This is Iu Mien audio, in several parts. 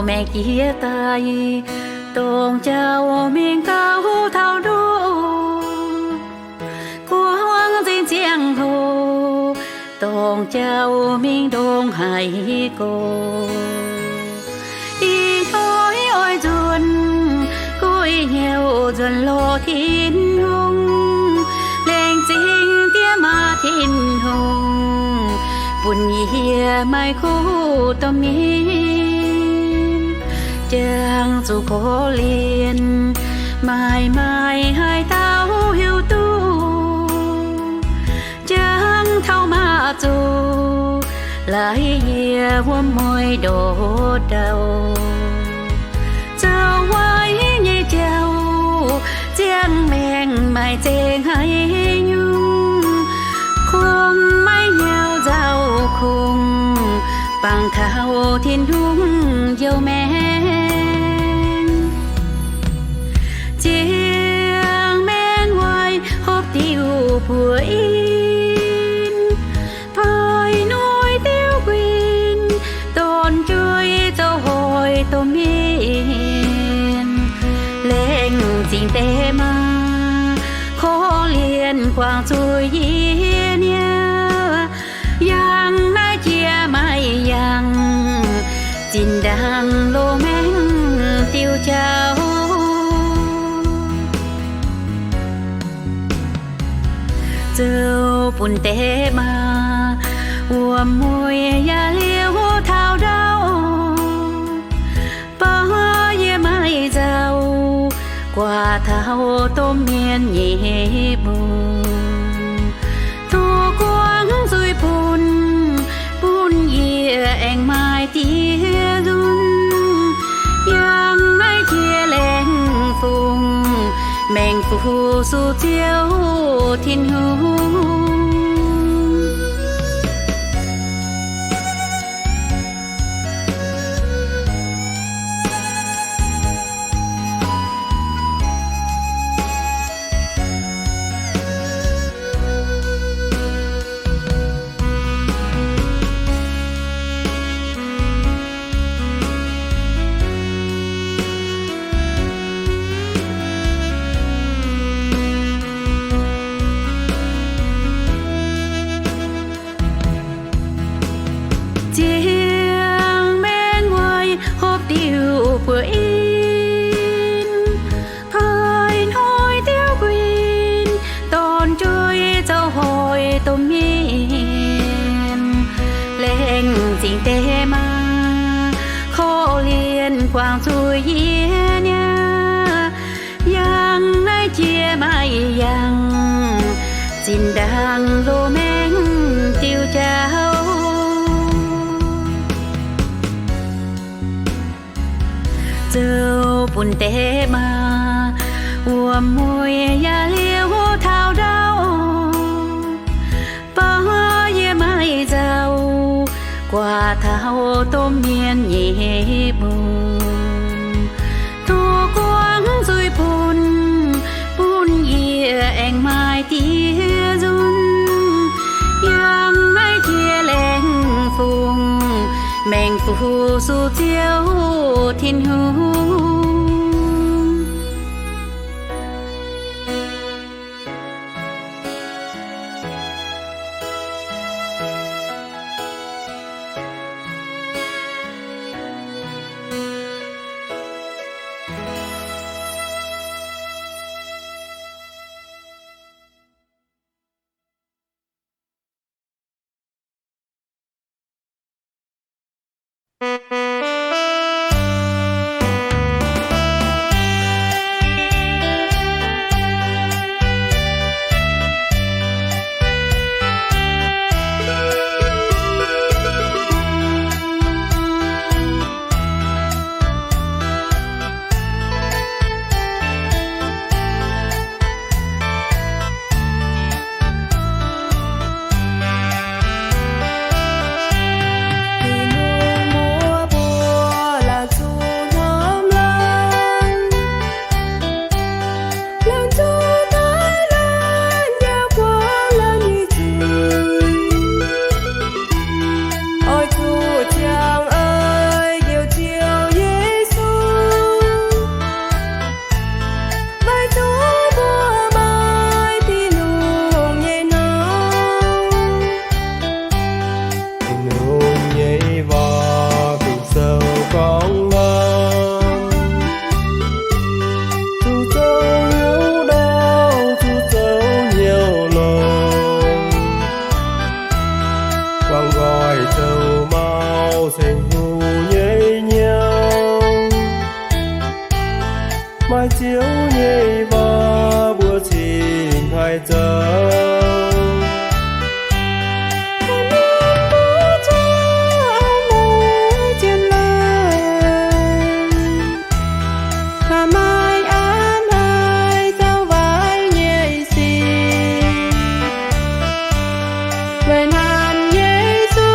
Maengc jiex daaih, dongh jauv mingh gauh taux ndoqv, guangc nzengc ziangh hoc, dongh jauv mingh ndongc haaix gorx. Ih hnoi oix nzuonx, gu'nyuoz nzuonx lorz Tin-Hungh, laengz zingh diex maac Tin-Hungh, bun yie maaih kuv domh mienh, jangx zuqc korv-lienh, maaih maaih haaix dauh hiuv duqv, jangx taux maaz zuqc laaix yie wuom mueiz ndortv ndau. Zoux waaic nyei jauv, ziangh maengc maaih zengc haaix nyungc, kungx maiv nyauv nzauh kungx, bangc taux Tin-Hungh njoux maengc. Ziangh maengc waaic hopv diuh buoz in, poix noic diuv guin, dorn-jueiv zoux hoic domh mienh, laengz zingh deix maa, korv-lienh guangc zuqc yie niaa. Yangh naaiv jiex maaih yangh, zinh ndaangc loz-maengc diuh jauv, zoux bun deix maa wuom mueiz yaac liouh taux ndau. Baac yie maaih nzauh guaax taux domh mienh nyei mbungh, tov guangc zuiz bun, bun yie aengx maaih diev nzunc. Yangh naaiv jiex laengz fungc, maengx fu suv Ziouv Tin-Hungh. Ziangh maengc waaic hopv diuh buoz in, poix noic diuv guin, dorn-jueiv zoux hoic domh mienh, laengz zingh deix maa, korv-lienh guangc zuiz yie niaa. Yangh naaiv jiex maaih yangh, zinh ndaangc loz-maengc diuh jauv, zoux bun deix maa, wuom mueiz yaac liouh taux ndau. Baac yie maaih nzauh guaax taux domh mienh nyei mbungh, tov guangc zuiz bun, bun yie aengx maaih diev nzunc. Yangh naaiv jiex laengz fungc, maengx fu suv Ziouv Tin-Hungh. Ceng-Hungh nyei hnyouv, maaih Ziouv nyei waac mbuo cingx haih zoux. Mbuo zuqc a'hneiv zien leiz, maaih a'hneiv zoux waaic nyei sic. Weic naaiv Yesu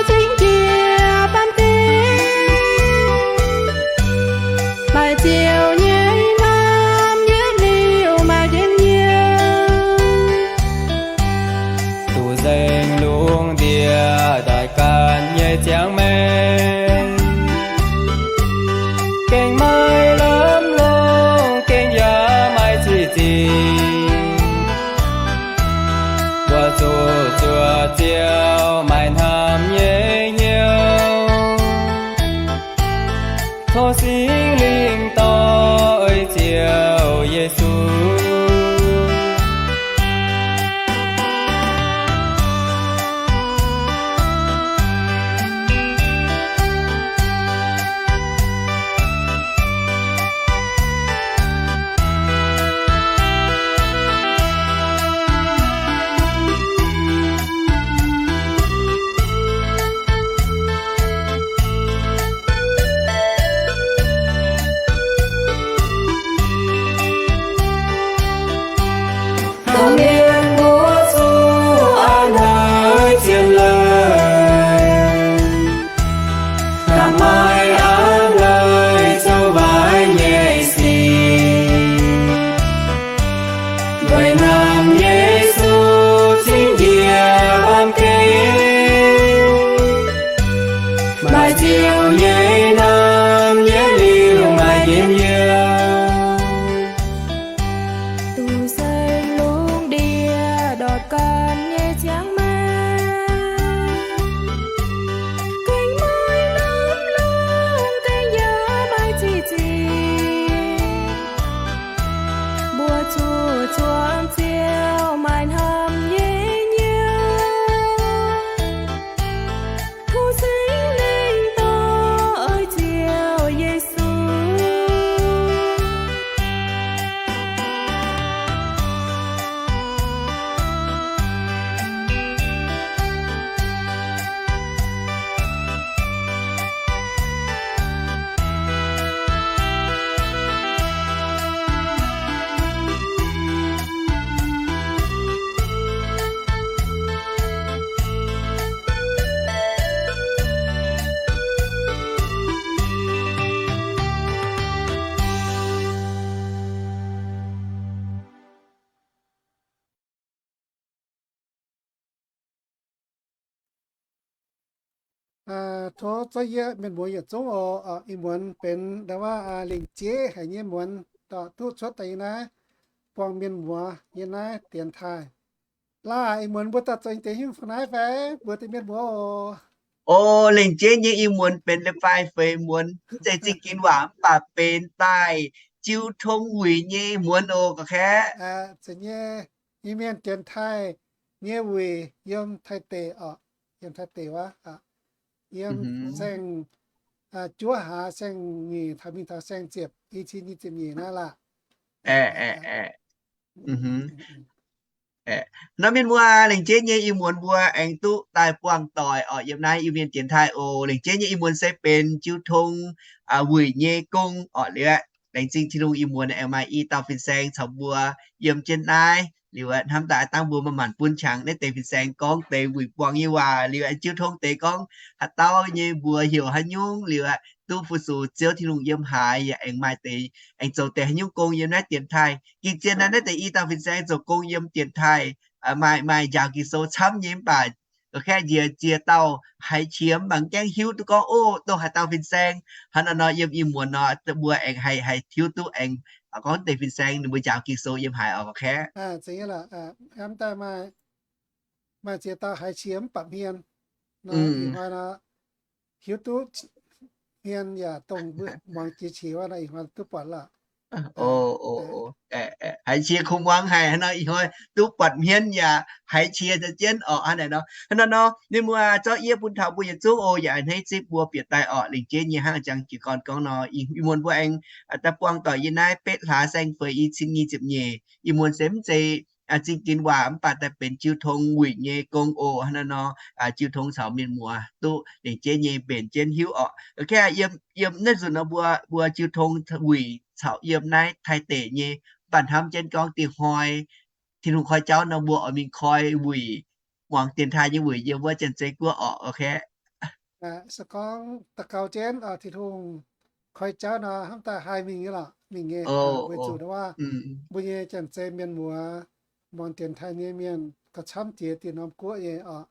cingx jiez baamh gen, maaih Ziouv nyei hnamv yietc liuz maaih njien-youh. Duqv nzengc lungh ndiev doic ganh nyei ziangh maengc, gengh maaih lamh longc, gengh yaac maaih ziqc zingh. Mbuo zuqc zuoqc Ziouv maaih hnamv nyei hnyouv, tov Singx Lingh dorh ei Ziouv Yesu. Taux mienh mbuo zuqc a'hneiv zien leiz, hnangv maaih a'hneiv zoux waaic nyei sic. Weic naaiv Yesu cingx jiez baamh gen, maaih Ziouv nyei hnamv yietc liuz maaih njien-youh. Duqv nzengc lungh ndiev doic ganh nyei ziangh maengc, gengh maaih lamh longc, gengh yaac maaih ziqc zingh. Mbuo zuqc zuangx Ziouv maaih hnamv nyei hnyouv, tov Singx Lingh dorh ei Ziouv Yesu. Tov zorqv yie mienh muoz yietc zungv oc. Ih muonz benx ndau wuov lengc jeiv haic nyei muonz, dorh duqv cuotv daaih yie naaiv buangh mienh muoz yie naaiv dienx taaih. Laaih ih muonz mbuo daaih zoux deix hingv fungx naaiv fai mbuo deix mienh muoz oc. O, lengc jeiv nyei ih muonz benx leiz-fai feix muonz, mv zeiz zingh ginx waac mv baac benx daaih jiu tong wuic nyei muonz oc, gorqv-kaeqv. Zeiz nyei, Iu-Mienh dienx taaih nyei wuic yiem Taiv deic oc, yiem Taiv deic wuov, yiem saeng-juov hlaax saeng-nyeic taux mingh taux saeng-ziepc, i cin nyic ziepc nyeic naaiv laah. Nor mienh muoz, lengc jeiv nyei ih muonz mbuo aengx duqv daaih buangh doic oc yiem naaiv Iu-Mienh dienx taaih oc. Lengc jeiv nyei ih muonz se benx jiu tong wuic nyei gong oc. Liuz aeqv, laengz zingh Tin-Hungh ih muonz aengx maaih i dauh fin-saeng caux mbuo yiem jienv naaiv. Liuz aeqv, hnamv daaih aav dangh mbuo manc-manc bun qangx naaiv deix fin-saeng gorngv deix wuic buangh nyei waac. Liuz aeqv, jiu tong deix gorngv haaix dauh nyei mbuox heuc haaix nyungc. Liuz aeqv, duqv fu-sux Ziouv Tin-Hungh yiem haaix yaac aengx maaih deix aengx zoux deix haaix nyungc gong yiem naaiv dienx taaih. Gengh zien naaiv, naaiv deix i dauh fin-saeng zoux gong yiem dienx taaih, maaih, maaih njaaux Ging-Sou camv nyei mv baac gorqv-kaeqv nziex ziex dauh haiz qiex mv baac mv gaengh hiuv duqv gorngv, o, dongh haaix dauh fin-saeng. Hnangv naaiv nor yiem ih muonz nor mbuo aengx haih, haih hiuv duqv aengx gorngv deix fin-saeng ninh mbuo njaaux Ging-Sou yiem haaix oc, gorqv-kaeqv. Maaih ziex dauh haiz qiex mv baac hmien nor, ih hnoi nor hiuv duqv hmien yaac dongh mbuo muangx jiex qiex wuov nor, ih hnoi duqv buatc lorqc. Haiz qiex kungx muangx haic hnangv nor, ih hnoi duqv buatc hmien yaac haiz qiex za'jienv orqc. Hnangv naaic nor, hnangv naaiv nor, ninh mbuo zorqv yie bun taux mbuo yietc zungv oc, yaac a'hneiv zipv mbuo bieqc daaih orqc. Lengc jeiv nyei hnangv jangx jiez gorn gorngv nor, ih muonz mbuo aengx daaih buangh doic yie naaiv betv hlaax saeng feix i cin nyic ziepc nyeic. Ih muonz se mv zeiz zingh dinx waac mv baac daaih benx jiu tong wuic nyei gong oc. Hnangv naaiv nor, jiu tong caux mienh muoz duqv lengc jeiv nyei mbenc jienv hiuv orqc. Yiem naaiv nzunc nor mbuo, mbuo jiu tong wuic caux yiem naaiv Taiv deic nyei, mv baac hnamv jienv gorngv dingh hnoi Tin-Hungh koi jauv nor mbuo oix mingh koi wuic, muangx dienx taaih nyei wuic yiem wuov Janx-Zei Guoqv orqc. Se gorngv daux gaux jienv Tin-Hungh koi jauv nor, hnamv daaih haih mingh nyei lorqc, mingh nyei. Weic zuqc waac mbuo nyei Janx-Zei mienh muoz, muangx dienx taaih nyei mienh gauh camv jiex diuh norm guoqv nyei orqc.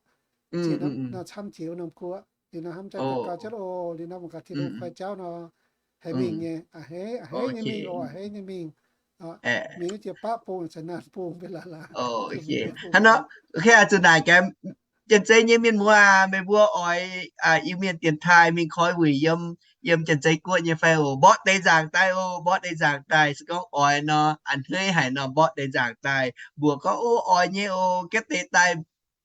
Nor camv jiex wuov norm guoqv. Liuz nor hnamv daaih daux gaux jienv oc, liuz nor mangc gaax Tin-Hungh koi jauv nor, haih mingh nyei, a'hneiv, a'hneiv nyei mingh oc, a'hneiv nyei mingh. Mingh naaiv jiex baqv bung caux naaiv bung mbe laaix laaix. Hnangv nor, zuqc naaic gaengh Janx-Zei nyei mienh muoz aac, meih mbuo oix Iu-Mienh dienx taaih mingh koi wuic yiem, yiem Janx-Zei Guoqv nyei fai oc? Mborqv deix nzaangc daaih oc, mborqv deix nzaangc daaih. Se gorngv oix nor, a'hneiv haic nor, mborqv deix nzaangc daaih. Mbuox gorngv, Ov, oix nyei oc, gaanv deix daaih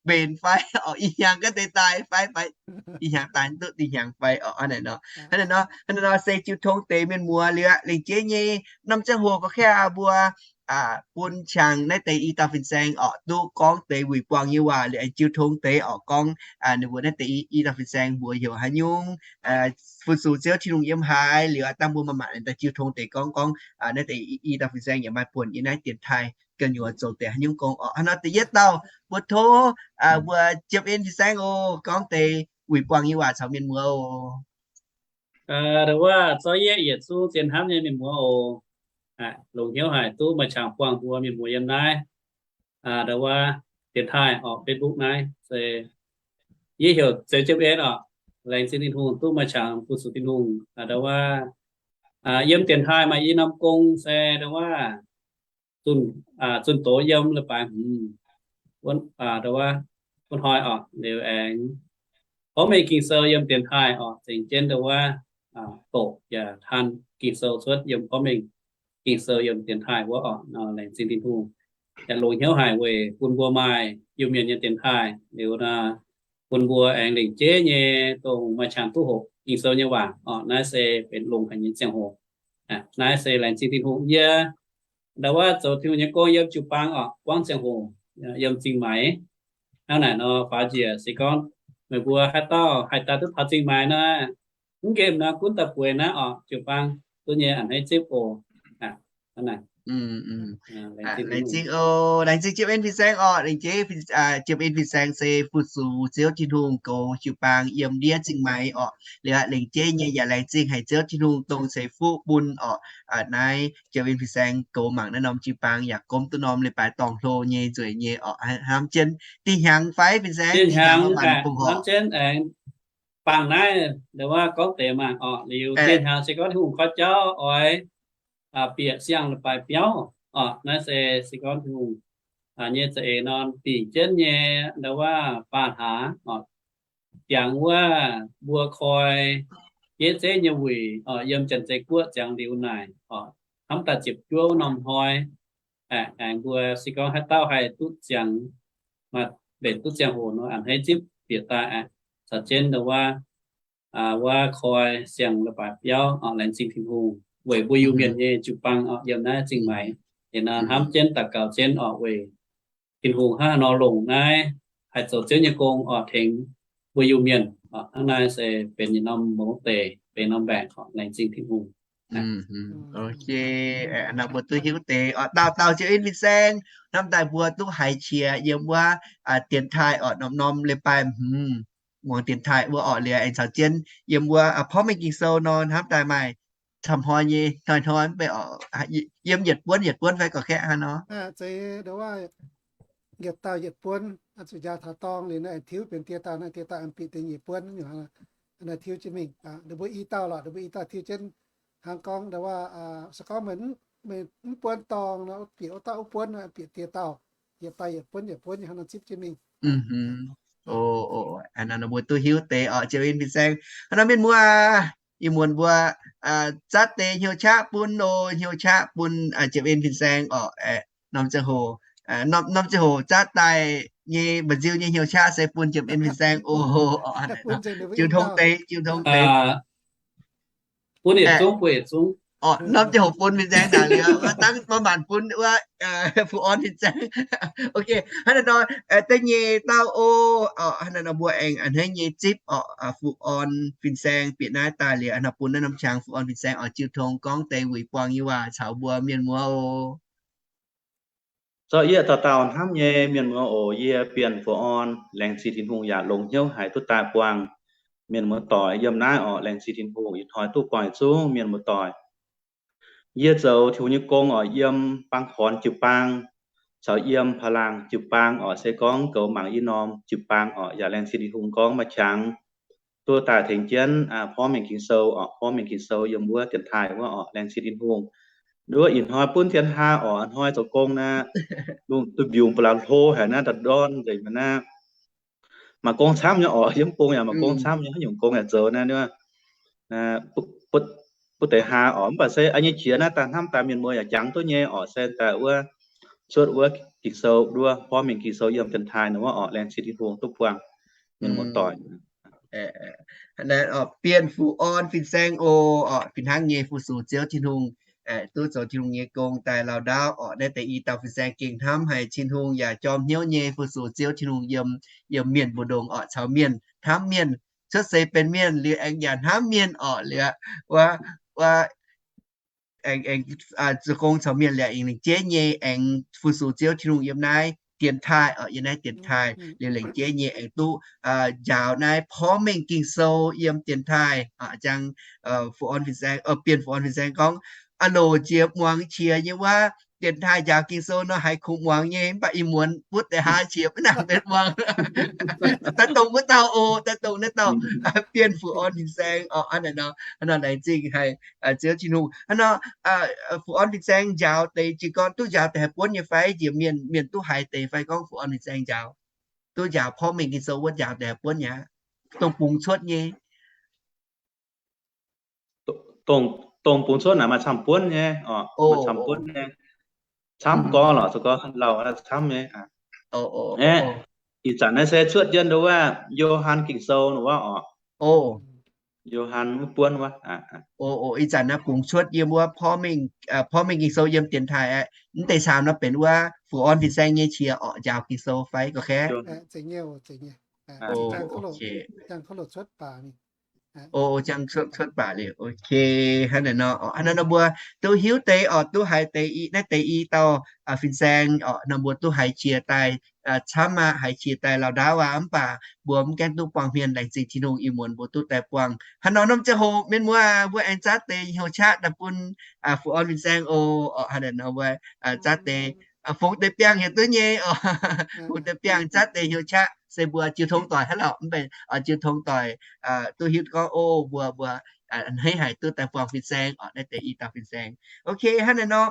mbenc fai orqc, ih hnyangx gaanv deix daaih fai, fai ih hnyangx daaih duqv ih hnyangx fai orqc. Hnangv naaic nor, hnangv naaiv nor, hnangv naaiv nor se jiu tong deix mienh muoz liuz aqv. Lengc jeiv nyei norm ziangh hoc gorqv-kaeqv mbuo bun qangx naaiv deix i dauh fin-saeng orqc, duqv gorngv deix wuic buangh nyei waac liuz aengx jiu tong deix orqc, gorngv ninh mbuo naaiv deix i dauh fin-saeng mbuox heuc haaix nyungc fu-sux Ziouv Tin-Hungh yiem haaix liuz, dangh mbuo maaih maanc daaih jiu tong deix gorngv, gorngv naaiv deix i dauh fin-saeng yaac maaih buonc yiem naaiv dienx taaih gu'nyuoz zoux deix haaix nyungc gong orqc. Hnangv nor da'yietv dauh mbuo tov mbuo Jiem En fin-saeng oc, gorngv deix wuic buangh nyei waac caux mienh muoz oc. Ndo wuov zorqv yie yietc zungv zien hnamv nyei mienh muoz oc. Longc hnyouv haic duqv maaih qangx buangh mbuo mienh muoz yiem naaiv, ndo wuov, dienx taaih orqc, Facebook naaiv se yie heuc Zeux Jiem En orqc. Laengz zingh Tin-Hungh duqv maaih qangx fu-sux Tin-Hungh. Ndo wuov, yiem dienx taaih maaih i norm gong se ndo wuov, zunh doz yiem leiz-baaix hmz, ndo wuov, wuov hnoi orqc, liuz aengx porv mengh Ging-Sou yiem dienx taaih orqc, zengc jienv ndo wuov, doqc yaac taan Ging-Sou cuotv yiem porv mengh Ging-Sou yiem dienx taaih wuov orqc. Laengz zingh Tin-Hungh yaac longc hnyouv haic weic bun mbuo maaih Iu-Mienh nyei dienx taaih liuz nor, bun mbuo aengx lengc jeiv nyei dongh maaih qangx duqv hoqc Ging-Sou nyei waac orqc. Naaiv se benx longx haic nyei ziangh hoc. Naaiv se laengz zingh Tin-Hungh. Yie ndo wuov zoux Tin-Hungh nyei gong yiem jiu-baang orqc, buangv ziangh hoc yiem Zingh Maix. Hnangv naaic nor, faaux njiec se gorngv meih mbuo haaix dauh haih daaih duqv taux Zingh Maix nor, mv nqemh nor gunv daaih bueix naaiv orqc, jiu-baang duqv nyei a'hneiv zipv oc. Laengz zingh, laengz zingh Jiem En fin-saeng orqc. Laengz jeiv Jiem En fin-saeng se fu-sux Ziouv Tin-Hungh goux jiu-baang yiem ndiev Zingh Maix orqc. Liuz laengz jeiv nyei yaac laengz zingh haic Ziouv Tin-Hungh dongh ceix fuqv bun orqc. Naaiv Jiem En fin-saeng goux mangc naaiv norm jiu-baang yaac gomv duqv norm leiz-baaix dorngh hlo nyei nzueic nyei orqc. Hnamv jienv dinh hnyangx fai fin-saeng, dinh hnyangx maanc bung horc. Bangc naaiv ndo wuov gorngv deix mangc orqc. Liuz dinh hnyangx se gorngv Tin-Hungh koi jauv oix bieqc siang-leiz-baaix biauv orqc. Naaiv se, se gorngv Tin-Hungh nyei za'eix nor dingc jienv nyei ndo wuov baac hlaax orqc, jangx wuov mbuo koi jeiv zeiv nyei wuic orqc, yiem Janx-Zei Guoqv ziangx liuz naaic orqc, hnamv daaih ziepc juov wuov norm hnoi aengx mbuo se gorngv haaix dauh haih duqv ziangx, maaih mbenc duqv ziangh hoc nor a'hneiv zipv bieqc daaih aqv, caux jienv ndo wuov, wuov koi siang-leiz-baaix biauv orqc, laengz zingh Tin-Hungh weic mbuo Iu-Mienh nyei jiu-baang orqc, yiem naaiv Zingh Maix. Ih nor hnamv jienv daux gaux jienv orqc, weic Tin-Hungh hnangv haaix nor longc naaiv haih zoux Ziouv nyei gong orqc, tengx mbuo Iu-Mienh orqc. Hnangv naaiv se benx yietc norm mouz deix, benx norm mbaeqc orqc, laengz zingh Tin-Hungh. Nor mbuo duqv hiuv deix orqc, dauh dauh Jiem En fin-saeng hnamv daaih mbuo duqv haiz qiex yiem wuov dienx taaih orqc, norm-norm leiz-baaix hmz muangx dienx taaih wuov orqc, liuz aengx caux jienv yiem wuov porv mengh Ging-Sou nor hnamv daaih maaih camv hnoi nyei hnoi-hnoi mv bei orqc, yiem yietc buonv yietc buonv fai gorqv-kaeqv hnangv nor. Yietc dauh yietc buonv, zuqc njaaux taux dorngh liuz naaiv aengx tiuv benx dieh dauh, naaiv dieh dauh aengx bieqc deix nyeic buonv, naaiv tiuv jienv mingh. Ninh mbuo i dauh lorqc, ninh mbuo i dauh tiuv jienv. Hnangv gorngv ndo wuov, se gorngv meih mv buonv dorngh nor, bieqc wuov dauh wuov buonv, bieqc dieh dauh, yietc dauh yietc buonv yietc buonv hnangv nor zipv jienv mingh. Mbuo duqv hiuv deix orqc, Jiem En fin-saeng. Hnangv nor mienh muoz, ih muonz mbuo zatv deix hnyouv qaqv bun oc, hnyouv qaqv bun Jiem En fin-saeng oc. Norm ziangh hoc, norm ziangh hoc zatv daaih nyei mba'nziu nyei hnyouv qaqv se bun Jiem En fin-saeng oc. Jiu tong deix, jiu tong deix. Bun yietc zungv, bun yietc zungv. Norm ziangh hoc bun fin-saeng ndaangc liuz, dangv maiv maanc bun wuov Fu Orn fin-saeng. Ok, hnangv naaiv nor, deix nyei dauh oc, hnangv naaiv nor mbuo aengx a'hneiv nyei zipv oc, Fu Orn fin-saeng bieqc naaiv daaih liuz, hnangv bun naaiv norm qangx Fu Orn fin-saeng oix jiu tong gorngv deix wuic buangh nyei waac caux mbuo mienh muoz oc. Zoux yie dauh dauh hnamv nyei mienh muoz oc, yie Bienh Fu Orn, laengz zingh Tin-Hungh yaac longx hnyouv haic duqv daaih buangh mienh muoz-doic yiem naaiv oc. Laengz zingh Tin-Hungh ih hnoi duqv buangh yietc zungv mienh muoz-doic. Yie zoux Tin-Hungh nyei gong oc, yiem Baang Korn jiu-baang caux yiem Paa Laangh jiu-baang oc, se gorngv goux mangc i norm jiu-baang oc. Yaac laengz zingh Tin-Hungh gorngv maaih qangx duqv daaih tengx jienv porv mengh Ging-Sou oc, porv mengh Ging-Sou yiem wuov dienx taaih wuov oc. Laengz zingh Tin-Hungh. Nduov ih hnoi bun dienx taaih oc, hnoi zoux gong naaiv, lungh duih mbiungc ba'laqc hlo haic naaiv, daaih ndorn nzengc mi'aqv. Maaih gong camv nyei oc, yiem gong yaac maaih gong camv nyei, haaix nyungc gong yaac zoux naaiv, butv deix haa oc. Mv baac se nyei qiex naaiv daaih hnamv daaih mienh muoz yaac jangx duqv nyei oc, se daaih wuov cuotv wuov Ging-Sou, nduov porv mengh Ging-Sou yiem dienx taaih wuov oc. Laengz zingh Tin-Hungh duqv buangh mienh muoz-doic. Bienh Fu Orn fin-saeng oc, fih hnangv nyei fu-sux Ziouv Tin-Hungh, duqv zoux Tin-Hungh nyei gong daaih lauh ndaauv oc. Naaiv deix i dauh fin-saeng gengh hnamv haic Tin-Hungh yaac jorm hnyouv nyei fu-sux Ziouv Tin-Hungh yiem, yiem mienh mbu'ndongx oc, caux mienh, hnamv mienh, cuotv seix benx mienh liuz aengx yaac hnamv mienh oc. Liuz wuov, wuov aengx, aengx zoux gong caux mienh liuz aengx lengc jeiv nyei aengx fu-sux Ziouv Tin-Hungh yiem naaiv dienx taaih oc, yiem naaiv dienx taaih liuz lengc jeiv nyei aengx duqv njaaux naaiv porv mengh Ging-Sou yiem dienx taaih oc. Jangx Fu Orn fin-saeng, Bienh Fu Orn fin-saeng gorngv, aa loc jiex muangx qiex nyei wuov dienx taaih njaaux Ging-Sou nor haiz kungx muangx nyei, mv baac ih muonz butv deix haa qiex maiv nangc benx muangx. Daaih dongh wuov dauh oc, daaih dongh naaiv dauh Bienh Fu Orn fin-saeng oc. Hnangv naaiv nor, hnangv nor laengz zingh haic Ziouv Tin-Hungh. Hnangv nor Fu Orn fin-saeng njaaux deix jiez gorn duqv njaaux deix haaix buonv nyei fai? Njiec mienh, mienh duqv haiz deix fai gorngv Fu Orn fin-saeng njaaux, duqv njaaux porv mengh Ging-Sou wuov njaaux deix haaix buonv nyei? Dongh bungx cuotv nyei. Dongh, dongh bungx cuotv naaic maaih camv buonv nyei oc, maaih camv buonv nyei. Camv gorngv lorqc, zuqc gorngv lauh camv nyei. Aeqv, ih zanc naaiv se cuotv jienv nduov wuov Yo^han Ging-Sou wuov oc. Yo^han wuov buonv wuov. Ih zanc naaiv bungx cuotv yiem wuov porv mengh Ging-Sou yiem dienx taaih aqv. Mv deix camv nor benx wuov Fu Orn fin-saeng nyei qiex oc, njaaux Ging-Sou fai gorqv-kaeqv. O, jangx cuotv cuotv baac liuz. Ok, hnangv naaiv nor, hnangv naaiv nor mbuo duqv hiuv deix oc, duqv haiz deix i, naaiv deix i dauh fin-saeng oc, nor mbuo duqv haiz qiex daaih camv aqv, haiz qiex daaih lauh ndaauv aqv. Mv baac mbuo mv gaengh duqv buangh hmien, laengz zingh Tin-Hungh ih muonz mbuo duqv daaih buangh. Hnangv nor norm ziangh hoc mienh muoz mbuo aengx zatv deix hnyouv qaqv daaih bun Fu Orn fin-saeng oc. Hnangv naaiv nor mbuo zatv deix, fungx deix biangh yaac duqv nyei oc. Fungx deix biangh zatv deix hnyouv qaqv se mbuo jiu tong doic hnangv lorqc. Mv baac jiu tong doic duqv hiuv gorngv o, mbuo, mbuo a'hneiv haic duqv daaih buangh fin-saeng oc, naaiv deix i dauh fin-saeng. Ok, hnangv naaiv nor.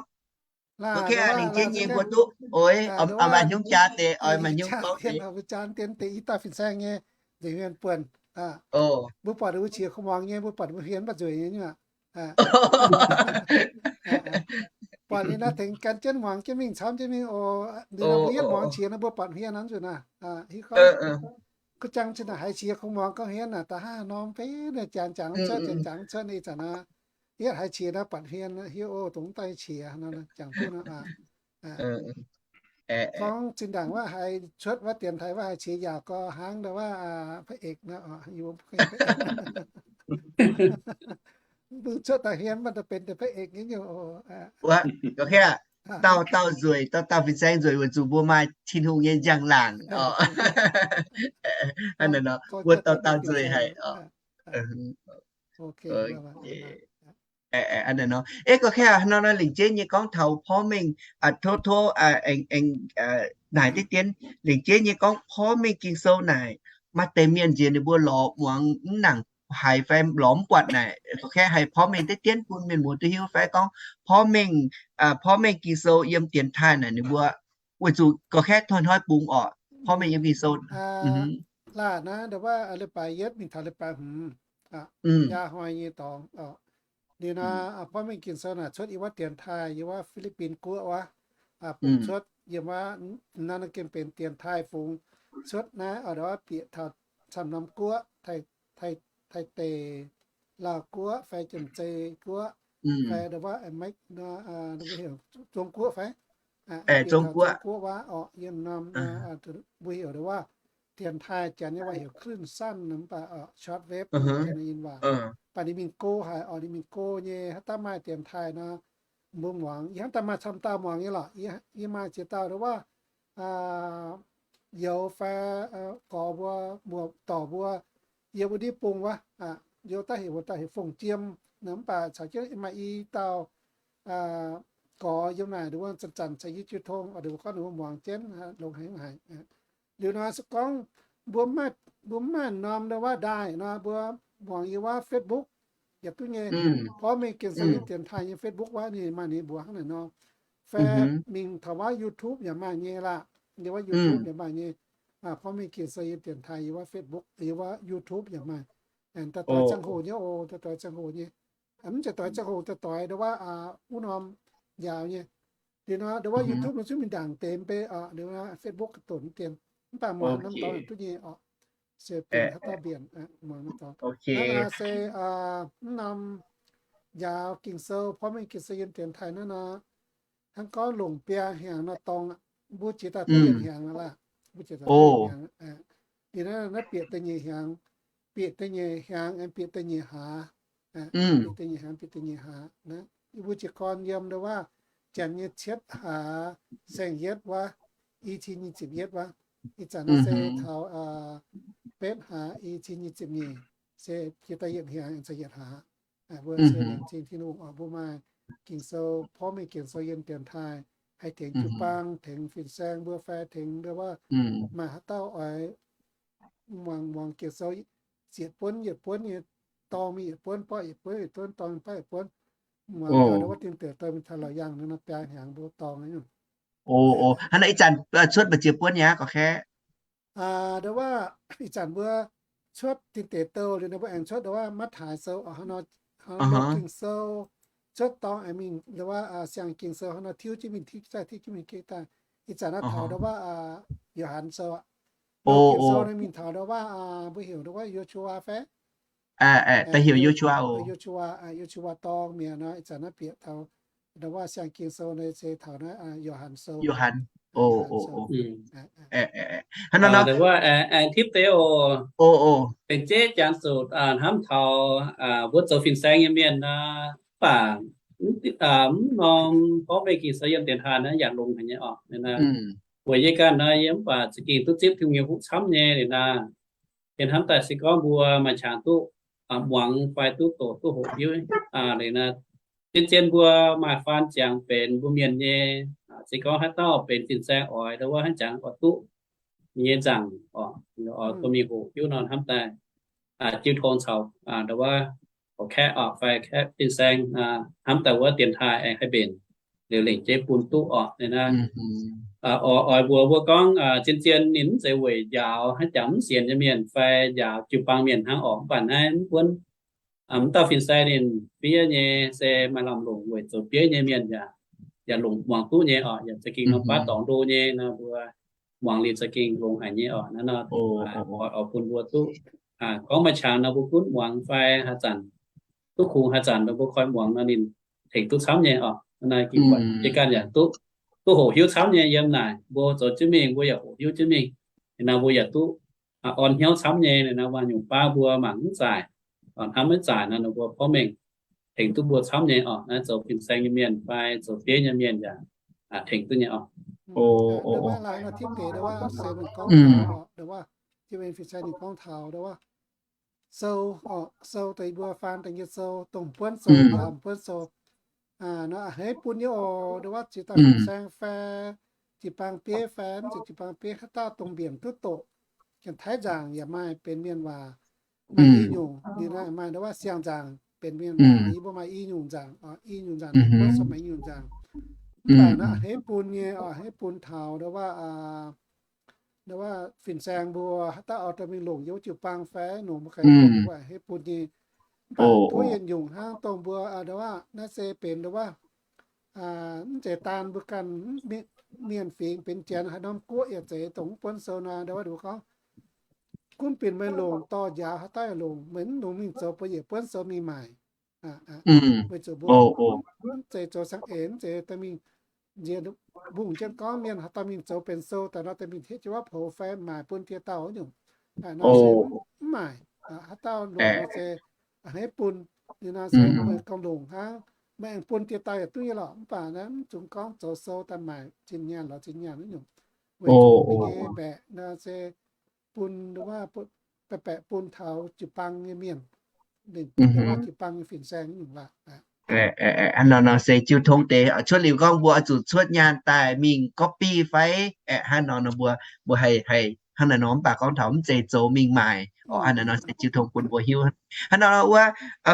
Ok, lengc jeiv nyei mbuo duqv oix maaih hnyouv jaa deix, oix maaih hnyouv gorngv deix. Deix i dauh fin-saeng nyei nzengc mienh buonc. Mbuo buatc wuov qiex kungx muangx nyei, mbuo buatc mbuo hmien mv baac nzueic nyei. Buatc nyei naaiv tengx gan jienv muangx jienv mingh, camv jienv mingh oc. Liuz nor mbuo yietv muangx qiex nor mbuo buatc hmien nor nzunc naaic. Hiuv gorngv kuv jangx cin naaic haiz qiex kungx muangx gorngv hmien naaic, da'haav norm fei naaic jangx jangx cuotv, jangx jangx cuotv ih zanc naaic, yietv haiz qiex naaiv buatc hmien hiuv o, dongh daaih qiex nor jangx duqv nor. Gorngv zinh ndaangc wuov haiz cuotv wuov dienx taaih wuov haiz qiex yaauc gorx hnangv wuov พระเอก nor, mbuo cuotv daaih hmien mv baac benx deix พระเอก nyei nyungc. Dauh dauh nzueic, dauh dauh fin-saeng nzueic weic zuqc mbuo maaih Tin-Hungh nyei njang-laangc oc. Hnangv naaiv nor, mbuo dauh dauh nzueic haic oc. Hnangv naaiv nor, eh, gorqv-kaeqv hnangv nor, lengc jeiv nyei gorngv taux porv mengh, tov, tov, aengx, aengx naaic deix dien, lengc jeiv nyei gorngv porv mengh Ging-Sou naaic, maaih deix mienh nziex ninh mbuo lorz muangx mv nangc haiz fai lorz mv buatc naaic, gorqv-kaeqv haih porv mengh deix dien bun mienh muoz duqv hiuv fai gorngv porv mengh, porv mengh Ging-Sou yiem dienx taaih naaic ninh mbuo weic zuqc gorqv-kaeqv hnoi-hnoi bungx orqc, porv mengh yiem Ging-Sou. Laanh naaiv ndau wuov leiz-baaix yietv mingh taux leiz-baaix hmz, Aa, jaa hnoi nyei dorngx oc. Liuz nor, porv mengh Ging-Sou naaic cuotv yiem wuov dienx taaih, yiem wuov Fi^li^bin Guoqv wuov, bungx cuotv yiem wuov, naaiv gengh benx dienx taaih fungx cuotv naaiv, ndo wuov bieqc taux camv norm guoqv, Taiv, Taiv deic, Laauh Guoqv fai Janx-Zei Guoqv, fai ndo wuov, mbuo heuc Zong Guoqv fai, bieqc taux Zong Guoqv wuov oc, yiem norm, mbuo heuc ndo wuov, dienx taaih Janx nyei waac heuc คลื่นสั้น mv baac short wave Janx nyei waac. Mv baac ninh mingh go haic oc, ninh mingh go nyei haaix dauh maaih dienx taaih nor, mbuo muangx. Yie hnamv daaih maaih camv dauh muangx nyei lorqc. Yie maaih ziex dauh ndo wuov, youz fai gorx mbuo, mbuo dorc mbuo, yiem wuov ndiev bung wuov, youz daaih heuc, mbuo daaih heuc Fong Jiem nor, mv baac caux jienv maaih i dauh gorx yiem naaic, ninh mbuo zanc-zanc caux yie jiu tong, ninh mbuo gorngv ninh mbuo muangx jienv longx haic haic. Liuz nor se gorngv mbuo mv maaih norm ndo wuov ndaaih nor, mbuo muangx yiem wuov Facebook yaac duqv nyei. Porv mengh Ging-Sou nyei dienx taaih nyei Facebook wuov ninh maaih ninh mbuox hnangv naaic nor. Fai mingh taux wuov YouTube yaac maaih nyei lorqc. Yiem wuov YouTube yaac maaih nyei. Porv mengh Ging-Sou nyei dienx taaih yiem wuov Facebook, yiem wuov YouTube yaac maaih. Daaih doix ziangh hoc nyei oc, daaih doix ziangh hoc nyei. Mv zeiz doix ziangh hoc, daaih doix ndo wuov, wuov norm njaaux nyei. Liuz nor ndo wuov YouTube nor zungv mingh ndaangc deix mv bei oc, liuz nor Facebook donx dien. Mv baac muangx norm dorngx duqv nyei oc. Se benx haaix dauh mbienc, muangx norm dorngx. Naaiv se mv norm njaaux Ging-Sou, porv mengh Ging-Sou yiem dienx taaih naaiv nor, hnangv gorngv longc biaa hnyangx nor dorngx, mbuo jiex daaih da'yietv hnyangx lorqc. Mbuo jiex daaih da'yietv hnyangx. Liuz naaiv, naaiv bieqc da'nyeic hnyangx, bieqc da'nyeic hnyangx aengx bieqc da'nyeic hlaax. Bieqc da'nyeic hnyangx, bieqc da'nyeic hlaax. Mbuo jiez gorn yiem ndo wuov Janx nyei cietv hlaax saeng-yietv wuov, i cin nyic ziepc yietv wuov. Ih zanc naaiv se taux betv hlaax i cin nyic ziepc nyeic, se jiex da'yietv hnyangx aengx da'yietv hlaax. Mbuo se laengz zingh Tin-Hungh oc, mbuo maaih Ging-Sou, porv mengh Ging-Sou yiem dienx taaih, haih tengx jiu-baang, tengx fin-saeng mbuo fai tengx ndo wuov maaih haaix dauh oix muangx, muangx Ging-Sou, zietc buonv yietc buonv nyei, dorng mingh yietc buonv, borqv yietc buonv yietc buonv, dorng mingh borqv yietc buonv, muangx gau ndo wuov dingh deix dorh mingh taux laauc yaangh nor, biaa hnyangx mbuo dorng nyei. O, o, hnangv naaiv ih zanc cuotv mbu'ziex buonv nyei aqv, gorqv-kaeqv? Ndo wuov ih zanc mbuo cuotv dingh deix douh liuz nor, mbuo aengx cuotv ndo wuov Matv^taai Sou, hnangv nor, Ging-Sou cuotv dorng aengx mingh ndo wuov Siang-Ging-Sou, hnangv nor tiuv jienv mingh, tiuv jienv daaih, tiuv jienv mingh, tiuv jienv daaih. Ih zanc naaiv taux ndo wuov Yo^han Sou aqv. Ging-Sou naaiv mingh taux ndo wuov, mbuo heuc ndo wuov Yo^su^waa fai? Da'heuc Yo^su^waa oc. Yo^su^waa, Yo^su^waa dorng mi'aqv nor, ih zanc naaiv bieqc taux ndo wuov Siang-Ging-Sou naaiv se taux naaiv Yo^han Sou. Yo^han. O, o, o. Hnangv nor, ndo wuov aengx tipv deix oc. O, o. Benx jeiv janx zuqc hnamv taux mbuo zoux fin-saeng nyei mienh nor, mv baac mv norm porv mengh Ging-Sou yiem dienx taaih naaiv yaac longx haic nyei oc. Weic yie ganh nor, yie mv baac za'gengh duqv zipv Tin-Hungh nyei fuqv camv nyei liuz naaiv. Yie hnamv daaih se gorngv mbuo maaih qangx duqv muangx fai duqv doqc duqv hoqc hiuv liuz naaiv, zien-zien mbuo maaih faan ziangx benx mbuo mienh nyei, se gorngv haaix dauh benx fin-saeng oix ndo wuov haaix jangx oix duqv nyei nzaangc oc, oix dorh mingh hoqc hiuv nor hnamv daaih jiu tong caux ndo wuov gorqv-kaeqv oc fai kaeqv fin-saeng hnamv daaih wuov dienx taaih aengx haih mbenc liuz lengc jeiv bun duqv oc. Naaiv oix mbuox mbuo gorngv zien-zien ninh mv zeiz weic njaaux haaix jangx mv sienx nyei mienh fai njaaux jiu-baang mienh hnangv oc. Mv baac naaiv mv buonv mv dauh fin-saeng ninh fiev nyei se maaih lamh longc weic zoux bieiv nyei mienh yaac, yaac longc muangx duqv nyei oc. Yaac za'gengh norm baav dorngx ndo nyei nor, mbuo muangx liuz za'gengh longx haic nyei oc. Naaiv nor oix bun mbuo duqv gorngv maaih qangx nor mbuo gunv muangx fai haaix zanc duqv kungx haaix zanc nor mbuo koi muangx nor ninh tengx duqv camv nyei oc. Naaiv gengh buatc jiez ganh yaac duqv, duqv hoqc hiuv camv nyei. Yiem naaic mbuo zoux jienv mingh mbuo yaac hoqc hiuv jienv mingh. Naaiv mbuo yaac duqv orn hnyouv camv nyei. Naaiv maaih nyungc baav mbuo mangc mv zaaic, hnamv maiv zaaic nor, ninh mbuo porv mengh tengx duqv mbuo camv nyei oc. Naaiv zoux fin-saeng nyei mienh fai zoux bieiv nyei mienh yaac tengx duqv nyei oc. Sou, sou deix mbuo faan deix nyei sou, dongh buonv sou, mbuonv sou nor a'hneiv bun nyei oc. Ndo wuov ziex dauh fin-saeng fai jiu-baang bieiv fai mv zeiz jiu-baang bieiv haaix dauh dongh mbienc duqv doqc. Janx-Taiv nzaangc yaac maaih benx mienh waac, maaih i nyungc. Liuz naaiv maaih ndo wuov siang-nzaangc benx mienh waac. Yie mbuo maaih i nyungc nzaangc, i nyungc nzaangc, buonv sou maaih i nyungc nzaangc. Mv baac naaiv a'hneiv bun nyei, a'hneiv bun taux ndo wuov, ndo wuov fin-saeng mbuo haaix dauh oix dorh mingh longc yiem jiu-baang fai nongc mbuo ganh mbuo a'hneiv bun nyei. Mv baac tov yietc nyungc hnangv dongh mbuo ndau wuov naaiv se benx ndau wuov mv zeiz daan mbuo ganh mienh fingx benx janx, haaix norm guoqv yaac zeiz dongh mv buonv sou nor, ndau wuov mbuo gorngv gunv binc meih longc dorh njaaux haaix dauh yaac longc, meih mv longc mingh zoux mbuo yietc buonv sou mingh maaic. Weic zuqc mbuo mv zeiz zoux cangv eix, mv zeiz daaih mingh nziex mbungh jienv gorngv mienh haaix dauh mingh zoux benx sou daaih nor, daaih mingh hetv jienv wuov poux fai maaic bun diex dauh nyungc. Nor se mv maaic. Haaix dauh longc nor se a'hneiv bun. Ninh nor se meih gauh longc hnangv, meih aengx bun diex dauh yaac duqv nyei lorqc. Mv baac naaiv mv dungx gorngv zoux sou daaih maaic zinh nyaanh lorz zinh nyaanh wuov nyungc. Weic zuqc ninh nyei mbaeqc nor se bun, baeqc bun taux jiu-baang nyei mienh, jiu-baang nyei fin-saeng nyungc lorqc. Hnangv nor nor se jiu tong deix, cuotv liuz gorngv mbuo oix zuqc cuotv nyaanh daaih mingh copy fai aeqv, hnangv nor nor mbuo, mbuo haih, haih hnangv naaiv nor. Mv baac gorngv taux mv zeiz zoux mingh maaic orqc, hnangv naaiv nor se jiu tong bun mbuo hiuv. Hnangv nor nor wuov,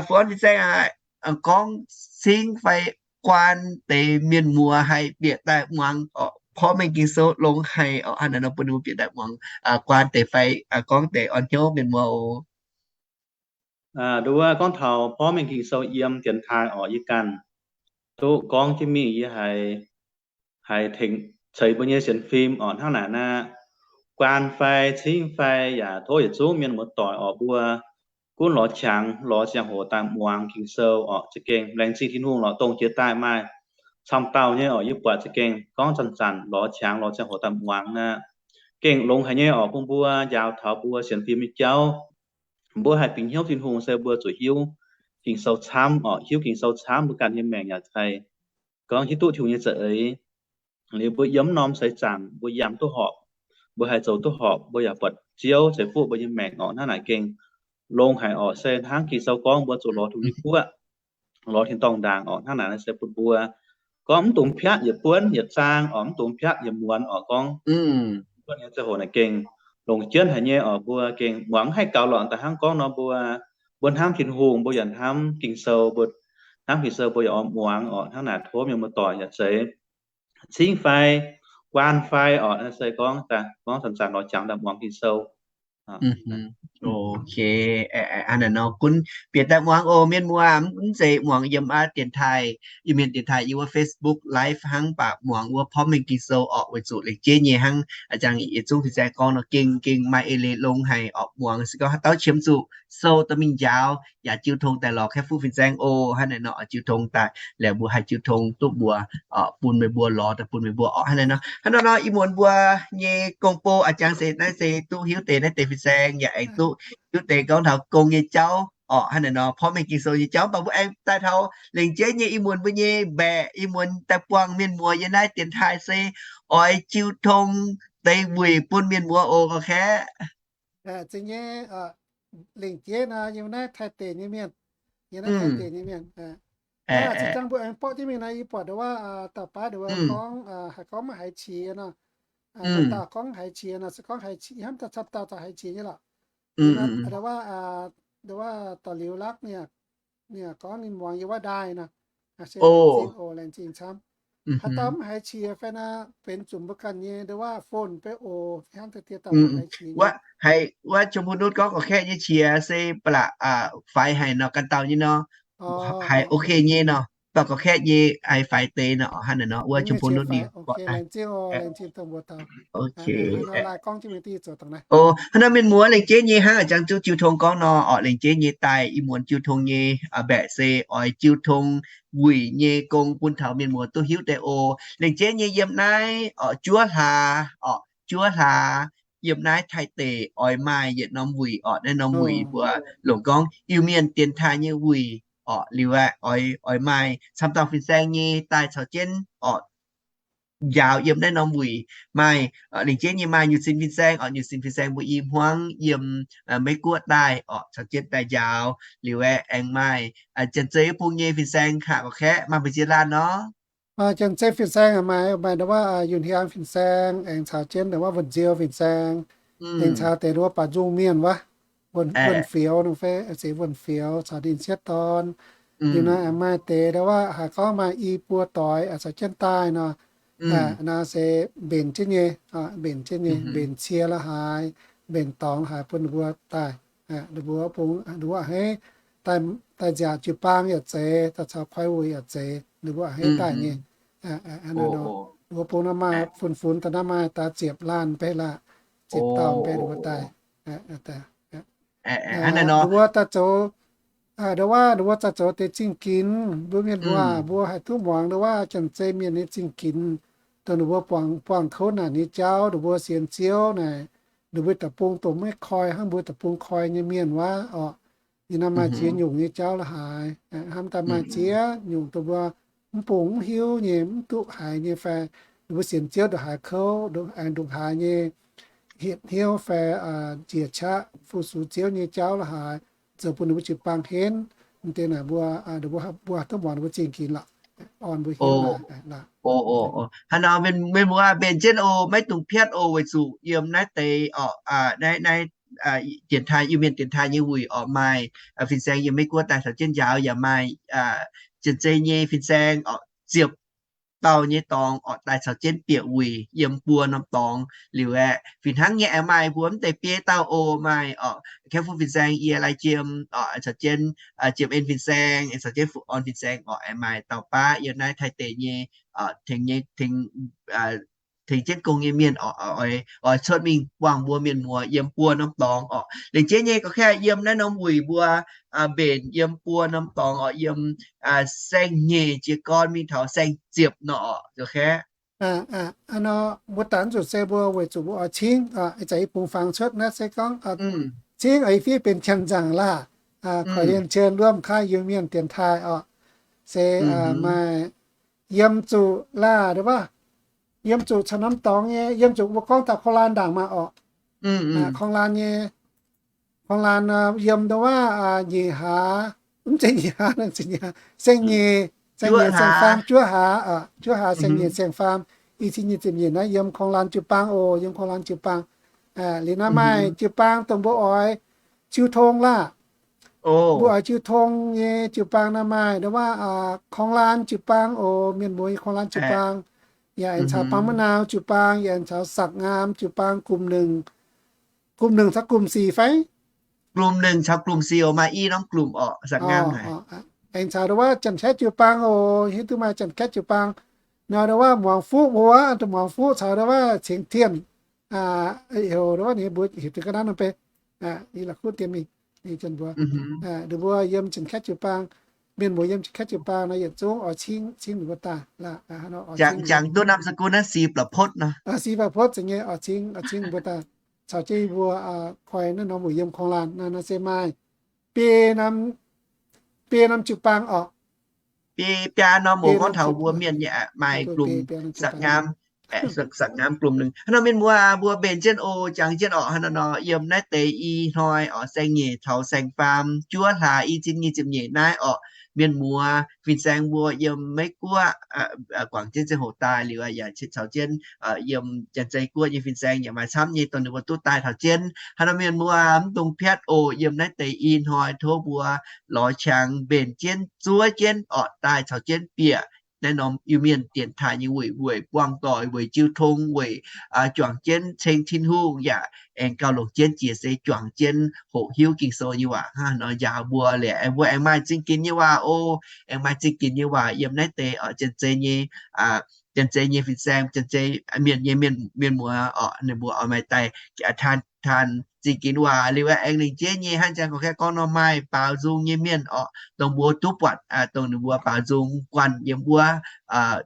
fu orn fin-saeng aqv, gorngv cingv fai guaan deix mienh muoz haih bieqc daaih muangx orqc, porv mengh Ging-Sou longx haic orqc, hnangv naaiv nor bun ninh mbuo bieqc daaih muangx guaan deix fai gorngv deix orn hnyouv mienh muoz oc. Nduov gorngv taux porv mengh Ging-Sou yiem dienx taaih orqc, yie ganh duqv gorngv jienv mingh, yie haiz, haiz tengx ceix mbuo nyei sienx fim orqc, hnangv naaic naaiv, guaan fai cingv fai yaac tov yietc zungv mienh muoz-doic orqc, mbuo gunv lorz qangx lorz ziangh hoc daaih muangx Ging-Sou orqc, za'gengh laengz zingh Tin-Hungh lorqc, dongh jiex daaih maaih camv dauh nyei orqc, yie buatc za'gengh gorngv zanc-zanc lorz qangx lorz ziangh hoc daaih muangx naaiv, gengh longx haic nyei orqc, bun mbuo njaaux taux mbuo sienx fim nyei jauv. Mbuo haih bingx hnyouv Tin-Hungh se mbuo zuqc hiuv Ging-Sou camv orqc, hiuv Ging-Sou camv mbuo ganh nyei maengc yaac haih gorngv hiuv duqv Tin-Hungh nyei za'eix. Liuz mbuo yiem norm seix zaangc mbuo yangh duqv horpc, mbuo haih zoux duqv horpc, mbuo yaac buatc Ziouv ceix fuqv mbuo nyei maengc orqc, hnangv naaic gengh longx haic orqc. Se hnangv Ging-Sou gorngv mbuo zuqc lorz Tin-Hungh nyei guoqv, lorz tin-dorngh ndaangc orqc, hnangv naaic se bun mbuo gorngv mv dungx piatv yietc buonv yietc zaang orqc, mv dungx piatv yietc muonz orqc, gorngv buonv nyei ziangh hoc naaic gengh longc jienv haic nyei orqc, mbuo gengh muangx haih gaux lorqc. Da'hnangv gorngv nor mbuo, mbuo hnamv Tin-Hungh mbuo yaac hnamv Ging-Sou, mbuo hnamv Ging-Sou mbuo yaac oix muangx orqc, hnangv naaic tov mienh muoz-doic yaac zeiz cingv fai guaan fai orqc, se gorngv, gorngv zanc-zanc lorz qangx daaih muangx Ging-Sou. Ok, hnangv naaic nor gunv bieqc daaih muangx oc mienh muoz, mv zeiz muangx yiem aqv dienx taaih, Iu-Mienh dienx taaih yiem wuov Facebook Live hnangv, mv baac muangx wuov porv mengh Ging-Sou orqc, weic zuqc lengc jeiv nyei hnangv a'jang yietc zungv fin-saeng gorngv nor gengh, gengh maaih eix leiz longx haic orqc. Muangx se gorngv haaix dauh qiemx zuqc sou dorh mingh njaaux yaac jiu tong daaih lorz kaeqv fuqv fin-saeng oc. Hnangv naaic nor oix jiu tong daaih, laaix mbuo haih jiu tong duqv mbuox bun meih mbuo lorz daaih bun meih mbuo orqc. Hnangv naaic nor, hnangv naaiv nor ih muonz mbuo nyei gong-bou a'jang se naaiv se duqv hiuv deix naaiv deix fin-saeng yaac aengx duqv hiuv deix gorngv taux gong nyei jauv orqc. Hnangv naaic nor porv mengh Ging-Sou nyei jauv, mv baac mbuo aengx daaih taux lengc jeiv nyei ih muonz mbuo nyei mbaeqc, ih muonz daaih buangh mienh muoz yiem naaiv dienx taaih se oix jiu tong deix wuic bun mienh muoz oc, gorx-kaeqv. Zingh nyei, lengc jeiv nor yiem naaiv Taiv deic nyei mienh, yiem naaiv Taiv deic nyei mienh. Aa, cingx dangh mbuo aengx borqv jienv mingh nor, yie buatc ndau wuov dauh baav ndau wuov gorngv, haiz gorngv maiv haiz qiex nor. Dauh dauh gorngv haiz qiex nor, se gorngv haiz qiex, hnamv daaih camv dauh zaqc haiz qiex nyei lorqc. Ndau wuov, ndau wuov dorh liuz lakv ninh, ninh gorngv ninh muangx yie wuov ndaaih nor. Se laengz zingh oc, laengz zingh camv. Haaix dauh mv haiz qiex fai nor, benx zuqc mbuo ganh nyei ndau wuov phone beiv oc, hnamv daaih diex dauh mv haiz qiex nyei. Haiz wuov Chum Pu Nutv gorngv gorx-kaeqv nyei qiex se ba'laqc faix haic nor, ganh dauh nyei nor, haiz ok nyei nor, baac gorx-kaeqv nyei haiz faix deix nor, hnangv naaic nor wuov Chum Pu Nutv ninh. Hnangv nor mienh muoz lengc jeiv nyei hnangv a'jang duqv jiu tong gorngv nor orqc, lengc jeiv nyei daaih ih muonz jiu tong nyei mbaeqc se oix jiu tong wuic nyei gong bun taux mienh muoz duqv hiuv deix oc. Lengc jeiv nyei yiem naaiv orqc, juov hlaax orqc, juov hlaax yiem naaiv Taiv deic oix maaih yietc norm wuic orqc. Naaiv norm wuic mbuo longc gorngv Iu-Mienh dienx taaih nyei wuic orqc. Liuz aeqv, oix, oix maaih camv dauh fin-saeng nyei daaih caux jienv orqc, njaaux yiem naaiv norm wuic. Maaih lengc jeiv nyei maaih nyutc sin fin-saeng orqc, nyutc sin fin-saeng mbuo i hmuangv yiem Meiv Guoqv daaih orqc, caux jienv daaih njaaux. Liuz aeqv, aengx maaih Janx-Zei bung nyei fin-saeng haac gorx-kaeqv, maaih mbu'ziex laanh nor. Janx-Zei fin-saeng maaih, maaih ndau wuov Yunh Hiaang fin-saeng, aengx caux jienv ndau wuov Wuonh Nziou fin-saeng, aengx caux deix ndau wuov Baac Nzung Mienh wuov, Wuonh Fioux nor fai, Wuonh Fioux caux ninh sieqv dorn. Liuz nor aengx maaih deix ndau wuov haiz gorngv maaih i buo doix caux jienv daaih nor. Naaiv se mbenc jienv nyei, mbenc jienv nyei, mbenc cie la'haaix, mbenc dorngx la'haaix bun ninh mbuo daaih. Ninh mbuo bung, ninh mbuo a'hneiv daaih nziaauc jiu-baang yaac zeiz, daaih caux koi wuic yaac zeiz, ninh mbuo a'hneiv daaih nyei. Ninh mbuo bung naaiv maaih fun-fun daaih naaiv maaih daaih ziepc laanh mv bei laac, ziepc dauh mv bei ninh mbuo daaih. Ninh mbuo daaih zoux, ndo wuov ninh mbuo daaih zoux deix zingh ginx, mbuo mienh muoz mbuo haih duqv muangx ndo wuov Janx-Zei mienh nyei zingh ginx, dongh ninh mbuo buangh, buangh kouv naanc nyei jauv, ninh mbuo sienx Ziouv naaic, ninh mbuo deic-bung dongh maiv koi hnangv mbuo deic-bung koi nyei mienh wuov orqc. Ninh naaiv maaih ziex nyungc nyei jauv la'haaix, hnamv daaih maaih ziex nyungc dongh mbuo mv bung mv hiuv nyei, mv duqv haiz nyei fai ninh mbuo sienx Ziouv ndongc haaix kouv, aengx ndongc haaix nyei hietc hnyouv fai njiec qaqv fu-sux Ziouv nyei jauv la'haaix, zoux bun ninh mbuo jiu-baang henv. Mv deix naaic mbuo, mbuo duqv muangx ninh mbuo zingh ginx lorqc, orn mbuo hiuv laaix. Hnangv nor mienh muoz mbenc jienv oc, maiv dungx piatv oc, weic zuqc yiem naaiv deix orqc, naaiv, naaiv dienx taaih, Iu-Mienh dienx taaih nyei wuic orqc, maaih fin-saeng yiem Meiv-Guoqv daaih caux jienv njaaux, yaac maaih Janx-Zei nyei fin-saeng orqc, ziepc dauh nyei dorngx orqc, daaih caux jienv bieqc wuic yiem buo norm dorngx liuz aeqv, fih hnangv nyei aengx maaih mbuo mv deix biei dauh oc, maaih orqc, Kaeqv Fu fin-saeng, Yie Lai Jiem orqc, caux jienv Jiem En fin-saeng, caux jienv Fu Orn fin-saeng orqc, aengx maaih dauh baav yiem naaiv Taiv deic nyei, tengx nyei, tengx jienv gong nyei mienh oix, oix cuotv mingh buangh mbuo mienh muoz yiem buo norm dorngx orqc. Lengc jeiv nyei ga'kaav yiem naaiv norm wuic mbuo mbenc yiem buo norm dorngx orqc, yiem saeng-nyeic jiez gorn mingh taux saeng-ziepc nor orqc, ga'kaav. Mbuo dangc zuqc se mbuo weic zuqc mbuo oix cingv, ih zanc yie bungx fangx cuotv naaiv se gorngv cingv oix fiev benx Janx-nzangc laah, koix lienh cien luomv kaav Iu-Mienh dienx taaih orqc. Se maaih yiem zuqc laah, ndo wuov, yiem zuqc caux norm dorngx nyei, yiem zuqc mbuo gorngv taux korng-laan ndaangc maah orqc. Korng-laan nyei, korng-laan yiem ndo wuov nyeic hlaax, mv zeiz nyeic hlaax, saeng-nyeic, saeng-nyeic saeng-faam juov hlaax, juov hlaax saeng-nyeic saeng-faam, i cin nyic ziepc nyeic naaiv yiem korng-laan jiu-baang oc, yiem korng-laan jiu-baang. Liuz naaiv maaih jiu-baang dongh mbuo oix jiu tong laah. Mbuo oix jiu tong nyei jiu-baang naaiv maaih ndo wuov korng-laan jiu-baang oc, mienh muoz nyei korng-laan jiu-baang, yaac aengx caux Baang Ma'nau jiu-baang, yaac aengx caux Saqc Ngaam jiu-baang gumc hnyungc, gumc hnyungc caux gumc sic fai? Gumc hnyungc caux gumc sic oc, maaih i norm gumc orqc, Saqc Ngaam haic. Aengx caux ndo wuov Janx-Kaeqv jiu-baang oc, hiuv duqv maaih Janx-Kaeqv jiu-baang. Nor ndo wuov Muangx Fuqv mbuo, Muangx Fuqv caux ndo wuov Cingx Tien, heuc ndo wuov ninh mbuo heuc deix ga'naaiv norm bei, i la'kuqv dien mingh, ninh mbuo, ninh mbuo yiem Janx-Kaeqv jiu-baang, mienh muoz yiem Janx-Kaeqv jiu-baang nor yietc zungv oix cingv, cingv ninh mbuo daaih laah. Jangx duqv นามสกุล naaiv ศรีประพจน์ nor. ศรีประพจน์ zeiz nyei, oix cingv, oix cingv ninh mbuo daaih caux jienv yie mbuo koi naaiv norm wuic yiem korng-laan naaiv, naaiv se maaih biei norm, biei norm jiu-baang orqc. Biei biaa norm oc, gorngv taux mbuo mienh nyei maaih gumc Saqc Ngaam, Saqc Ngaam gumc hnyungc. Hnangv nor mienh muoz mbuo mbenc jienv oc, jangx jienv orqc. Hnangv nor nor yiem naaiv deix i hnoi orqc, saeng-nyeic taux saeng-faam juov hlaax i cin nyic ziepc nyeic naaiv orqc, mienh muoz fin-saeng mbuo yiem Meiv-Guoqv guangc jienv ziangh hoc daaih liuz yaac caux jienv yiem Janx-Zei Guoqv nyei fin-saeng yaac maaih camv nyei dongh ninh mbuo duqv daaih taux jienv. Hnangv nor mienh muoz mv dungx piatv oc, yiem naaiv deix i hnoi tov mbuo lorz qangx mbenc jienv zuov jienv orqc, daaih caux jienv bieqc naaiv norm Iu-Mienh dienx taaih nyei weic, weic buangh doic, weic jiu tong, weic juangc jienv ceng Tin-Hungh, yaac aengx gauh longc jienv jiex se juangc jienv hoqc hiuv Ging-Sou nyei waac hnangv nor njaaux mbuo liuz, aengx mbuo aengx maaih zingh ginx nyei waac oc. Aengx maaih zingh ginx nyei waac yiem naaiv deix Janx-Zei nyei, Janx-Zei nyei fin-saeng, Janx-Zei mienh nyei mienh muoz orqc, ninh mbuo oix maaih daaih taan, taan zingh ginx waac liuz aengx lengc jeiv nyei hnangv jangx gorngv, gorngv nor maaih baaux nzung nyei mienh orqc, dongh mbuo duqv buatc, dongh ninh mbuo baaux nzung guanh yiem wuov,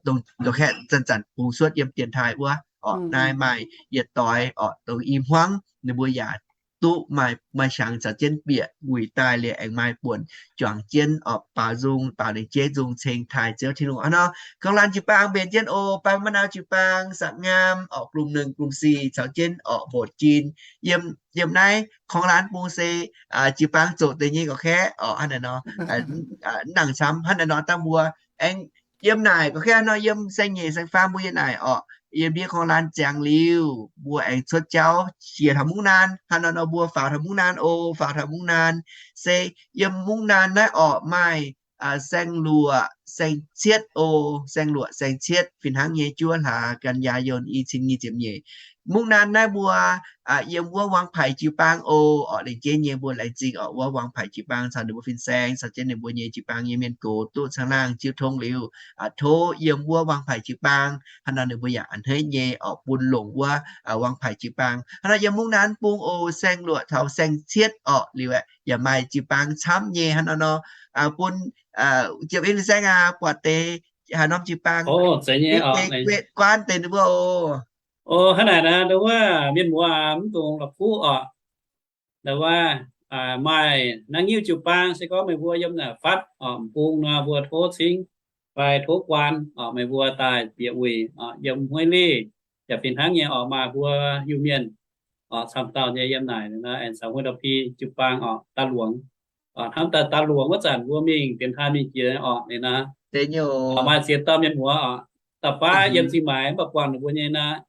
dongh, dongh kaeqv zanc-zanc bungx cuotv yiem dienx taaih wuov orqc. Naaiv maaih yietc doix orqc, dongh i hmuangv ninh mbuo yaac duqv maaih, maaih qangx caux jienv bieqc wuic daaih liuz aengx maaih buonc juangc jienv orqc, baaux nzung, baaux lengc jeiv nzung ceng taaih Ziouv Tin-Hungh. Hnangv nor korng-laan jiu-baang mbenc jienv oc, Baang Ma'nau jiu-baang, Saqc Ngaam orqc, gumc hnyungc gumc sic caux jienv orqc, mbotc jin yiem, yiem naaiv korng-laan bung se jiu-baang zoqc deix nyei gorqv-kaeqv orqc. Hnangv naaic nor, nangc camv hnangv naaiv nor dangh mbuo aengx yiem naaic gorqv-kaeqv nor, yiem saeng-nyeic saeng-faam mbuo yiem naaic orqc, yiem ndiev korng-laan ziangx liuz mbuo aengx cuotv jauv jiex taux เมืองน่าน. Hnangv nor nor mbuo faaux taux เมืองน่าน oc, faaux taux เมืองน่าน se yiem เมืองน่าน naaiv orqc maaih saeng-luoqc, saeng cietv o, saeng-luoqc saeng cietv fih hnangv nyei juov hlaax gan yaac yonc i cin nyic ziepc nyeic. Mungv naanv naaiv mbuo yiem wuov Wangpaic jiu-baang o, orqc, lengc jeiv nyei mbuo laengz zingh orqc, wuov Wangpaic jiu-baang caux ninh mbuo fin-saeng caux jienv ninh mbuo nyei jiu-baang nyei mienh gox duqv caangh laangh jiu tong liuz, tov yiem wuov Wangpaic jiu-baang hnangv nor ninh mbuo yaac a'hneiv nyei orqc, bun longc wuov Wangpaic jiu-baang. Hnangv nor yiem Mungv Naanv Bung oc, saeng-luoqc taux saeng-cietv orqc, liuz yaac maaih jiu-baang camv nyei hnangv nor nor, bun jiem in saeng aac, buatc deix haaix norm jiu-baang, guetv guanv deix ninh mbuo oc. Hnangv naaic naaic, ndau wuov mienh muoz mv dungx la'kuqv orqc. Ndau wuov maaih naaiv nyiuv jiu-baang, se gorngv meih mbuo yiem naaic fatv orqc, m'bung nor mbuo tov cingv fai tov guaan orqc, meih mbuo daaih bieqc wuic orqc, yiem Hueiv Leih yaac fih hnangv nyei orqc, maaih mbuo Iu-Mienh orqc, camv dauh nyei yiem naaic nor, aengx caux Hueiv Ndau-Pih jiu-baang orqc, daaih luangx orqc. Hnamv daaih daaih luangx wuov zanc mbuo mingh dienx taaih mingh jiex orqc, ninh naaic maaih ziex dauh mienh muoz orqc, da'baav yiem Zingh Maaic mv baac buangh ninh mbuo nyei naaic.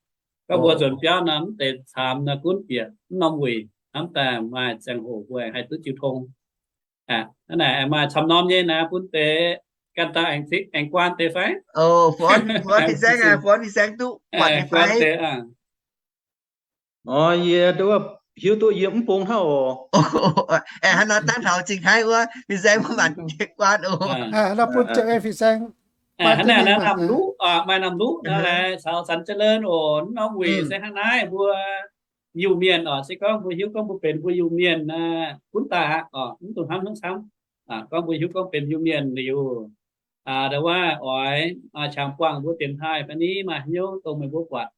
Gorngv mbuo nzuonx biauv nor mv deix caamx nor gunv bieqc mv norm wuic, hnamv daaih maaih ziangh hoc mbuo haih duqv jiu tong. Hnangv naaic maaih camv norm nyei naaic bun deix ganh dauh aengx guaan deix fai? Guaan deix, guaan deix. Yie hiuv duqv yie mv bung hnangv oc. Hnangv nor dangh taux Zingh Haiv wuov fin-saeng mbuo maanc guaan oc. Hnangv naaic naaiv Namh Luqv, maaih Namh Luqv nor, laengz caux Sanx Jiex Leun oc. Mv norm wuic se hnangv naaiv mbuo Iu-Mienh orqc, se gorngv mbuo hiuv gorngv mbuo benx mbuo Iu-Mienh gunv daaih aqv orqc, mv dungx hnamv hnangv camv. Gorngv mbuo hiuv gorngv benx Iu-Mienh liuz, ndau wuov oix qangx buangh mbuo dienx taaih fai ni maaih hnyouv dongh meih mbuo buatc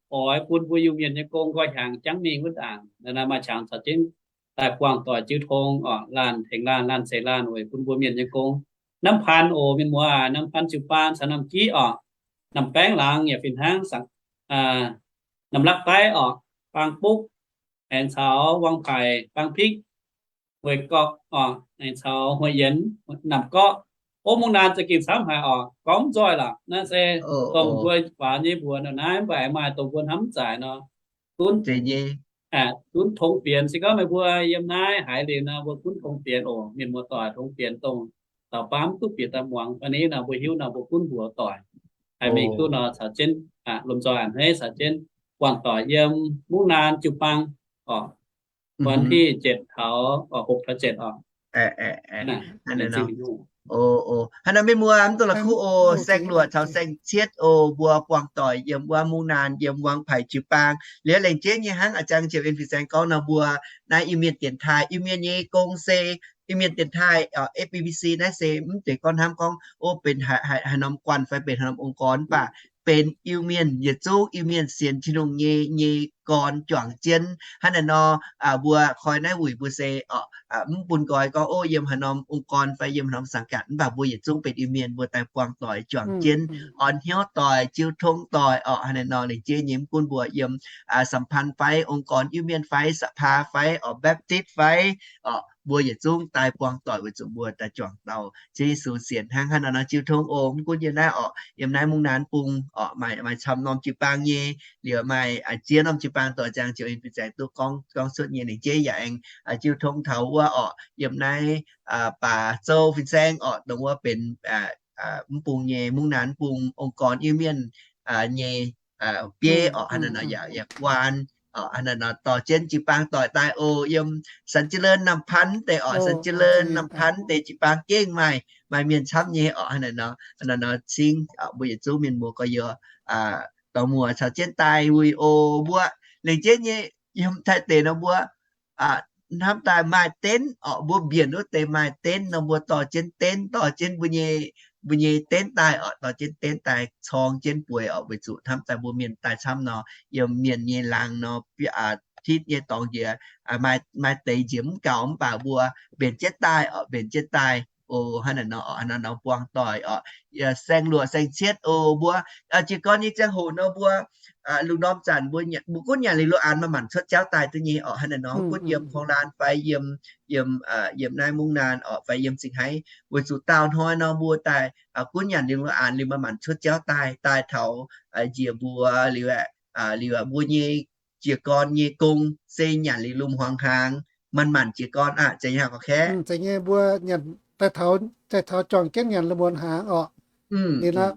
oix bun mbuo Iu-Mienh nyei gong nqoi hnyangx jangv mingh wuov ndaangc, maaih qangx caux jienv daaih buangh doic jiu tong orqc, laanh tengx laanh, laanh ceix laanh weic bun mbuo mienh nyei gong. Namv Paan oc, mienh muoz aac, Namv Paan jiu-baang caux Namv Giqv orqc, Namv Baengv Laangz yaac fih hnangv, Namv Lakv Daiv orqc, Baang Bukv, aengx caux Wangpaic, Baang Pikv, Hueic Gorqv orqc, aengx caux Hueic Yienx, Namv Gorqv. Ov, Mungv Naanv za'gengh camv haic orqc, gorngv mv nzoih lorqc. Naaiv se dongh mbuo faaux nyei mbuox ndongc naaiv, mv baac aengx maaih dongh mbuo hnamv mv zaic nor, gunv, gunv tong fienx. Se gorngv meih mbuo yiem naaiv haiz liuz nor, mbuo gunv tong fienx oc. Mienh muoz-doic, tong fienx dongh dauh baav mv duqv bieqc daaih muangx fai ni nor, mbuo hiuv nor mbuo gunv mbuox doic. Haih mingh duqv nor caux jienv lomh nzoih a'hneiv caux jienv buangh doic yiem Mungv Naanv jiu-baang orqc, วันที่เจ็ด taux หก taux เจ็ด orqc. Hnangv naaic mienh muoz mv dungx la'kuqv oc. Saeng-luoqc caux saeng-cietv oc, mbuo buangh doic yiem wuov Mungv Naanv, yiem Wangpaic jiu-baang. Liuz lengc jeiv nyei hnangv a'jang ziepc en fin-saeng gorngv nor, mbuo naaiv Iu-Mienh dienx taaih, Iu-Mienh nyei gong se Iu-Mienh dienx taaih, F B B C naaiv se mv zeiz gorngv hnamv gorngv, o, benx haaix norm guanh fai benx haaix norm ong-gorn, mv baac benx Iu-Mienh yietc zungv, Iu-Mienh sienx Tin-Hungh nyei, nyei gorn juangc jienv. Hnangv naaic nor, mbuo koi naaiv wuic mbuo se mv bun nqoi gorngv, o, yiem haaix norm ong-gorn fai yiem haaix norm สังกัด, mv baac mbuo yietc zungv benx Iu-Mienh, mbuo daaih buangh doic juangc jienv, orn hnyouv doic, jiu tong doic orqc. Hnangv naaic nor, lengc jeiv nyei mv gunv mbuo yiem สัมพันธ์ fai, ong-gorn Iu-Mienh fai, สภา fai orqc, Baptist fai orqc, mbuo yietc zungv daaih buangh doic weic zuqc mbuo daaih juangc dauh Ziouv Yesu sienx hnangv. Hnangv naaic nor, jiu tong oc, mv gunv yiem naaiv orqc, yiem naaiv Mungv Naanv Bung orqc, maaih, maaih camv norm jiu-baang nyei, liuz maaih ziex norm jiu-baang doic, jang ziepc en fin-saeng duqv gorngv, gorngv cuotv nyei. Lengc jeiv yaac aengx jiu tong taux wuov orqc, yiem naaiv baac zouv fin-saeng orqc, dongh wuov benx mv bung nyei, Mungv Naanv Bung, ong-gorn Iu-Mienh nyei bieiv orqc. Hnangv naaic nor yaac, yaac guaan orqc. Hnangv naaic nor dorh jienv jiu-baang doic daaih oc. Yiem สันเจริญ Nam Pan deix orqc, สันเจริญ Nam Pan deix jiu-baang gengh maaih, maaih mienh camv nyei orqc. Hnangv naaic nor, hnangv naaic nor cingv mbuo yietc zungv mienh muoz gorx-youz dorh muoc caux jienv daaih wuic oc. Mbuo lengc jeiv nyei yiem Taiv deic nor mbuo hnamv daaih maaih denv orqc, mbuo mbienc wuov deix maaih denv nor, mbuo dorh jienv denv, dorh jienv mbuo nyei, mbuo nyei denv daaih orqc, dorh jienv denv daaih corng jienv bueix orqc, weic zuqc hnamv daaih mbuo mienh daaih camv nor, yiem mienh nyei laangz nor, titv nyei dorngx njiec maaih, maaih deix njiec mv gaux, mv baac mbuo mbenc jienv daaih orqc, mbenc jienv daaih oc. Hnangv naaic nor, hnangv naaic nor buangh doic orqc, saeng-luoqc saeng-cietv oc. Mbuo jiez gorn nyei ziangh hoc nor mbuo lungh ndorm zanc mbuo, mbuo gunv nyanc liuz lo aan maaih manc cuotv jauv daaih duqv nyei orqc. Hnangv naaic nor gunv yiem Portland fai yiem, yiem, yiem naaiv Mungv Naanv orqc fai yiem Zingh Haiv, weic zuqc daauh hnoi nor mbuo daaih gunv nyanc liuz lo aan liuz maaih manc cuotv jauv daaih, daaih taux njiec mbuox liuz, liuz mbuo nyei jiez gorn nyei gong se nyanc liuz lungh hmuangx hnaangx, manc-manc jiez gorn aqv. Zeiz nyei haic gorqv-kaeqv? Zeiz nyei, mbuo nyanc daaih taux juangc jienv nyanc la'muonz hnaangx orqc. Liuz nor,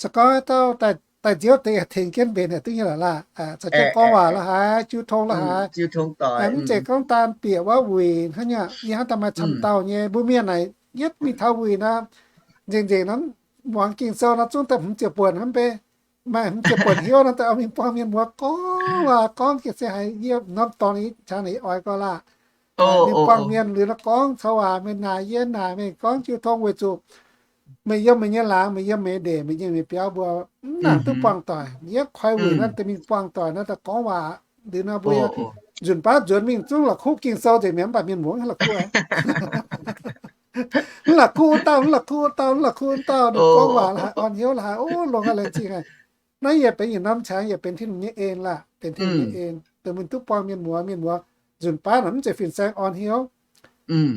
se gorngv dauh daaih nziouv deix yaac tengx jienv mbenc haic duqv nyei lorqc laah. Caux jienv gorngv waac la'haaix, jiu tong la'haaix, mv zeiz gorngv daan bieqc wuov wuic hnangv nyei. Yie hnangv daaih maaih camv dauh nyei mbuo mienh naaic, yietv mingh taux wuic nor, nzengc nzengc nor, muangx Ging-Sou nor zungv daaih hmz ziepc buonc hnangv beiv. Maaih hmz ziepc buonc hnyouv nor, daaih oix mingh buangh mienh muoz gorngv waac, gorngv ga'sie haic. Yie norm dorngx qangx naaic yie oix gau laah. Mingh buangh mienh liuz nor gorngv caux waac, meih naaic yie naaic, meih gorngv jiu tong weic zuqc meih yiem meih nyei laangz, meih yiem meih nyei ndeic, meih yiem meih nyei biauv, mbuo mv nangc duqv buangh doic. Yie koi wuic nor daaih mingh buangh doic nor daaih gorngv waac. Liuz nor mbuo nzunc baav nzuonx mingh zungv la'kuqv Ging-Sou nzengc mi'aqv, mv baac mienh muoz mv la'kuqv. Mv la'kuqv wuov dauh, mv la'kuqv wuov dauh, mv la'kuqv wuov dauh, ninh gorngv waac la'haaix, orn hnyouv la'haaix, o, longx haic, laengz zingh haic. Naaiv yie benx yietc norm qangx yaac benx Tin-Hungh nyei en laah, benx Tin-Hungh nyei en, dongh mingh duqv buangh mienh muoz. Mienh muoz nzunc baav naaic mv zeiz fin-saeng orn hnyouv.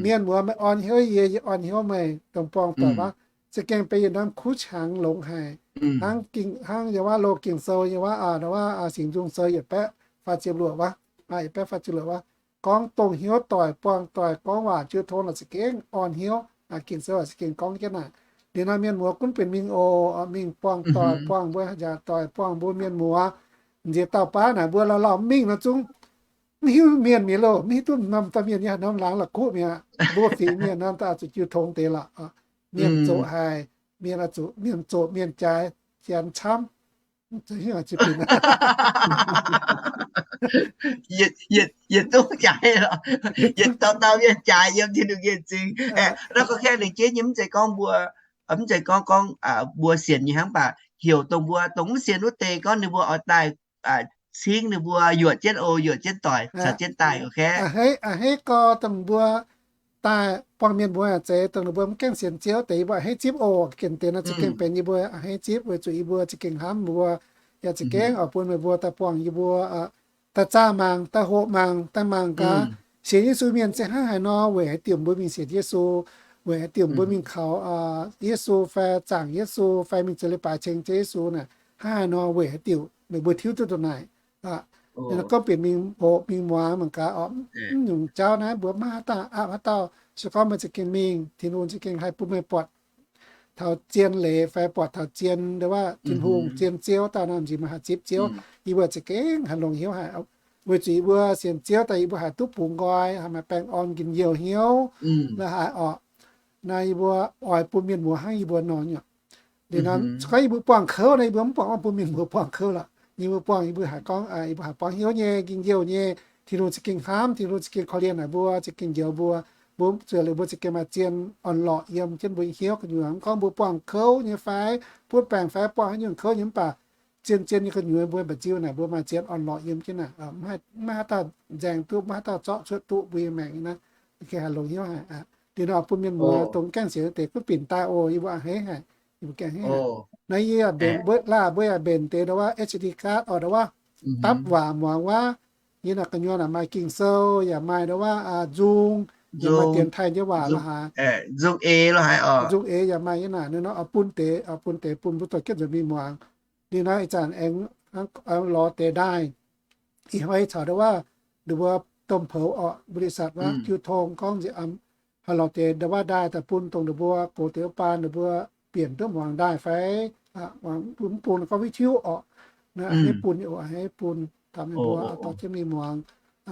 Mienh muoz meih orn hnyouv yie, yie orn hnyouv meih, dongh buangh doic wuov. Za'gengh benx yietc norm kuv qangx longx haic. Hnangv, hnangv yiem wuov loz Ging-Sou, yiem wuov, wuov Singx Nzung Sou yietc baeqv faah ziepc luoqc wuov, yietc baeqv faah ziepc luoqc wuov, gorngv dongh hnyouv doic, buangh doic, gorngv waac jiu tong naaic za'gengh orn hnyouv. Ging-Sou za'gengh gorngv jienv naaic. Liuz nor mienh muoz gunv benx mingh oc, mingh buangh doic, buangh mbuo njaaux doic, buangh mbuo mienh muoz. Nziex dauh baav naaic mbuo lauh lauh mingh nor zungv mv hiuv mienh mi'aqv loh, mv hiuv duqv norm dauh mienh nyei haaix norm laangz la'kuqv mi'aqv. Mbuo fingx mienh nor daaih zuqc jiu tong deix lorqc. Mienh zoqc haic, mienh zuqc, mienh zoqc mienh jaaix, janx camv. Yietc zungv jaaix, yietc dauh dauh mienh jaaix yiem Tin-Hungh nyei zingx. Nor gorngv kengh lengc jeiv nyei, mv zeiz gorngv mbuo, mv zeiz gorngv, gorngv mbuo sienx nyei hnangv, mv baac heuc dongh mbuo dongh mv sienx wuov deix gorngv ninh mbuo oix daaih cingv ninh mbuo yuoqc jienv oc, yuoqc jienv doic caux jienv daaih. A'hneiv gau dongh mbuo daaih buangh mienh mbuo yaac zeiz dongh ninh mbuo mv gaengh sienx Ziouv deix, yie mbuo a'hneiv zipv oc. Gengh deix nor za'gengh benx yie mbuo a'hneiv zipv weic zuqc yie mbuo za'gengh hnamv mbuo, yaac za'gengh oix bun meih mbuo daaih buangh yie mbuo, daaih zaah mangc, daaih hoqc mangc, daaih mangc gaax sienx Yesu mienh se hnangv haaix nor, weic haaix diuc mbuo mingh sienx Yesu, weic haaix diuc mbuo mingh kaux Yesu fai zaangc Yesu fai mingh zoux leiz-baaix ceng Ziouv Yesu naaic, hnangv haaix nor, weic haaix diuc meih mbuo tiuv duqv ndongc naaic. Gorngv bieqc mingh hoqc mingh muangx mangc gaax oc. Mv nyungc jauv naaiv mbuo maiv haaix dauh aapv haaix dauh. Se gorngv meih za'gengh mingh, Tin-Hungh za'gengh haih bun meih buatc taux zien leiz fai buatc taux zien, ndo wuov, Tin-Hungh, zien Ziouv daaih nor, m'zing meih haih zipv Ziouv. Yie mbuo za'gengh haih longx hnyouv haic, weic zuqc yie mbuo sienx Ziouv daaih yie mbuo haih duqv bungx nqoi, haih maaih baengh orn njien-youh hnyouv la'haaix orqc. Naaiv yie mbuo oix bun mienh muoz hnangv yie mbuo nor nyei. Liuz nor, se gorngv yie mbuo buangh kouv nor, yie mbuo mv buangh orn bun mienh muoz buangh kouv lorqc. Yie mbuo buangh, yie mbuo haih gorngv, yie mbuo haih buangh hnyouv nyei, njien-youh nyei. Tin-Hungh za'gengh hnamv, Tin-Hungh za'gengh korv-lienh naaic mbuo, za'gengh njoux mbuo, mbuo zuqc liuz mbuo za'gengh maaih zien orn-lorqc yiem jienv mbuo nyei hnyouv gu'nyuoz. Mv gorngv mbuo buangh kouv nyei fai butv baengc fai buangh haaix nyungc kouv nyei mv baac, zien-zien nyei gu'nyuoz mbuo mba'nziu naaic mbuo maaih zien orn-lorqc yiem jienv naaic. Maiv haaix dauh nzaeng duqv, maiv haaix dauh zorqv cuotv duqv mbuo nyei maengc naaiv. Gengh haih longx hnyouv haic. Liuz nor bun mienh muoz dongh gaengh sienx deix gunv binc daaih oc. Yie mbuo a'hneiv haic. Yie mbuo a'hneiv haic. Naaiv yie mbenc mbuo laah, mbuo yaac mbenc deix ndo wuov H D card oc, ndo wuov dapv waac muangx wuov. Yie naaic gu'nyuoz naaic maaih Ging-Sou, yaac maaih ndo wuov Zoom, yaac maaih dienx taaih nyei waac la'haaix. Zoom eix la'haaix oc. Zoom eix yaac maaih yie naaic. Ninh nor oix bun deix, oix bun deix bun mbuo dorh jienv nzuonx mingh muangx. Liuz nor ih zanc aengx lorz deix ndaaih. Ih hnoi caux ndo wuov, ninh mbuo domh poux orqc, บริษัท wuov jiu tong gorngv nziex haih lorz deix ndo wuov ndaaih daaih bun dongh ninh mbuo gox deix wuov baan ninh mbuo bieqc duqv muangx ndaaih fai mv bun gorngv video orqc. A'hneiv bun oc, a'hneiv bun, taux meih mbuo dorh jienv mingh muangx,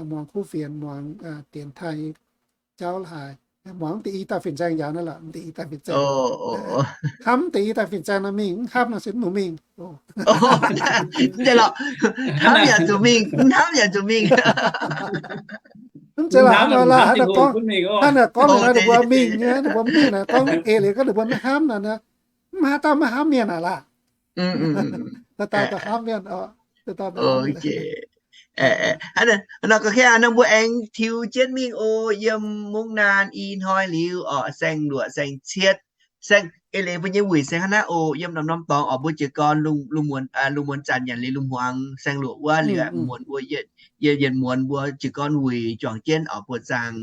muangx kuv fienx, muangx dienx taaih jauv la'haaix. Muangx deix i dauh fin-saeng njaaux naaiv lorqc, deix i dauh fin-saeng. Hnamv deix i dauh fin-saeng nor mingh, mv hnamv nor se mv dungx mingh. Hnamv yaac zuqc mingh, mv hnamv yaac zuqc mingh. Mv zeiz lorqc, hnangv naaic gorngv, hnangv naaic gorngv liuz nor ninh mbuo mingh nyei, ninh mbuo mv mingh naaic gorngv eix leiz gorngv ninh mbuo maiv hnamv naaic, mv haaix dauh maiv hnamv mienh naaic laah. Dauh dauh hnamv mienh oc. Nor gorngv ninh mbuo aengx tiux jienv mingh oc, yiem mungv naanc i hnoi liuz orqc, saeng-luoqc saeng-cietv, saeng, Eix leiz mbuo nyei wuic se hnangv naaiv oc. Yiem norm-norm dorngx oc, mbuo jiez gorn lungh muonz, lungh muonz zanc nyanc liuz lungh hmuangx saeng-luoqc wuov liuz, muonz mbuo yietc, yietc muonz mbuo jiez gorn wuic juangc jienv oc, buoqc zaangc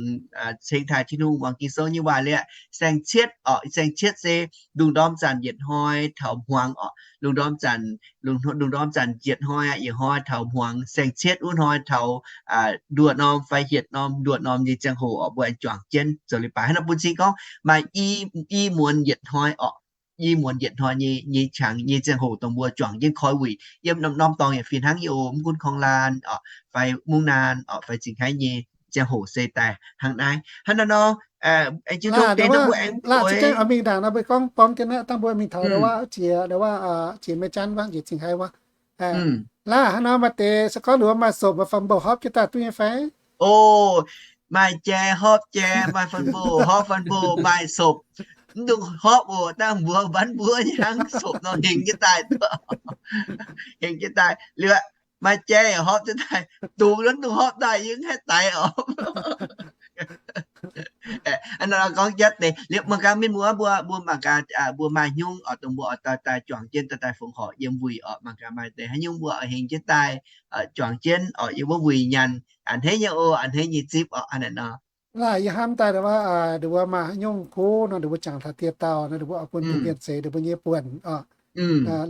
ceng taaih Tin-Hungh, muangx Ging-Sou nyei waac liuz, saeng-cietv oc. Saeng-cietv se lungh ndorm zanc yietc hnoi taux hmuangx oc. Lungh ndorm zanc, lungh ndorm zanc yietc hnoi, yietc hnoi taux hmuangx, saeng-cietv wuov hnoi taux nduoqc norm fai hietc norm, nduoqc norm nyei ziangh hoc oc, mbuo aengx juangc jienv zoux leiz-baaix. Hnangv naaiv bun cing gorngv maaih i, i muonz yietc hnoi oc. I muonz yietc hnoi nyei, nyei qangx nyei ziangh hoc dongh mbuo juangc jienv koi wuic yiem norm-norm dorngx yaac fih hnangv nyei oc. Mv gunv Korng-Lan oc fai Mungv Naan oc fai Zingh Haiv nyei ziangh hoc se daaih hnangv naaiv. Hnangv naaiv nor, aengx jienv dongh deix nor mbuo aengx mingh ndaangc nor mbuo gorngv borng jienv naaiv, dangh mbuo mingh taux ndau wuov jiex, ndau wuov jiex Mei Janv wuov, jiex Zingh Haiv wuov. Laah, hnangv nor maaih deix se gorngv nduov maaih sopc maaih fun mboh hopv jienv daaih duqv nyei fai? O, maaih jai hopv jai, maaih fun mboh hopv fun mboh, maaih sopc. Mv dungx hopv oc, dangh mbuo mbanv mbuov hnangv, sopc nor hengx jienv daaih duqv, hengx jienv daaih liuz, maaih jai hopv jienv daaih, dungz nor mv dungx hopv daaih, yie mv haih daix oc. Hnangv nor gorngv jatv deix liuz, mangc gaax mienh muoz mbuo, mbuo mangc gaax, mbuo maaih haaix nyungc oc, dongh mbuo oix daaih, daaih juangc jienv daaih, daaih fongc horc yiem wuic oc. Mangc gaax maaih deix haaix nyungc mbuo oix hengx jienv daaih juangc jienv oc, yiem wuov wuic nyanc a'hneiv nyei oc, a'hneiv nyei zipv oc, hnangv naaiv nor. Laah, yie hnamv daaih ndau wuov, ndau wuov maaih haaix nyungc kuv nor, ndau mbuo jangx taux dieh dauh nor, ndau mbuo oix bun mienh zeix ndau mbuo nyei buonc oc.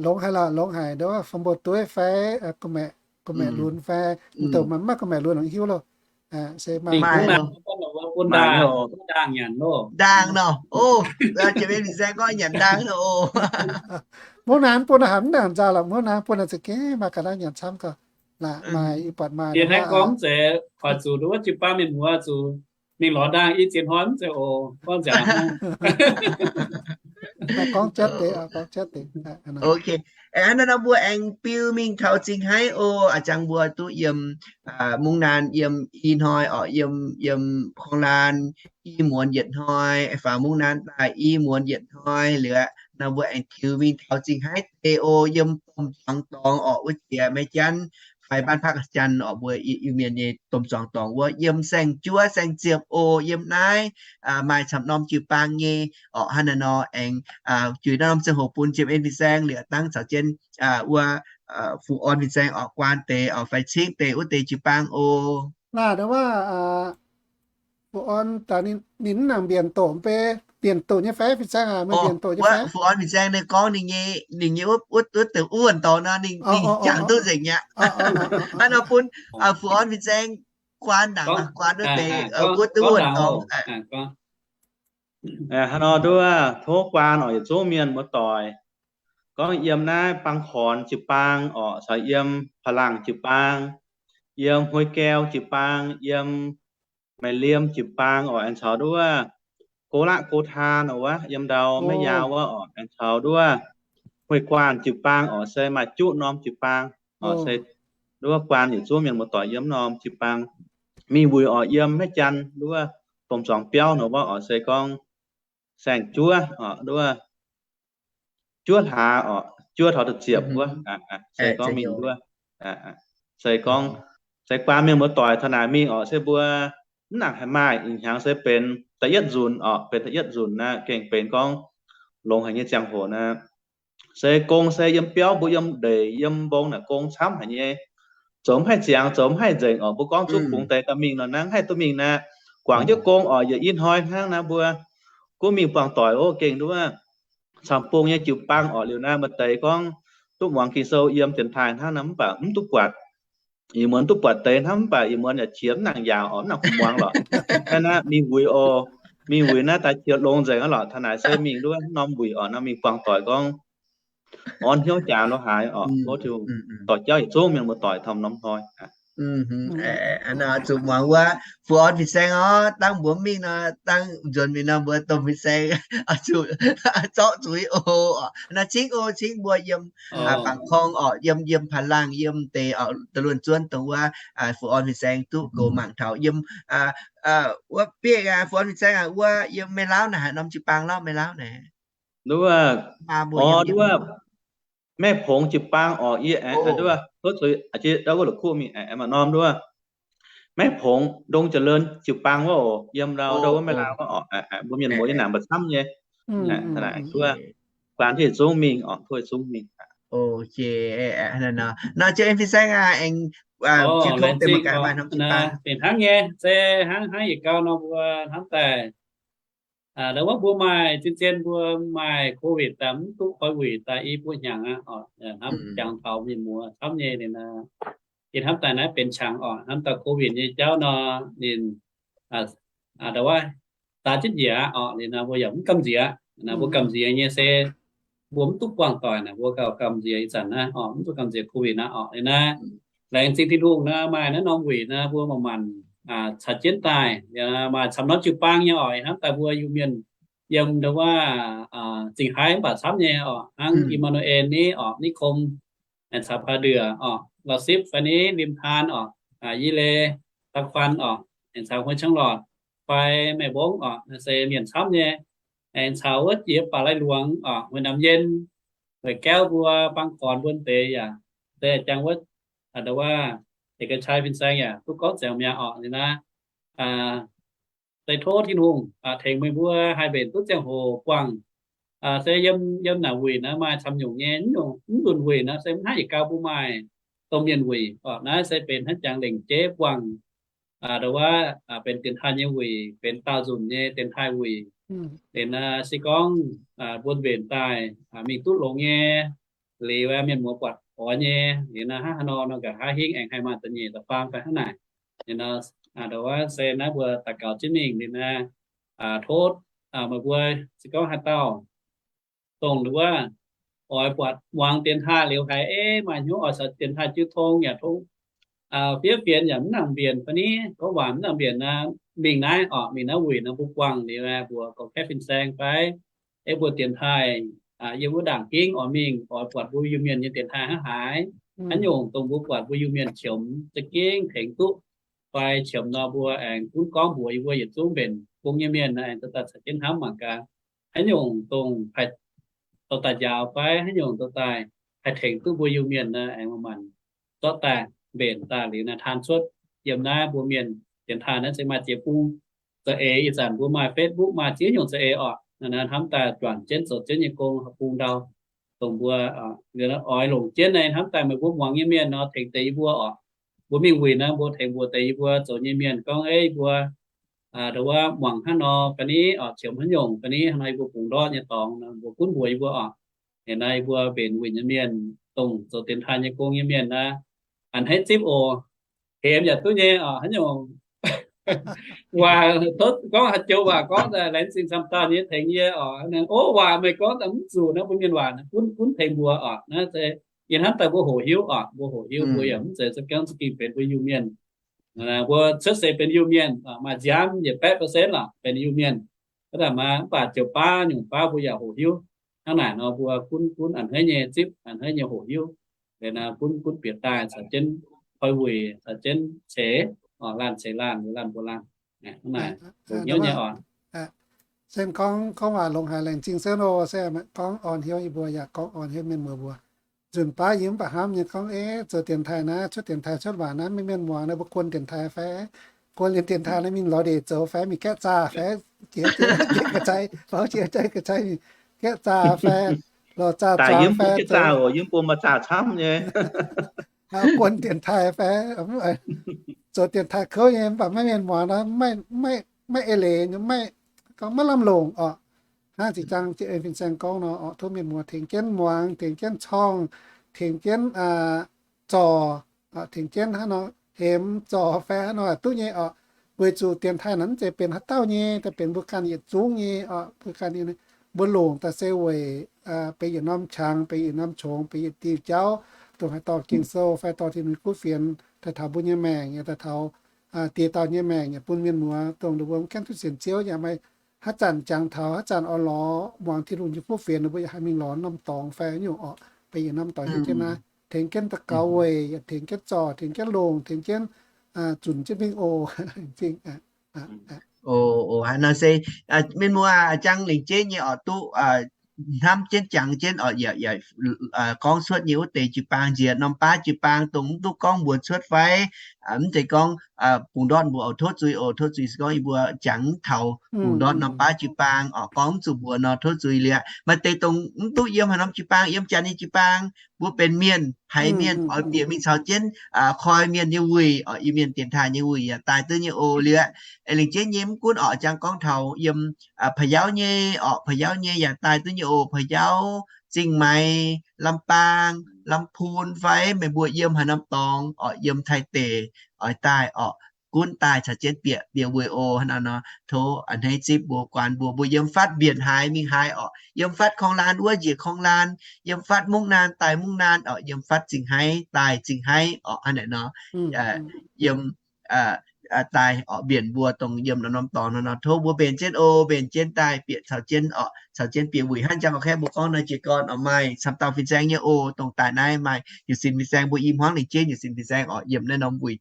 Longx haic lorqc, longx haic, ndau wuov fun mboh dueiv fai gu'maeqc lunx fai, mv douc maaih gu'maeqc lunx longc hiuv loh. Se maaih ndaangc nor, o, jiex mingh saeng gorngv nyanc ndaangc nor, o. Mungv Naan bun haic mv nangc nzauh lorqc, Mungv Naan bun za'gengh maaih ga'naaiv nyanc camv gauh. Laah, maaih, ih buatc maaih. Yie hnangv gorngv mv zeiz, oix zuqc ndau wuov jiu-baang mienh muoz zuqc mingh lorz ndaangh i ziex hnoi mv zeiz oc, gorngv nziaauc. Gorngv jatv deix, gorngv jatv deix. Ok, hnangv nor mbuo aengx biu mingh taux Zingh Haiv oc. A'jang mbuo duqv yiem Mungv Naan yiem i hnoi oc, yiem, yiem Korng-Lan i muonz yietc hnoi, faaux Mungv Naan daaih i muonz yietc hnoi liuz, nor mbuo aengx tiux mingh taux Zingh Haiv deix oc, yiem domh zuangx dorngx oc, wuov jiex Mei Janv fai บ้านพักอาจารย์ oc, mbuo Iu-Mienh nyei domh zuangx dorngx wuov, yiem saeng-juov saeng-ziepc oc. Yiem naaiv maaih camv norm jiu-baang nyei oc. Hnangv naaiv nor aengx juix norm ziangh hoc bun Jiem En Fin-Saeng liuz dangv caux jienv wuov Fu Orn Fin-Saeng oc, guaan deix oc fai cingv deix wuov deix jiu-baang oc. Naaiv ndau wuov Fu Orn daaih ninh mv nangc mbienc doqc, mv bei mbienc doqc nyei fai Fin-Saeng aac? Meih mbienc doqc nyei fai? Fu Orn Fin-Saeng ninh gorngv ninh nyei, ninh nyei wuov, wuov deix wuov wuonh dorngx nor, ninh, ninh jangx duqv nzengc mi'aqv. Hnangv nor bun Fu Orn Fin-Saeng guaan ndaangc, guaan wuov deix, wuov deix wuonh dorngx. Hnangv nor nduov tov guaan oc, yietc zungv mienh muoz-doic. Gorngv yiem naaiv Bang Korn jiu-baang oc, caux yiem Pa'laangh jiu-baang, yiem Huei Gau jiu-baang, yiem Maiv Liemh jiu-baang oc, aengx caux nduov Go Laqv Go Taan oc, wuov yiem ndau Maiv Yaau wuov oc, aengx caux nduov Huei Guaan jiu-baang oc, se maaih juqv norm jiu-baang oc, se nduov guaan yietc zungv mienh muoz-doic yiem norm jiu-baang. Mingh wuic oc, yiem Maiv Janx nduov domh zuangx biauv nor wuov oc, se gorngv saeng-juov oc, nduov juov hlaax oc, juov taux da'ziepc wuov, se gorngv mingh nduov, se gorngv, se guaan mienh muoz-doic taux naaic mingh oc, se mbuo mv nangc haih maaih, ih hnyangx se benx da'yietv nzunc oc, benx da'yietv nzunc naaiv, gengh benx gorngv longx haic nyei ziangh hoc naaiv. Se gong se yiem biauv mbuo yiem ndeic yiem mbong naaic gong camv haic nyei. Zoux mv haih ziangx, zoux mv haih nzengc oc. Mbuo gorngv zuqc kungx deix gauh mingh nor, hnangv haih duqv mingh naaiv. Guangc jienv gong oc, yietc i hnoi hnangv naaiv mbuo gunv mingh buangh doic oc, gengh nduov camv-bung nyei jiu-baang oc. Liuz naaiv maaih deix gorngv duqv muangx Ging-Sou yiem dienx taaih hnangv naaiv mv baac mv duqv buatc. Ih muonz duqv buatc deix hnangv mv baac ih muonz yaac qiex mv nangc yaauc oc, mv nangc kuh muangx lorqc. Naaiv naaiv mingh wuic oc, mingh wuic naaiv daaih qiex longx nzengc aqv lorqc. Taux naaic se mingh nduov norm wuic oc, nor mingh buangh doic gorngv orn hnyouv jaax lo haaix oc, tov Tin-Hungh dorh jauv yietc zungv mienh muoz-doic taux norm hnoi. Zuqc muangx wuov Fu Orn Fin-Saeng oc, dangh mbuo mingh nor, dangh nzuonx mingh nor mbuo domh Fin-Saeng zuqc zorqv zuiz oc. Naaiv cingv oc, cingv mbuo yiem Bangkok oc, yiem, yiem Palaang, yiem deix oc, da'luonx zuonv dongh wuov Fu Orn Fin-Saeng duqv goux mangc taux yiem wuov bieqc aqv, Fu Orn Fin-Saeng aqv, wuov yiem Meiv Lauv naaic haaix norm jiu-baang lorqc, Meiv Lauv naaic. Nduov, o, nduov, Meiv Pongx jiu-baang oc, yie, nduov, tov zuiz, ndau wuov la'kuqv mingh, maaih norm nduov. Meiv Pongx Ndong Ja'leun jiu-baang wuov oc, yiem ndau, ndau wuov Meiv Lauv wuov oc, mbuo mienh muoz yie nangc mba'camv nyei. Naaic, tov buangh zungv mingh oc, tov zungv mingh. Nor, Ziouv Fin-Saeng aah, aengx jiu tong deix mangc gaax maaih norm jiu-baang. Fih hnangv nyei, se hnangv hnangv yietc gau nor mbuo hnamv daaih, ndau wuov mbuo maaih zien-zien mbuo maaih COVID daaih mv duqv koi wuic daaih i buo hnyangx aqv oc. Hnamv jangx taux mienh muoz camv nyei ninh, yie hnamv daaih naaiv benx qangx oc. Hnamv daaih COVID nyei jauv nor, ninh ndau wuov zaax jienv njiec aqv oc. Liuz nor mbuo yaac mv gamh nziex. Mbuo gamh nziex nyei se mbuo mv duqv buangh doic naaic, mbuo gauh gamh nziex ih zanc naaiv oc, mv duqv gamh nziex COVID naaiv oc. Liuz naaiv laengz zingh Tin-Hungh naaiv maaih naaiv norm wuic naaiv mbuo manc-manc caux jienv daaih, maaih camv norm jiu-baang nyei oc. Ih hnamv daaih mbuo Iu-Mienh yiem ndau wuov Zingh Haaix mv baac camv nyei oc, hnangv I^maa^nu^en ni oc, Ni^kom, aengx caux Paa Nduoc oc, La'sipv fai ni, Lim Taan oc, Yi^le, Daa Kuan oc, aengx caux Huei Qangv Lorh fai Meih Mbongv oc, naaiv se mienh camv nyei. Aengx caux wuov jiex Baac Lai Luangz oc, Huei Namx Yien, Huei Gaauv mbuo, Bang Gorn mbuo deix yaac se jangx wuov ndau wuov deix ga'qai fin-saeng yaac duqv gorngv ziangx mi'aqv oc. Liuz naaiv se tov Tin-Hungh tengx meih mbuo haih mbenc duqv ziangh hoc buangh. Se yiem, yiem naaic wuic naaiv maaih camv nyungc nyei, mv nzunc wuic naaiv se mv hnangv yietc gau mbuo maaih domh mienh wuic oc. Naaiv se benx hnangv jangx lengc jeiv buangh ndau wuov benx dienx taaih nyei wuic, benx daauh nzunc nyei dienx taaih wuic. Benx se gorngv mbuo mbenc daaih mingh duqv longx nyei, liuz mienh muoz buatc oix nyei, liuz naaiv hnangv haaix nor nor nqa'haav hingv aengx haih maaih da'nyeic da'faam fai hnangv naaic. Liuz nor ndau wuov se naaiv mbuo daux gaux jienv mingh liuz naaiv, tov meih mbuo se gorngv haaix dauh dongh ndau wuov oix buatc muangx dienx taaih liuz haiz ei maaih hnyouv oix caux dienx taaih jiu tong yaac tong fiev fienx yaac mv nangc mbienc fai ni, gorngv waac mv nangc mbienc naaiv, mingh naaiv oc, mingh naaiv wuic nor mbuo buangh liuz mbuox gorqv-kaeqv fin-saeng fai ei mbuo dienx taaih yiem wuov ndaangc gingv oix mingh oix buatc mbuo Iu-Mienh nyei dienx taaih hnangv haaix. Haaix nyungc dongh mbuo buatc mbuo Iu-Mienh qiemx za'gengh tengx duqv fai qiemx nor mbuo aengx gunv gorngv mbuox yie mbuo yietc zungv mbenc gong nyei mienh aengx dorh daaih caux jienv hnamv mangc gaax. Haaix nyungc dongh haih dorh daaih njaaux fai haaix nyungc dorh daaih haih tengx duqv mbuo Iu-Mienh aengx manc-manc zorqv daaih mbenc daaih liuz naaiv taan cuotv yiem naaiv mbuo mienh dienx taaih naaiv se maaih ziex bung za'eix. Ih zanc mbuo maaih Facebook, maaih ziex nyungc za'eix oc. Naaiv hnamv daaih juangc jienv zoux jienv nyei gong bung ndau dongh mbuo oix longc jienv naaiv hnamv daaih meih mbuo muangx nyei mienh nor tengx deix yie mbuo oc. Mbuo mingh wuic naaiv mbuo tengx mbuox deix yie mbuo zoux nyei mienh gorngv ei yie mbuo ndau wuov muangx hnangv nor fai ni oc, qiemx haaix nyungc fai ni hnangv nor yie mbuo bungx ndortv nyei dorngx mbuo gunv mbuox yie mbuo oc. Hnangv naaiv yie mbuo mbenc wuic nyei mienh dongh zoux dienx taaih nyei gong nyei mienh naaiv, a'hneiv zipv oc. Hemx yaac duqv nyei oc. Haaix nyungc waac tov gorngv haaix joux waac gorngv daaih laengz zingh camv dauh nyei tengx yie oc. Ov, waac meih gorngv daaih mv zuqc naaiv mbuo mienh waac gunv, gunv tengx mbuo oc. Naaiv se yie hnamv daaih mbuo hoqc hiuv oc, mbuo hoqc hiuv, mbuo yaac mv zeiz za'gengh za'gengh benx mbuo Iu-Mienh. Mbuo cuotv seix benx Iu-Mienh, maaih nziaamv yietc baeqv percent lorqc benx Iu-Mienh. Aa, mv baac ziouc baav nyungc baav mbuo yaac hoqc hiuv. Hnangv naaic nor mbuo gunv, gunv a'hneiv nyei zipv, a'hneiv nyei hoqc hiuv. Gunv, gunv bieqc daaih caux jienv koi wuic, caux jienv ceix, laanh ceix laanh, laanh mbuox laanh. Hnangv naaic hoqc hiuv nyei oc. Sen gorngv, gorngv waac longx haic laengz zingh se nor se gorngv orn hnyouv yie mbuo yaac gorngv orn hnyouv mienh muoz mbuo. Nzunc baav yie mv baac hnamv nyei gorngv, eh, zoux dienx taaih naaiv, cuotv dienx taaih cuotv waac naaiv, mienh muangx naaiv mbuo guon dienx taaih fai, guon liemh dienx taaih naaiv mingh lorz ndeic zoux fai, mingh gaeqv zaah fai, jiex, jiex ga'cai, lorz jiex jai ga'cai mingh gaeqv zaah fai, lorz zaah zuangx fai, yiem buo maaih zaah camv nyei. Guon dienx taaih fai, zoux dienx taaih kouv nyei, mv baac maiv mienh muangx naaiv, maiv eix leiz, maiv, gorngv maiv lamh longc oc. Hnangv zinh ziangx Fin-Saeng gorngv nor oc, tov mienh muoz tengx jienv muangx, tengx jienv corngh, tengx jienv zorc, tengx jienv hnangv nor hemx zorc fai hnangv nor duqv nyei oc. Weic zuqc dienx taaih naaiv mv zeiz benx haaix dauh nyei, daaih benx mbuo ganh yietc zungv nyei oc. Mbuo ganh, mbuo longc daaih se weic benx yietc norm qangx, benx yietc norm qongx, benx yietc diuh jauv, dongh haih dorh Ging-Sou fai dorh Tin-Hungh nyei kuv fienx daaih taux mbuo nyei maengc, yaac daaih taux die dauh nyei maengc, yaac bun mienh muoz dongh mbuo mv gaengh duqv sienx Ziouv yaac maaih haaix zanc jangx taux, haaix zanc oix lorz muangx Tin-Hungh nyei kuv fienx, mbuo yaac haih mingh lorz norm dorngx fai nyungc oc. Benx yietc norm dorngx jienv naaiv tengx jienv daux gaux weic, yaac tengx jienv zorc, tengx jienv longc, tengx jienv zunc jienv mingh oc. Zingh. Oc, haaix nor se mienh muoz jangx lingc jeiv nyei oc, duqv hnamv jienv jangx jienv oc, yaac gorngv cuotv nyei wuov deix jiu-baang nziex norm baav jiu-baang dongh mv duqv gorngv mbuox cuotv fai Mv zeiz gorngv bungx ndortv mbuo oc, tov zuiz oc, tov zuiz. Se gorngv yie mbuo jangx taux bungx ndortv norm baav jiu-baang oc, gorngv mv zuqc mbuox nor tov zuiz liuz. Maaih deix dongh mv duqv yiem haaix norm jiu-baang, yiem janx nyei jiu-baang, mbuo benx mienh, haiz mienh oix bieqc mingh caux jienv koi mienh nyei wuic oc, Iu-Mienh dienx taaih nyei wuic yaac daaih duqv nyei oc. Liuz, lengc jeiv nyei mv gunv oc, jangx gorngv taux yiem Pa'yauv nyei oc, Pa'yauv nyei yaac daaih duqv nyei oc. Pa'yauv, Zingh Maix, Lambaang, Lampun fai meih mbuo yiem haaix norm dorngx oc, yiem Taiv deic oix daaih oc, gunv daaih caux jienv bieqc bieqc wuic oc. Hnangv naaiv nor, tov a'hneiv zipv mbuo, guaan mbuo, mbuo yiem fatv mbienc haaix mingh haaix oc, yiem fatv korng laan wuov njiec korng laan, yiem fatv mungv naan daaih mungv naan oc, yiem fatv zingh haiv daaih zingh haiv oc. Hnangv naaiv nor, yiem daaih oc, mbienc mbuo dongh yiem norm-norm dorngx nor, tov mbuo mbenc jienv oc, mbenc jienv daaih bieqc caux jienv oc, caux jienv bieqc wuic. Hnangv jangx oc, kaeqv mbuo gorngv nor, jiez gorn oc, maaih camv dauh fin-saeng nyei oc, dongh daaih naaiv maaih yietc sin fin-saeng, mbuo i hmuangv lengc jeiv yietc sin fin-saeng oc, yiem naaiv norm wuic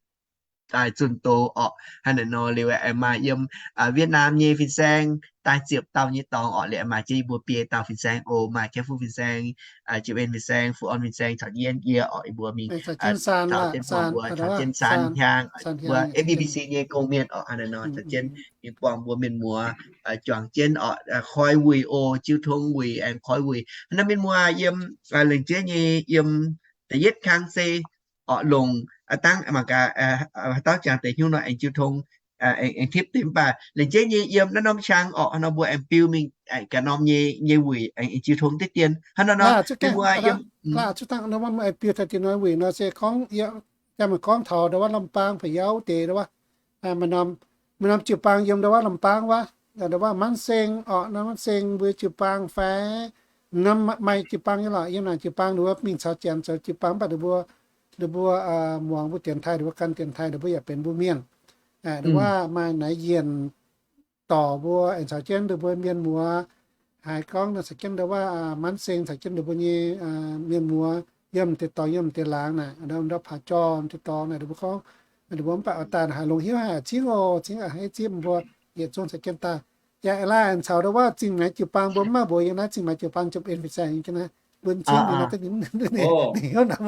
daaih zunh doz oc. Hnangv naaiv nor liuz, aengx maaih yiem Vietnam nyei fin-saeng daaih ziepc dauh nyei dorngx oc. Liuz aengx maaih jienv yie mbuo biei dauh fin-saeng oc, maaih Kaeqv Fuqv fin-saeng, Jiem En fin-saeng, Fuqv Orn fin-saeng caux jienv yie oc, yie mbuo mingh caux jienv buangh mbuo caux jienv saan hiaang mbuo F B B C nyei gong-mienh oc. Hnangv naaiv nor caux jienv mingh buangh mbuo mienh muoz juangc jienv oc, koi wuic oc, jiu tong wuic aengx koi wuic. Hnangv naaiv mienh muoz yiem lengc jeiv nyei yiem da'yietv kang se oc, longc dangv mangc gaax, haaix dauh jangx deix hnyouv nor aengx jiu tong, aengx tipv deix. Mv baac lengc jeiv nyei yiem naaiv norm qang oc, hnangv nor mbuo aengx biu mingh gaax norm nyei, nyei wuic aengx jiu tong diqv dien. Hnangv nor nor, mienh muoz yiem, biu taux dien norm wuic nor se gorngv, jangx mangc gorngv taux ndau wuov Lambaang Pa'yauv deix ndau wuov, maaih norm jiu-baang yiem ndau wuov Lambaang wuov, ndau wuov Manv Seng oc, norm Manv Seng mbuo jiu-baang fai, norm maaih jiu-baang nyei lorqc, yiem naaic jiu-baang ninh mbuo mingh caux janx zoux jiu-baang, mv baac ninh mbuo, ninh mbuo muangx mbuo dienx taaih, ninh mbuo gan dienx taaih, ninh mbuo yaac benx mbuo mienh. Ndau wuov maaih naaiv Yienc dorc mbuo aengx caux jienv ninh mbuo mienh muoz, haiz gorngv nor caux jienv ndau wuov Manv Seng caux jienv ninh mbuo nyei mienh muoz yiem deix dorngx, yiem deix laangz naaic, ndau Paac Jorm deix dorngx naaic, ninh mbuo gorngv, ninh mbuo mv baac oix daaih haiz longx hnyouv haic, cingv oc, cingv a'hneiv zipv mbuo yietc zungv caux jienv daaih. Yaac laaix caux ndau wuov Zingh Maix jiu-baang mbuo mv maaih mbuox yiem naaiv Zingh Maix jiu-baang jomc en fin-saeng nyei naaiv, bun cingv ninh hnyouv naaic. Hnangv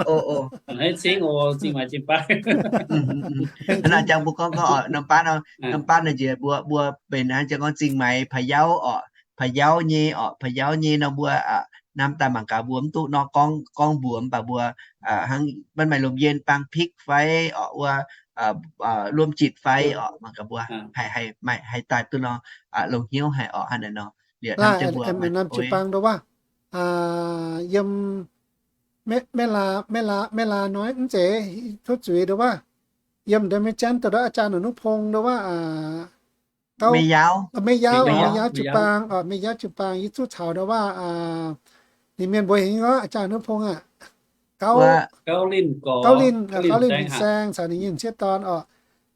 naaic jangx mbuo gorngv, gorngv oc, norm baav, norm baav nor njiec mbuo, mbuo benx hnangv jangx gorngv Zingh Maix Pa'yauv oc, Pa'yauv nyei oc, Pa'yauv nyei nor mbuo hnamv daaih mangc gaax mbuo mv duqv nor gorngv, gorngv mbuox, mv baac mbuo hnangv maiv maaih lomh ndiev bang pikv fai oc, wuov luomv jitc fai oc, mangc gaax mbuo haih, haih maaih, haih daaih duqv nor longx hnyouv haic oc. Hnangv naaic nor, liuz hnamv jienv mbuo norm jiu-baang ndau wuov, yiem Mei-Laa, Mei-Laa, Mei-Laa nor mv zeiz, tov zuiz ndau wuov, yiem ndau Mei Janv ndau wuov, aa, jaa nor nuv pong ndau wuov, Mei Yaauv, Mei Yaauv, Mei Yaauv jiu-baang, Mei Yaauv jiu-baang yie zuqc caux ndau wuov, ninh mienh mbuo hingv gorngv aa jaa nuv pong aqv, Gauv Linh, Gauv Linh fin-saeng caux ninh nyei m'sieqv dorn oc.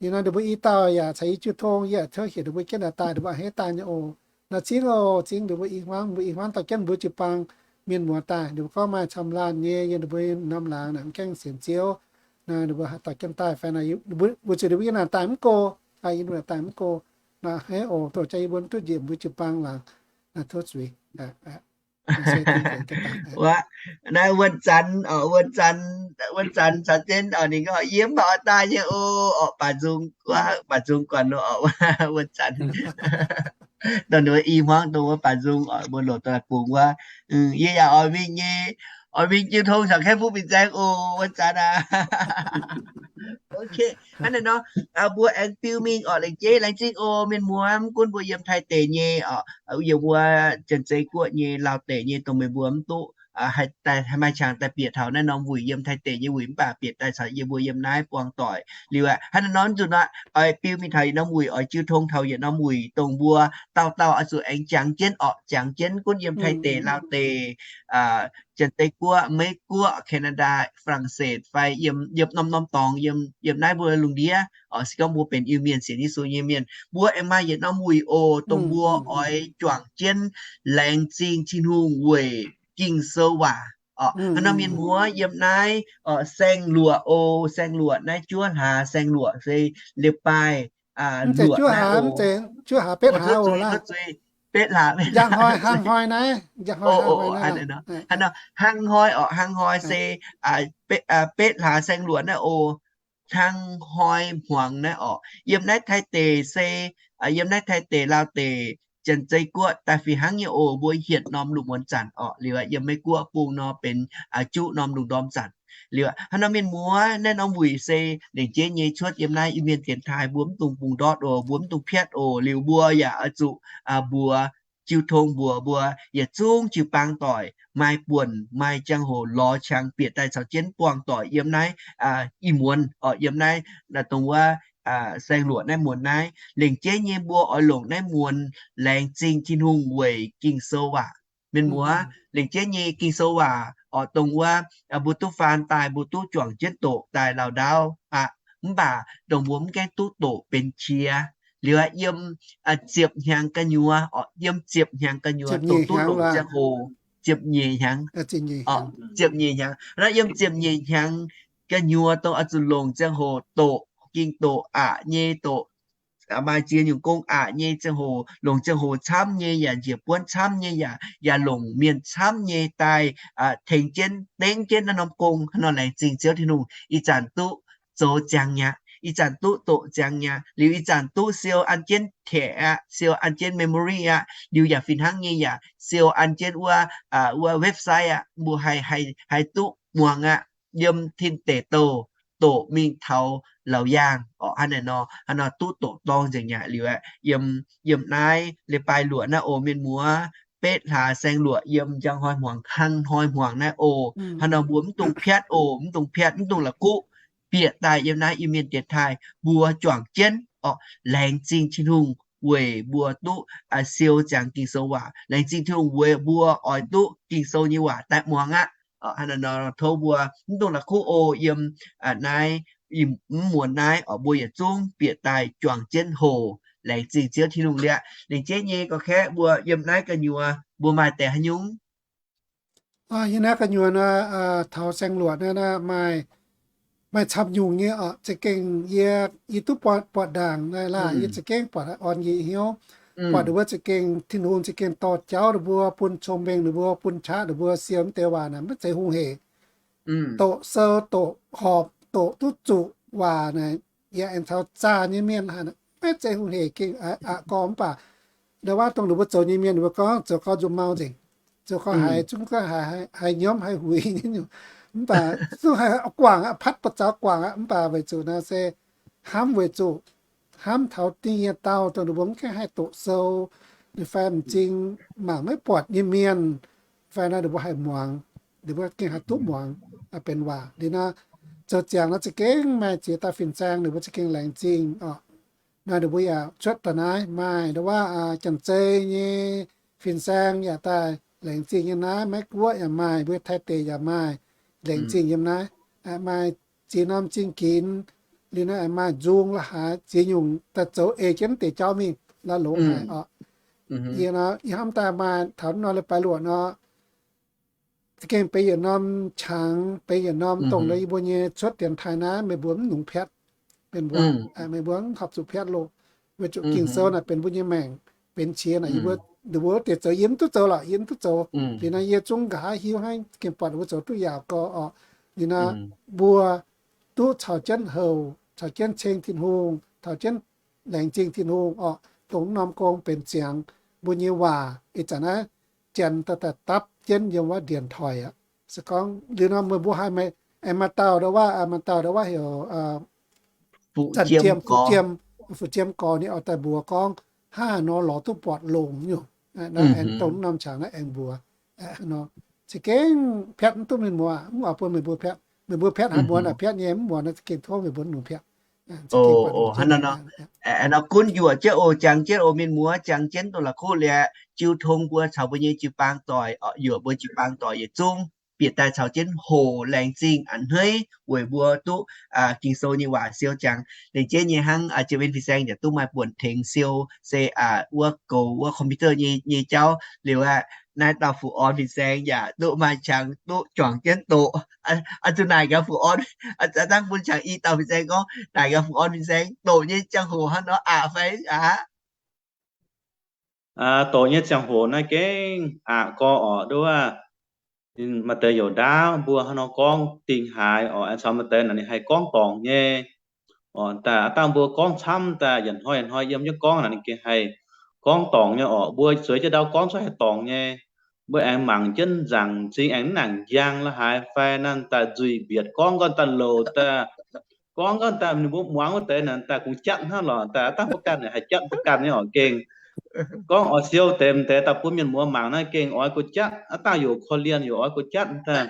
Ninh nor ninh mbuo i dauh yaac caux yie jiu tong, yie a'touv heuc ninh mbuo jienv daaih, ninh mbuo a'hneiv daaih nyei oc. Nor cingv oc, cingv ninh mbuo i hmuangv, mbuo i hmuangv dorh jienv mbuo jiu-baang mienh muoz daaih. Ninh mbuo gorngv maaih camv laanh nyei yiem ninh mbuo norm laangz naaic, mv gaengh sienx Ziouv. Nor ninh mbuo dorh jienv daaih fai nor, mbuo zuqc ninh mbuo yiem naaic daaih mv go, yiem naaic daaih mv go. Nor a'hneiv oc, dorh jaax yie mbuo mv duqv njiec mbuo jiu-baang laangz. Nor tov zuiz. Wuov, naaiv wuonh zanc, wuonh zanc, wuonh zanc caux jienv oc, ninh gorngv yie mv baac oix daaih nyei oc, oc, baac nzung, baac nzung guanh oc, wuonh zanc. Dongh ninh mbuo i hmuangv dongh wuov baac nzung oc, mbuo loc daaih bungx wuov, yie yaac oix mingh nyei, oix mingh jiu tong caux Kaeqv Fuqv fin-saeng oc, wuonh zanc aac. Ok, hnangv naaic nor, mbuo aengx biu mingh oc, lengc jeiv laengz zingh oc, mienh muoz, mv gunv mbuo yiem Taiv deic nyei oc, yiem wuov Janx-Zei Guoqv nyei, Laauv deic nyei, dongh meih mbuo mv duqv haih maaih qangx daaih bieqc taux naaiv norm wuic yiem Taiv deic nyei wuic, mv baac bieqc daaih caux yie mbuo yiem naaiv buangh doic liuz aqv. Hnangv naaiv nor, nzunc nor oix biu mingh taux yietc norm wuic, oix jiu tong taux yietc norm wuic, dongh mbuo dauh dauh oix zuqc aengx jangx jienv orqc, jangx jienv gunv yiem Taiv deic, Laauv deic, Janx-Zei Guoqv, Meiv Guoqv, Canada, Faa^lang^setv fai yiem, yiem norm-norm dorngx, yiem, yiem naaiv mbuo lungh ndiev oc. Se gorngv mbuo benx Iu-Mienh, sienx Yesu nyei mienh, mbuo aengx maaih yietc norm wuic oc, dongh mbuo oix juangc jienv laengz zingh Tin-Hungh weic Ging-Sou waac oc. Hnangv nor mienh muoz yiem naaiv, Saeng-Luoqc oc, Saeng-Luoqc naaiv juov hlaax Saeng-Luoqc se Liepc Baaih, Luoqc naaiv oc, betv hlaax, hnangv hnoi oc, hnangv hnoi se betv hlaax Saeng-Luoqc naaiv oc. hnangv hnoi hmuangx naaiv orqc. Yiem naaiv Taiv deic se, yiem naaiv Taiv deic, Laauv deic, Janx-Zei Guoqv daaih fih hnangv nyei oc. Mbuo hietc norm lungh muonz zanc orqc, liuz yiem Meiv Guoqv bung nor benx juqv norm lungh ndorm zanc. Liuz hnangv nor mienh muoz, naaiv norm wuic se lengc jeiv nyei cuotv yiem naaiv Iu-Mienh dienx taaih. Mbuo mv dungx bungx ndortv oc, mbuo mv dungx piatv oc. Liuz mbuo yaac oix zuqc mbuox, jiu tong mbuox mbuo yietc zungv jiu-baang doic, maaih buonc maaih ziangh hoc lorz qangx bieqc daaih caux jienv buangh doic yiem naaiv ih muonz orqc, yiem naaiv dongh wuov Saeng Luoqc naaiv muonz naaiv. Lengc jeiv nyei mbuo oix longc naaiv muonz laengz zingh Tin-Hungh weic Ging-Sou waac. Mienh muoz, lengc jeiv nyei Ging-Sou waac orqc, dongh wuov mbuo duqv faan daaih, mbuo duqv juangc jienv doqc daaih lauh ndaauv aqv. Mv baac dongh mbuo mv gaengh duqv doqc benx qiex. Liuz yiem ziepc hnyangx gu'nyuoz orqc, yiem ziepc hnyangx gu'nyuoz dongh duqv longc ziangh hoc, ziepc nyeic hnyangx, ziepc nyeic hnyangx. Naaiv yiem ziepc nyeic hnyangx gu'nyuoz dongh oix zuqc longc ziangh hoc doqc, ging doqc, aqc nyei doqc, maaih ziex nyungc gong, aqc nyei ziangh hoc, longc ziangh hoc camv nyei yaac, njiec buonv camv nyei yaac, yaac longc mienh camv nyei daaih tengx jienv, dengv jienv naaiv norm gong. Hnangv nor laengz zingh Ziouv Tin-Hungh, ih zanc duqv zoux ziangx mi'aqv, ih zanc duqv doqc ziangx mi'aqv. Liuz ih zanc duqv siou an jienv taeqc aqv, siou an jienv memory aqv. Liuz yaac fih hnangv nyei yaac siou an jienv wuov, wuov website aqv. Mbuo haih, haih duqv muangx aqv, yiem tin deic douh doqc mingh taux laauc yaangh orqc. Hnangv naaiv nor, hnangv nor duqv doqc dorng nzengc mi'aqv. Liuz aeqv, yiem, yiem naaiv leiz-baaix luoqc naaiv oc mienh muoz, betv hlaax saeng luoqc yiem njang hnoi hmuangx, hnangv hnoi hmuangx naaiv oc. Hnangv nor mbuo mv dungx piatv oc, mv dungx piatv, mv dungx la'kuqv, bieqc daaih yiem naaiv Iu-Mienh dienx taaih, mbuo juangc jienv orqc, laengz zingh Tin-Hungh weic mbuo duqv siou ziangx Ging-Sou waac. Laengz zingh Tin-Hungh weic mbuo oix duqv Ging-Sou nyei waac daaih muangx aqv. Hnangv naaiv nor tov mbuo mv dungx la'kuqv oc. Yiem naaiv mv muonz naaiv orqc, mbuo yietc zungv bieqc daaih juangc jienv hoc. Laengz zingh Ziouv Tin-Hungh liaqc. Lengc jeiv nyei gorx-kaeqv mbuo yiem naaiv gu'nyuoz mbuo maaih deix haaix nyungc? Yie naaiv gu'nyuoz naaiv, taux saeng luoqc naaiv, maaih, maaih camv nyungc nyei orqc. Za'gengh yie, yie duqv buatc, buatc ndaangc naaiv laah, yie za'gengh buatc orn yie hnyouv. Buatc ninh mbuo za'gengh, Tin-Hungh za'gengh dorh jauv ninh mbuo, bun cong-mengh ninh mbuo, bun qaqv ninh mbuo siou mv deix waac naaic maiv zeiz hungh heic. Doqc sou, doqc horpc, doqc duqv zuqc waac naaic, yie aengx taux zaah nyei mienh haic, maiv zeiz hungh heic gengh aqc gorx mv baac ndau wuov dongh ninh mbuo zoux nyei mienh ninh mbuo gorngv zoux gau nzunc mau nzengc, zoux gau haiz zungv gau haiz, haiz nyiemv haiz huix nyei nyungc. Mv baac zungv haiz guangc aqv, patv buoz-zaux guangc aqv. Mv baac weic zuqc naaiv se hnamv, weic zuqc hnamv taux dingh nyei dauh dongh ninh mbuo mv gaengh haih doqc sou, ninh fai m'zing mangc maiv buatc nyei mienh, fai naaiv ninh mbuo haih muangx, ninh mbuo gengh haih duqv muangx benx waac. Liuz naaiv zoux ziangx naaiv za'gengh maaih ziex dauh fin-saeng ninh mbuo za'gengh laengz zingh orqc. Naaiv ninh mbuo yaac cuotv daaih naaiv maaih ndau wuov Janx-Zei nyei fin-saeng yaac daaih laengz zingh nyei naaiv, Meiv Guoqv yaac maaih, mbuo Taiv deic yaac maaih laengz zingh yiem naaiv. Maaih ziex norm zingh ginx, liuz naaiv maaih nzung la'haaix ziex nyungc daaih zoux ei jienv deix jauv mingh la'loc haic orqc. Yie hnamv daaih maaih taux nor leiz-baaix luoqc nor, za'gengh benx yietc norm qangx, benx yietc norm dongh yie mbuo nyei cuotv dienx taaih naaiv meih mbuo mv nungx piatv, benx waac, meih mbuo mv horpc zuqc piatv loh. Weic zuqc Ging-Sou naaic benx mbuo nyei maengc, benx qiex naaic yie mbuo, ninh mbuo wuov deix zoux yie mv duqv zoux lorqc, yie mv duqv zoux. Liuz naaiv yie zungv nqa'haav hiuv hnangv, za'gengh buatc ninh mbuo zoux duqv yaauc gau orqc. Liuz naaiv mbuo duqv caux jienv houc, caux jienv ceng Tin-Hungh, caux jienv laengz zingh Tin-Hungh orqc, dongh norm gong benx ziangx mbuo nyei waac. Ih zanc naaiv Janx daaih dapv jienv yiem wuov ndienc toic aqv. Se gorngv liuz nor meih mbuo haih aengx maaih dauh ndau wuov, maaih dauh ndau wuov heuc Zanc Jiem, Fu Jiem, Fu Jiem gorx ninh oix daaih mbuox gorngv hnangv haaix nor lorz duqv buatc longx nyungc. Aengx dongh norm qangx naaiv aengx mbuox nor, za'gengh piatv mv duqv mienh muoz, mv oix bun meih mbuo piatv. Meih mbuo piatv haaix muonz aeqv, piatv nyei, mv muonz za'gengh tov meih mbuo longc piatv. Hnangv nor gunv yuoqc jienv oc, jangx jienv oc, mienh muoz, jangx jienv dongh la'kuqv liuz, jiu tong mbuo caux mbuo nyei jiu-baang doic, yuoqc mbuo jiu-baang doic yietc zungv bieqc daaih caux jienv hoqc laengz zingh a'hneiv weic mbuo duqv Ging-Sou nyei waac siou jangx. Lengc jeiv nyei hnangv Jiem En fin-saeng yaac duqv maaih buonc tengx siou se wuov goux wuov computer nyei, nyei jauv liuz aqv. Naaiv dauh Fu Orn fin-saeng yaac duqv maaih qangx duqv juangc jienv doqc. Zuqc naaic gaax Fu Orn, dangv bun qangx i dauh fin-saeng gorngv, naaic gaax Fu Orn fin-saeng doqc nyei ziangh hoc hnangv nor aqc fai aqc? Doqc nyei ziangh hoc naaiv gengh aqc gorx orqc, nduov maaih deix youc ndaauv mbuo hnangv nor gorngv dingh haaix orqc, aengx caux maaih deix naaic ninh haih gorngv dorngc nyei. Daaih aav dangh mbuo gorngv camv daaih, yietc hnoi yietc hnoi yiem jienv gorngv naaic ninh gengh haih gorngv dorngc nyei orqc. Mbuo zueiz jienv ndau gorngv cuotv haih dorngc nyei. Mbuo aengx mangc jienv nzaangc m'zing aengx mv nangc njang la'haaix fai naaiv daaih nzuih mbietc gorngv gorngv daaih louc daaih, gorngv gorngv daaih ninh mbuo muangx wuov deix naaic daaih kungx jatv hnangv lorqc. Daaih aav dangh mbuo ganh haih jatv mbuo ganh nyei orqc gengh. Gorngv oix siou deix m'deix daaih bun mienh muoz mangc naaiv gengh oix go jatv, aav dangh yoc korv-lienh yoc oix go jatv daaih.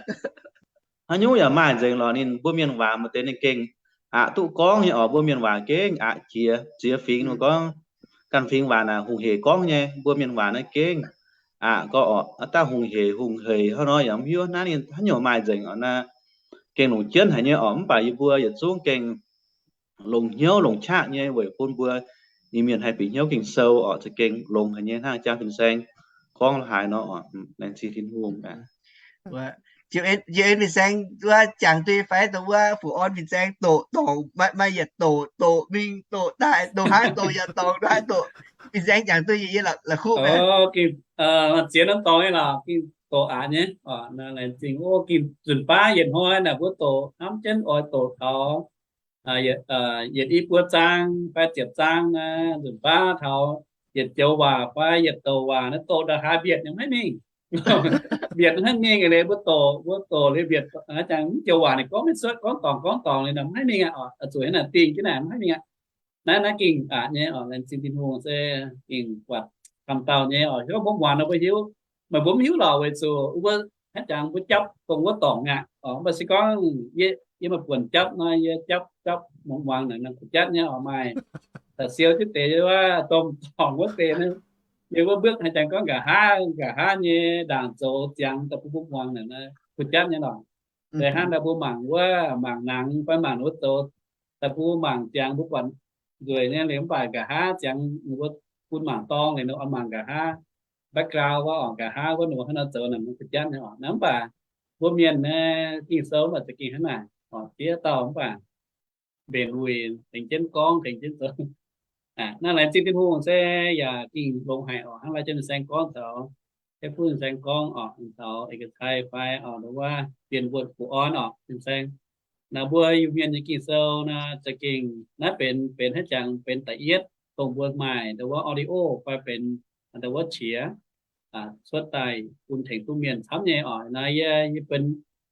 Haaix nyungc yaac maaih nzengc lorqc. Ninh mbuo mienh waac maaih deix ninh gengh aqc duqv gorngv nyei orqc. Mbuo mienh waac gengh aqc jiex ziex fingx, ninh gorngv ganh fingx waac naaic hungh heic gorngv nyei. Mbuo mienh waac naaiv gengh aqc gorngv orqc, aav dangh hungh heic hungh heic hnangv nor yaac mv hiuv naaiv ninh haaix nyungc maaih nzengc orqc. Naaiv gengh longc jienv haic nyei orqc. Mv baac yie mbuo yietc zungv gengh longc hnyouv longc qaqv nyei weic bun mbuo Iu-Mienh haih bieqc hnyouv Ging-Sou orqc, za'gengh longx haic nyei hnangv jang fin-saeng gorngv haaix nor orqc. Laengz zingh Tin-Hungh aqv. Yie fin-saeng wuov jangx duqv fai dongh wuov Fu Orn fin-saeng doqc dorngc, maaih yietc doqc, doqc mingh doqc daaih, doqc hnangv doqc yietc dorngx, doqc hnangv doqc. Fin-saeng jangx duqv yie la'kuqv. Ziex norm dorngx nyei lorqc, ging doqc aqc nyei. Laengz zingh o, ging nzunc baav yietc hnoi naaic mbuo doqc hnamv jienv oix doqc taux yietc i buo zaang fai ziepc zaang naaiv, nzunc baav taux yietc joux waac fai yietc douc waac naaiv doqc ndongc haaix mbietc nyei maiv mingh. Mbietc maiv mingh liuz mbuo doqc, mbuo doqc liuz mbietc jangx mv joux waac ninh gorngv maiv cuotv, gorngv dorngc gorngv dorngc liuz naaic maiv mingh aqv. Zuqc hnangv naaic dingh jienv naaic maiv mingh aqv. Naaiv naaiv gengh aqc nyei orqc. Laengz zingh Tin-Hungh se gengh buatc camv dauh nyei orqc. Hiuv mbuo muangx nor mbuo hiuv, meih mbuo mv hiuv lorqc weic zuqc mbuo hnangv jangx mbuo japv dongh wuov dorngc aqv orqc. Mv baac se gorngv yie maaih buonc japv nor, yie japv japv muangx muangx naaic nangc kuh jatv nyei orqc. Maaih da'siou jienv deix wuov domh dorngc wuov deix naaiv, yie wuov mbuoqv hnangv jangx gorngv nqa'haav nqa'haav nyei ndaangc zoux ziangx daaih bun mbuo muangx naaic kuh jatv nyei lorqc. Deix hnangv daaih mbuo mangc wuov mangc nangx fai mangc wuov zoux daaih bun mbuo mangc ziangx mbuo buatc nzueic nyei liuz, mv baac nqa'haav ziangx ninh mbuo bun mangc dorng liuz, ninh oix mangc nqa'haav background wuov orqc, nqa'haav wuov ninh mbuo hnangv nor zoux naaic kuh jatv nyei orqc. Naaiv mv baac mbuo mienh naaiv Ging-Sou mv baac za'gengh hnangv naaic orqc, diev dauh mv baac mbenc wuic tengx jienv gorngv tengx jienv zoux. Naaiv laengz zingh Tin-Hungh se yaac gengh longx haic orqc. Hnangv lai jienv fin-saeng gorngv taux, jienv fin-saeng gorngv orqc, taux eix cai fai orqc, wuov Bienh Wuonh Fu Orn orqc, fin-saeng naaic mbuo Iu-Mienh nyei Ging-Sou naaic za'gengh naaiv benx, benx hnangv jangx benx da'yietv dongh mbuo maaih ndau wuov audio fai benx ndau wuov qiex cuotv daaih bun tengx duqv mienh camv nyei orqc. Naaiv yie, yie benx,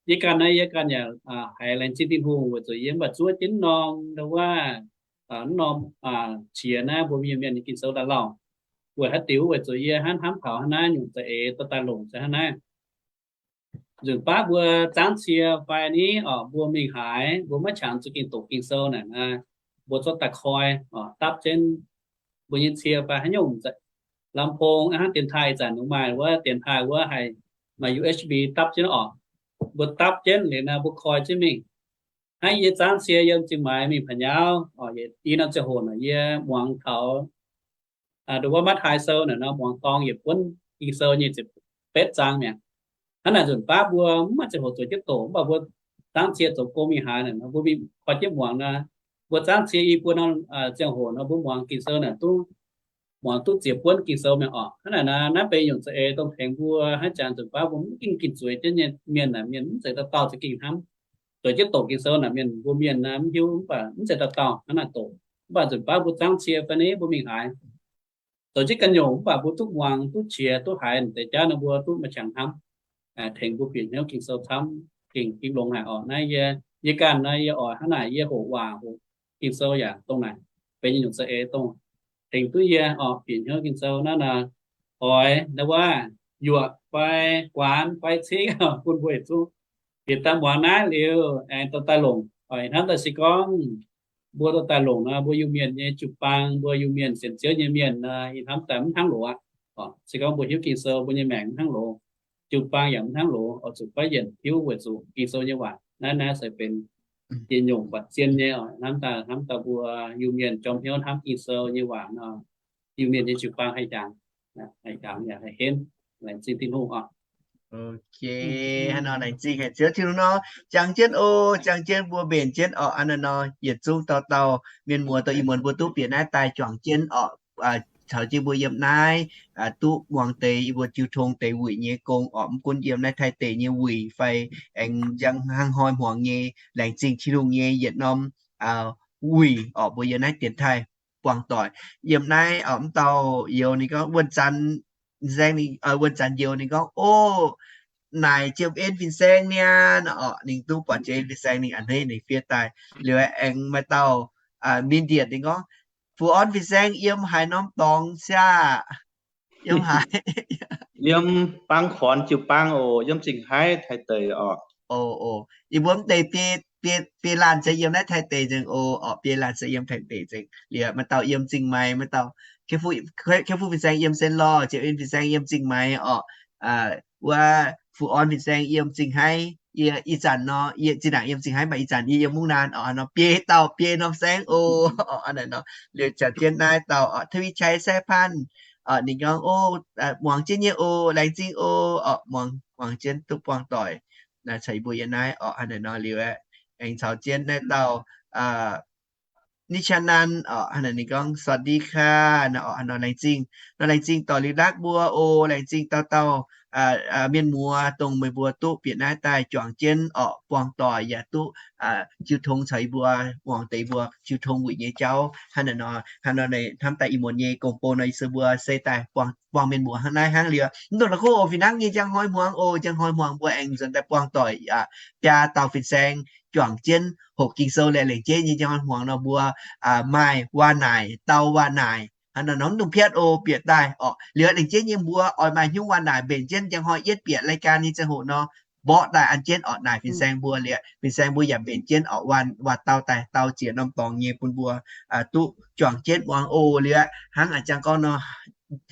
yie ganh naaiv yie ganh yaac haiz laengz zingh Tin-Hungh weic zuqc yie mv baac zuov jienv norm ndau wuov, norm qiex naaiv mbuo Iu-Mienh nyei Ging-Sou daaih lauh. Weic haaix diuc? Weic zuqc yie hnamv hnamv taux hnangv naaiv nyungc za'eix dorh daaih longc se hnangv naaiv. Nzunc baav mbuo zangv cie fai ni orqc, mbuo mingh haaix mbuo maiv qangx za'gengh doqc Ging-Sou naaic, mbuo zorqv daaih koi orqc, dapv jienv mbuo nyei cie fai haaix nyungc, lamh pong hnangv dienx taaih ih zanc ninh maaih wuov dienx taaih wuov haih maaih U S B dapv jienv orqc. Mbuo dapv jienv liuz naaiv mbuo koi jienv mingh. Hnangv yie zangv cie yiem Zingh Maix mingh Pa'nyauv orqc, i norm ziangh hoc naaic yie muangx taux ndau wuov Matv^taai Sou naaic nor, muangx dorng yietc buonv Ging-Sou nyei ziepc betv zaang mi'aqv. Hnangv naaic nzunc baav mbuo mv maaih ziangh hoc zueiz jienv doqc, mv baac mbuo zangv cie zoux gong mingh haaix naaic nor, mbuo mingh koi jienv muangx nor, mbuo zangv cie i buo norm ziangh hoc nor, mbuo muangx Ging-Sou naaic duqv, muangx duqv ziepc buonv Ging-Sou mi'aqv orqc. Hnangv naaic naaiv, naaiv benx nyungc za'eix dongh tengx mbuo hnangv jangx nzunc baav mbuo mv ging zueiz jienv nyei mienh naaic, mienh mv zeiz dauh dauh za'gengh hnamv. Zueiz jienv doqc Ging-Sou naaic mienh, mbuo mienh naaiv mv hiuv, mv baac mv zeiz dauh dauh hnangv naaic doqc. Mv baac nzunc baav mbuo zangv cie fai ni mbuo mingh haaix, zoux jienv ganh nyungc, mv baac mbuo duqv muangx duqv qiex duqv haiz deix jauv nor, mbuo duqv maaih qangx hnamv, tengx mbuo bieqc hnyouv Ging-Sou camv, gengh longx haic orqc. Naaiv yie, yie ganh naaiv yie oix hnangv naaic yie hoqc waac hoqc Ging-Sou yaac dongh naaic benx nyungc za'eix dongh tengx duqv yie orqc bieqc hnyouv Ging-Sou naaiv nor, oix ndau wuov yuoqc fai guaanx fai cingv bun mbuo yietc zungv bieqc daaih muangx naaiv liuz aengx dorh daaih longc. Oix hnamv daaih se gorngv mbuo dorh daaih longc nor, mbuo Iu-Mienh nyei jiu-baang, mbuo Iu-Mienh sienx Ziouv nyei mienh nor, ih hnamv daaih mv hnangv loz aqv. Se gorngv mbuo hiuv Ging-Sou, mbuo nyei maengc mv hnangv loz, jiu-baang yaac mv hnangv loz, oix zuqc goiv yienc hiuv weic zuqc Ging-Sou nyei waac naaiv, naaiv se benx yietc nyungc buatc zien nyei oc. Hnamv daaih, hnamv daaih mbuo Iu-Mienh jorm hnyouv hnamv Ging-Sou nyei waac nor, Iu-Mienh nyei jiu-baang haih hiaangx, haih hiaangx yaac haih henv. Laengz zingh Tin-Hungh oc. Haaix nor laengz zingh haic Ziouv Tin-Hungh nor, jangx jienv oc, jangx jienv mbuo mbenc jienv oc. Hnangv naaiv nor yietc zungv dauh dauh mienh muoz, dauh ih muonz mbuo duqv bieqc naaiv daaih juangc jienv oc. Caux jienv mbuo yiem naaiv duqv muangx deix yie mbuo jiu tong deix wuic nyei gong oc. Mv gunv yiem naaiv Taiv deic nyei wuic fai aengx njang hnangv hnoi hmuangx nyei, laengz zingh Tin-Hungh nyei yietc norm wuic orqc, mbuo yiem naaiv dienx taaih buangh doic. Yiem naaiv orqc, mv dauh youz ninh gorngv wuonh zanc, nzaeng ninh, wuonh zanc youz ninh gorngv, o, naaic Jiem En fin-saeng niaa orqc, ninh duqv buatc Jiem En fin-saeng ninh a'hneiv ninh fiev daaih. Liuz aengx maaih dauh Min Ndietc ninh gorngv, Fu Orn fin-saeng yiem haaix norm dorngx siaa? Yiem haaix? Yiem Bang Korn jiu-baang oc, yiem Zingh Haaix, Taiv deic orqc. O, o, yie mbuo mv deix biei, biei laanh se yiem naaiv Taiv deic nzengc oc, orqc, biei laanh se yiem Taiv deic nzengc. Liuz maaih dauh yiem Zingh Maix, maaih dauh Kiv Fu fin-saeng yiem Sen Lorh, Jiem En fin-saeng yiem Zingh Maix orqc. Wuov Fu Orn fin-saeng yiem Zingh Haaix, yie ih zanc nor, yie zinh ndaangc yiem Zingh Haaix, mv baac ih zanc yie yiem Mungv Naan orqc. Nor biei dauh biei norm saengv oc. Naaic nor liuz jangx jienv naaiv dauh orqc, Tov Win Chai Sai Pan orqc, ninh gorngv, o, muangx jienv nyei oc, laengz zingh oc orqc, muangx jienv duqv buangh doic caux yie mbuo yiem naaiv orqc. Naaic nor liuz aengx caux jienv naaiv dauh Ni Cha Nan orqc, ninh gorngv สวัสดีค่ะ nor, laengz zingh, nor laengz zingh doic liuz lakv mbuo oc, laengz zingh dauh dauh mienh muoz dongh meih mbuo duqv bieqc naaiv daaih juangc jienv orqc, buangh doic yaac duqv jiu tong caux yie mbuo muangx deix mbuo jiu tong wuic nyei jauv. Hnangv naaic nor, hnangv nor hnamv daaih ih muonz nyei gong-bou nor, yie se mbuo se daaih buangh mienh muoz hnangv naaiv hnangv liuz, mv dungx la'kuqv oc. Fih hnangv nyei njang hnoi hmuangx oc, njang hnoi hmuangx mbuo aengx nzuonx daaih buangh doic biaa dauh fin-saeng juangc jienv hoqc Ging-Sou laengz jienv nyei njang hnoi hmuangx nor mbuo maaih waac-naaic, dau waac-naaic hnangv nor, mv dungx piatv oc, bieqc daaih orqc. Liuz laengz jienv nyei mbuo oix maaih hnyouv waac-naaic mbenc jienv njang hnoi yietv bieqc รายการ nyei ziangh hoc nor, mborqv daaih an jienv orqc, naaic fin-saeng mbuo liuz, fin-saeng mbuo yaac mbenc jienv orqc, waac dau daaih dau ziex norm dorngx nyei bun mbuo duqv juangc jienv muangx oc. Liuz hnangv a'jang gorngv nor,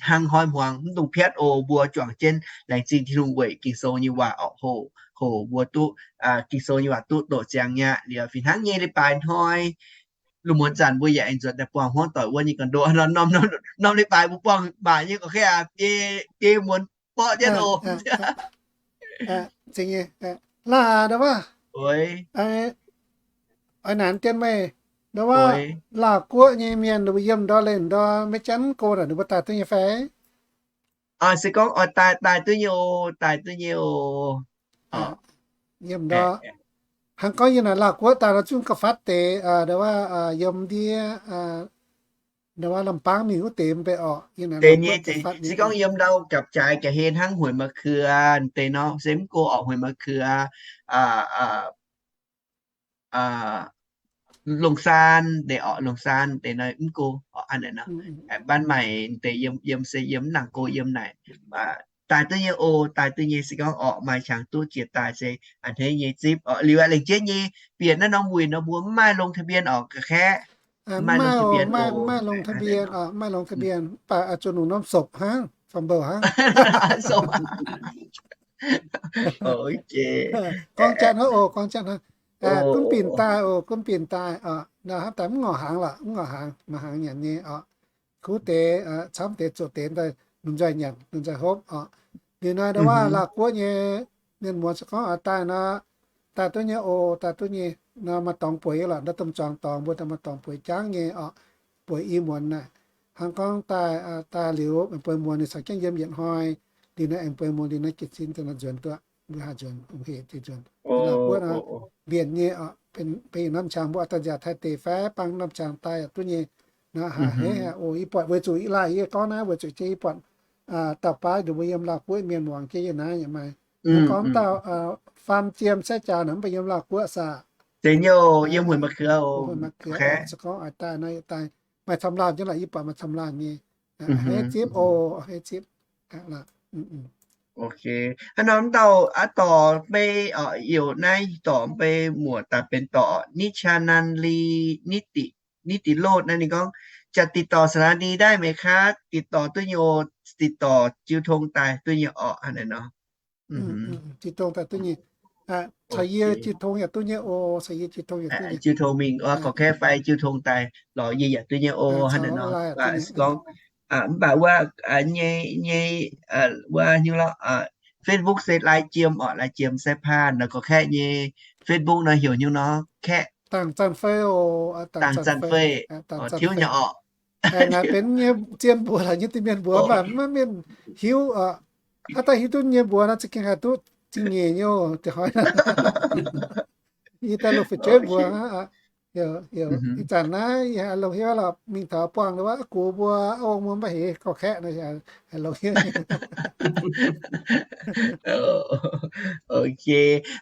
hnangv hnoi hmuangx mv dungx piatv oc, mbuo juangc jienv laengz zingh Tin-Hungh weic Ging-Sou nyei waac orqc, hoqc, hoqc mbuo duqv Ging-Sou nyei waac duqv doqc ziangx nyei aqv. Liuz fih hnangv nyei leiz-baaix hnoi lungh muonz zanc mbuo yaac aengx nzuonx daaih buangh hmuangv doic wuov nyei ga'ndoqv. Norm, norm leiz-baaix mbuo buangh maac nyei gorqv-kaeqv aqv, biei, biei muonz borqv jienv oc. Laah, ndau wuov, oix naaic dien meih, ndau wuov, Laauh Guoqv nyei mienh ninh mbuo yiem ndau leih ndau maiv janv go naaic ninh mbuo daaih duqv nyei fai? Se gorngv oix daaih, daaih duqv nyei oc, daaih duqv nyei oc. Yiem ndau, hnangv gorngv yiem naaic Laauh Guoqv daaih nor zungv gauh fatv deix, ndau wuov, yiem ndiev, ndau wuov Lamh Baangv mingh wuov deix mv bei orqc. Yiem naaic Laauh Guoqv gauh fatv nyei. Se gorngv yiem ndau gapv-jaaix ga'hlen hnangv Hueic Ma'keuv deix nor se mv go orqc, Hueic Ma'keuv, Longc Saan deix orqc, Longc Saan deix nor mv go orqc. Hnangv naaic nor, ban maaic deix yiem se yiem mv nangc go yiem naaic. Daaih duqv nyei oc, daaih duqv nyei. Se gorngv orqc maaih qangx duqv jiex daaih se a'hneiv nyei zipv orqc. Liuz aqv, lengc jeiv nyei bieqc naaiv norm wuic nor mbuo mv maaih ลงทะเบียน orqc, ga'kaeqv. Mv maaih ลงทะเบียน oc, mv maaih ลงทะเบียน orqc, mv maaih ลงทะเบียน. Mv baac zuqc nungc norm sopc hnangv, fungx mbouh hnangv. Gorngv janx hnangv oc, gorngv janx hnangv. Gunv binc daaih oc, gunv binc daaih orqc. Naaiv hnamv daaih mv ngorc hnaangx lorqc, mv ngorc hnaangx, maaih hnaangx nyanc nyei orqc. Kuv deix, camv deix, zoqc deix daaih lungh nzoih nyanc, lungh nzoih hopv orqc. Liuz nor ndau wuov Laauh Guoqv nyei mienh muoz se gorngv oix daaih nor, daaih duqv nyei oc, daaih duqv nyei. Nor maaih dorngx bueix yie lorqc, ndau domh zuangx dorngx mbuo daaih maaih dorngx bueix jangv nyei orqc. Bueix i muonz naaic, hnangv gorngv daaih, daaih liuz aengx bueix muonz ninh caux jienv yiem yietc hnoi. Liuz nor aengx bueix muonz liuz nor jiez sin daaih nor nzuonx duqv, mbuo haih nzuonx, heh, nzuonx. Laauh Guoqv nor mbienc nyei orqc, benx yietc norm qangx mbuo oix daaih nziaauc Taiv deic fai bang norm qangx daaih yaac duqv nyei. Nor haih, heh, oc, yie buatc weic zuqc ih laih yie gorngv naaiv weic zuqc jienv yie buatc dauh baav nduqc mbuo yiem Laauh Guoqv mienh muangx jienv yie naaiv yaac maaih. Gorngv dauh Faam Jiem Sai Jaax naaic mv baac yiem Laauh Guoqv saah? Deix nyei oc, yiem Hueic Ma'keuv oc. Se gorngv oix daaih nor daaih maaih camv laanh jienv lorqc, yie buatc maaih camv laanh nyei. Hei zipv oc, hei zipv. Ok, hnangv nor mv dauh aav dorh mbei orqc, youc naaiv dorh mbei muoc daaih benx dorh นิชานันท์ Li, นิติโรจน์ naaiv ninh gorngv จะติดต่อสถานีได้ไหมคะ ติดต่อ duqv nyei oc, ติดต่อ jiu tong daaih duqv nyei orqc, hnangv naaic nor. Jiu tong daaih duqv nyei. Caux yie jiu tong yaac duqv nyei oc, caux yie jiu tong yaac duqv nyei. Jiu tong mingh, gorqv-kaeqv fai jiu tong daaih lorz yie yaac duqv nyei oc, hnangv naaic nor. Gorngv mv baac wuov nyei, nyei, wuov hnyouv lorqc, Facebook se Lai Jiem orqc, Lai Jiem Sai Paan nor, gorqv-kaeqv nyei Facebook nor heuc hnyouv nor kaeqv. Dangc Zanc Fei oc, Dangc Zanc Fei. Tiuv nyei orqc. Naaiv benx nyei zien mbuox laaix nyei deix mienh mbuox, mv baac maiv mienh hiuv orqc. Hnangv daaih hiuv duqv nyei mbuox nor za'gengh haih duqv zingh nyeic nyei oc, deix hnoi. Yie daaih lungh fu'jueiv mbuox aqv. Ih zanc naaiv yie haiz longx hnyouv lorqc, mingh taux buangh wuov gux mbuo ong mbuo mv baac heix gorx-kaeqv nor, haiz longx hnyouv. Ok,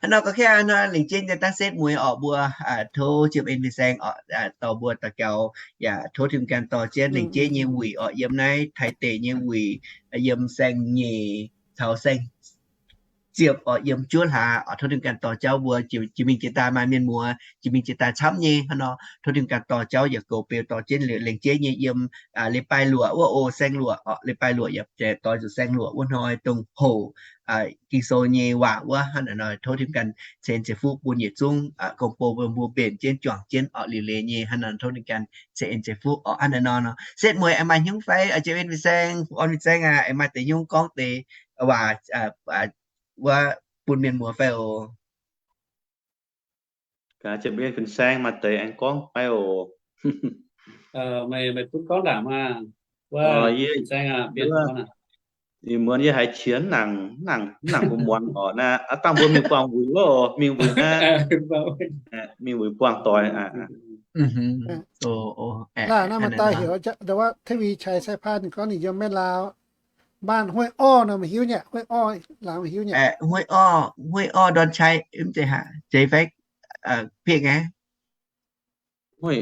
hnangv nor gorx-kaeqv nor, lengc jeiv nyei dangh setv mueiz orqc, mbuo tov Ziouv En fin-saeng orqc dorh mbuo daux gaux, yaac tov Tin-Hungh ganh dorh jienv lengc jeiv nyei wuic orqc yiem naaiv Taiv deic nyei wuic, yiem saeng-nyeic caux saeng ziepc orqc yiem juov hlaax orqc, tov Tin-Hungh ganh dorh jauv mbuo jiex mingh jiex daaih maaih mienh muoz jiex mingh jiex daaih camv nyei hnangv nor, tov Tin-Hungh ganh dorh jauv yaac goux beu dorh jienv lengc jeiv nyei yiem leiz-baaix luoqc wuov oc, saeng luoqc orqc, leiz-baaix luoqc yaac doix zuqc saeng luoqc wuov hnoi dongh hoc Ging-Sou nyei waac wuov hnangv naaic nor, tov Tin-Hungh ganh ceix en ceix fuqv bun yietc zungv gong-bou mbuo mbenc jienv juangc jienv orqc liuc leiz nyei hnangv naaic, tov Tin-Hungh ganh ceix en ceix fuqv orqc hnangv naaic nor nor. Setv mueiz aengx maaih hnyungv fai? Ziouv En fin-saeng, Orn fin-saeng aac, aengx maaih deix hnyungv gorngv deix waac wuov bun mienh muoz fai oc? Ziouv En fin-saeng maaih deix aengx gorngv fai oc? Meih, meih butv gorngv ndaangc maah. Wuov, yie, fin-saeng aac, bienh gorngv aac. Ih muonz yie haiz qiex nangc, nangc, nangc bun muonz orqc naaiv, aav dangh mbuo mingh buangh wuic wuov oc, mingh wuic naaiv, mingh wuic buangh doix aac. Naaiv maaih daaih heuc เทวีชัย Saipan ninh gorngv ninh yiem Meiv Lauh, บ้านห้วยอ้อ nor, meih hiuv nyei, ห้วยอ้อ laangz meih hiuv nyei. ห้วยอ้อ, ห้วยอ้อ ดอนชัย mv zeiz haaix, zeiz fai? Pieqv ngae. Orv,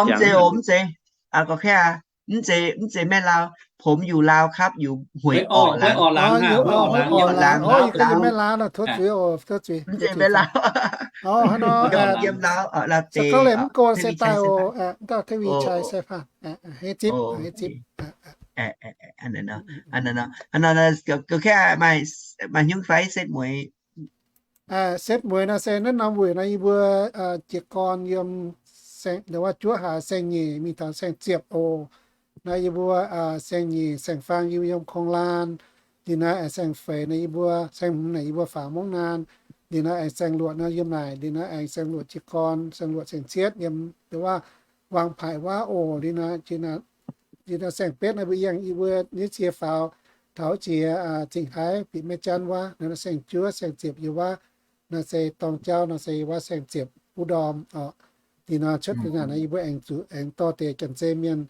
mv zeiz oc, mv zeiz. Gorx-kaeqv aac, mv zeiz, mv zeiz Meiv Lauh. ผมอยู่ลาวครับ อยู่ห้วยอ้อ laangz. Mv zeiz Meiv Lauh. Mv zeiz Meiv Lauh. Mv zeiz Meiv Lauh. Yiem Lauv, Lauv deix. เทวีชัย Saipan. Gorx-kaeqv maaih hnyungv fai setv mueiz? Setv mueiz nor se naaiv norm wuic nor yie mbuo jiez gorn yiem, wuov juov hlaax saeng-nyeic mingh taux saeng-ziepc oc. Naaiv yie mbuo saeng-nyeic saeng-faang yie mbuo yiem Kong Laan. Liuz naaiv aengx saeng-feix naaiv yie mbuo, saeng-hmz naaic yie mbuo faaux Mungv Naan. Liuz naaiv aengx saeng-luoqc nor yiem naaic. Liuz naaiv aengx saeng-luoqc jiez gorn, saeng-luoqc saeng-cietv yiem wuov Wangpaaix wuov oc. Liuz naaiv, liuz naaiv saeng-betv naaiv mbuo yangh yie mbuo nyei cie faaux taux jiex Zingh Haiv bieqc Meiv Janv wuov. Naaiv saeng-juov saeng-ziepc yiem wuov. Naaiv se dorng jauv nor se wuov saeng-ziepc wuov ndorm oc. Liuz nor cuotv da'naaic nor yie mbuo aengx zuqc aengx dorh deix Janx-Zei mienh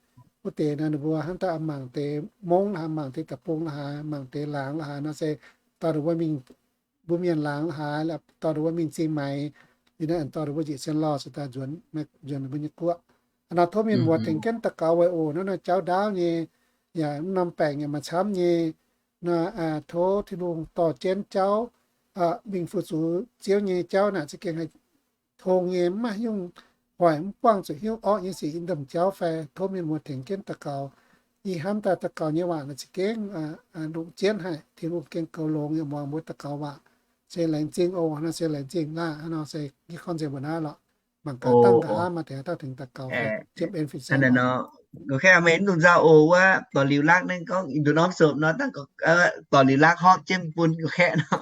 wuov deix nor, ninh mbuo hnangv daaih mangc deix Mungv la'haaix, mangc deix deic-bung la'haaix, mangc deix laangz la'haaix nor se dorh ninh mbuo mingh, mbuo mienh laangz la'haaix, dorh ninh mbuo mingh Zingh Maix. Liuz naaiv aengx dorh ninh mbuo njiec Sien Lorh cingx daaih nzuonx, nzuonx ninh mbuo nyei guoqv. Hnangv nor tov mienh muoz tengx jienv daux gaux weic oc. Naaiv nor jauv ndaauv nyei, yaac mv norm baengc yaac maaih camv nyei. Nor tov Tin-Hungh dorh jienv jauv mingh fu-sux Ziouv nyei jauv naaic za'gengh haih tong nyei, mv maaih hnyouv hoic, mv buangh zuqc hnyouv orqv nyei sic yiem domh jauv fai. Tov mienh muoz tengx jienv daux gaux. Ih hnamv daaih daux gaux nyei waac naaic za'gengh longc jienv haic. Tin-Hungh gengh goux longx yaac muangx mbuo daux gaux waac. Se laengz zingh oc. Hnangv nor se laengz zingh laah. Hnangv nor se yie gorngv nzengc mbuo naaiv lorqc. Mangc gaax dangh nqa'haav maaih deix dauh tengx daux gaux fai ziepc en fin-saeng. Gorx-kaeqv meih mv dungx nzauh oc. Wuov dorh liuz lakv naaiv gorngv nduqc norm sopc nor, dangh dorh liuz lakv horpc jienv bun gorx-kaeqv nor.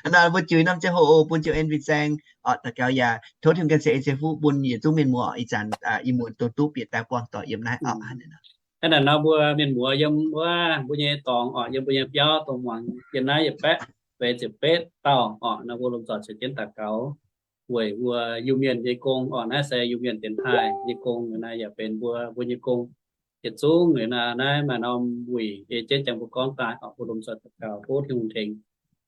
Hnangv nor mbuo jiu norm ziangh hoc oc, bun Ziouv En fin-saeng orqc daux gaux yaac tov Tin-Hungh ganh ceix en ceix fuqv bun yietc zungv mienh muoz. Ih zanc ih muonz dongh duqv bieqc daaih buangh doic yiem naaiv orqc. Hnangv naaic nor mbuo mienh muoz yiem wuov mbuo nyei dorngx orqc, yiem mbuo nyei biauv dongh muangx yiem naaiv yietc baeqv feix ziepc betv dauh orqc, nor mbuo lomh nzoih ceix jienv daux gaux weic mbuo Iu-Mienh nyei gong orqc. Naaiv se Iu-Mienh dienx taaih nyei gong, naaiv yaac benx mbuo, mbuo nyei gong. Yietc zungv naaiv maaih norm wuic ei jienv jangx mbuo gorngv daaih orqc, mbuo lomh nzoih daux gaux tov Tin-Hungh tengx.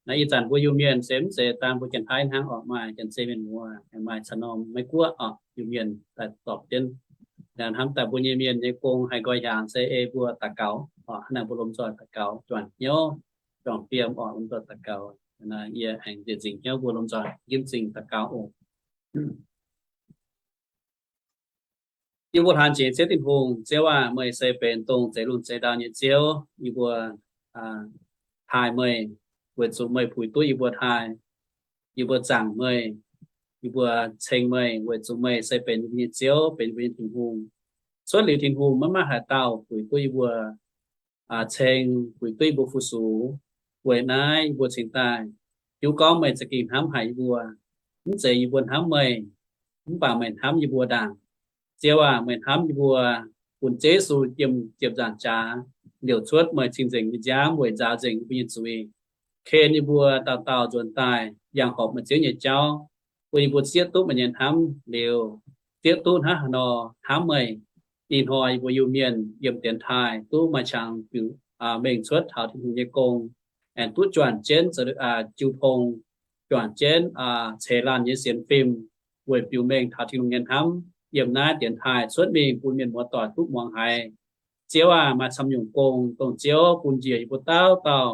Naaiv ih zanc mbuo Iu-Mienh se mv zeiz dangh mbuo Janx-Taiv hnangv orqc, maaih Janx-Zei mienh muoz, maaih caux norm Meiv Guoqv orqc, Iu-Mienh daaih zorpc jienv. Hnamv daaih mbuo nyei mienh nyei gong haih nqoi hiaangx se ei mbuo daux gaux orqc, hnangv naaic mbuo lomh nzoih daux gaux juangc hnyouv, juangc fiem orqc, lomh nzoih daux gaux. Yie aengx nzieqc nzingc hnyouv mbuo lomh nzoih njimv zingh daux gaux oc. Yie mbuo hlaax jiex Ziouv Tin-Hungh. Ziouv aah, meih se benx dongh zeix lungh zeix ndau nyei Ziouv. Yie mbuo taaih meih weic zuqc meih puix duqv yie mbuo taaih. Yie mbuo zaangc meih, yie mbuo ceng meih weic zuqc meih se benx yie mbuo nyei Ziouv, benx yie mbuo nyei Tin-Hungh. Cuotv liuz Tin-Hungh maiv maaih haaix dauh puix duqv yie mbuo ceng, puix duqv yie mbuo fu-sux. Weic naaiv yie mbuo cingx daaih hiuv gorngv meih za'gengh hnamv haic yie mbuo. Mv zeiz yie mbuo hnamv meih, mv baac meih hnamv yie mbuo ndaangc. Ziouv aah, meih hnamv yie mbuo, bun Ziouv Yesu jiem ziepc nzaangc jaax liouc cuotv meih cing-nzengc nyei nziaamv weic nzaaux nzengc yie mbuo nyei zuiz, ken yie mbuo dauh dauh nzuonx daaih yangh horpc meih Ziouv nyei jauv, bun yie mbuo zieqv duqv meih nyei hnamv liuz, zieqv duqv hnangv haaix nor hnamv meih. Ih hnoi yie mbuo Iu-Mienh yiem dienx taaih duqv maaih qangx biux mengh cuotv taux Tin-Hungh nyei gong, aengx duqv juangc jienv jiu tong, juangc jienv ceix laanh nyei sienx fim, weic biux mengh taux Tin-Hungh nyei hnamv. Yiem naaiv dienx taaih cuotv mingh bun mienh muoz doic duqv muangx haiz. Ziouv aah, maaih camv nyungc gong dongh Ziouv bun njiec yie mbuo dauh dauh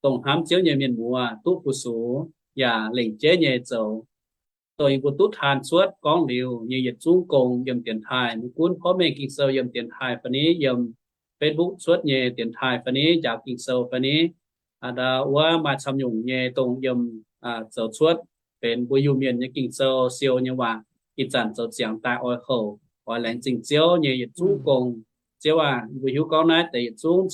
dongh hnamv Ziouv nyei mienh muoz duqv fu-sux, yaac lengc jeiv nyei zoux, dongh yie mbuo duqv taan cuotv gorngv liuz nyei yietc zungv gong yiem dienx taaih, maiv gunv porv mengh Ging-Sou yiem dienx taaih fai ni, yiem Facebook cuotv nyei dienx taaih fai ni, njaaux Ging-Sou fai ni, wuov maaih camv nyungc nyei dongh yiem zoux cuotv benx mbuo Iu-Mienh nyei Ging-Sou siou nyei waac, ih zanc zoux ziangx daaih oix houc, oix laengz zingh Ziouv nyei yietc zungv gong. Ziouv aah, yie mbuo hiuv gorngv naaiv deix yietc zungv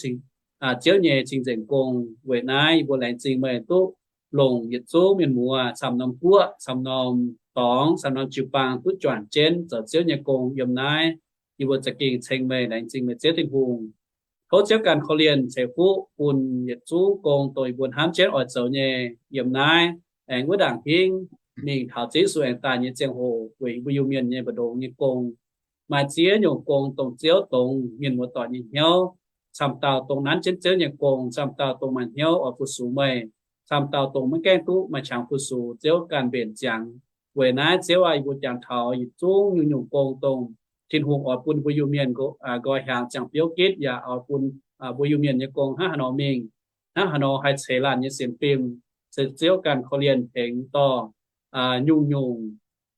Ziouv nyei cing-nzengc gong. Weic naaiv yie mbuo laengz zingh meih duqv longc yietc zungv mienh muoz camv norm guoqv, camv norm dorngx, camv norm jiu-baang duqv juangc jienv zoux Ziouv nyei gong yiem naaiv. Yie mbuo za'gengh ceng meih, laengz zingh meih Ziouv Tin-Hungh. Tov Ziouv ganh korv-lienh ceix fuqv bun yietc zungv gong dongh yie mbuo hnamv jienv oix zoux nyei yiem naaiv, aengx wuov ndaangc hingv mingh taux Ziouv Yesu aengx daaih nyei ziangh hoc weic yie mbuo Iu-Mienh nyei mbu'ndongx nyei gong. Maaih ziex nyungc gong dongh Ziouv dongz mienh muoz doic nyei hnyouv, camv dauh dongh nanv jienv Ziouv nyei gong, camv dauh dongh maaih hnyouv oix fu-sux meih, camv dauh dongh maiv gaengh duqv maaih qangx fu-sux, Ziouv ganh mbenc ziangx. Weic naaiv Ziouv aah, yie mbuo jangx taux yietc zungv nyungc-nyungc gong dongh Tin-Hungh oix bun mbuo Iu-Mienh nqoi hiaangx ziangh biouv gitv, yaac oix bun mbuo Iu-Mienh nyei gong hnangv haaix nor mingh, hnangv haaix nor haih ceix laanh nyei sienx fim. Se Ziouv ganh korv-lienh tengx dorh nyungc-nyungc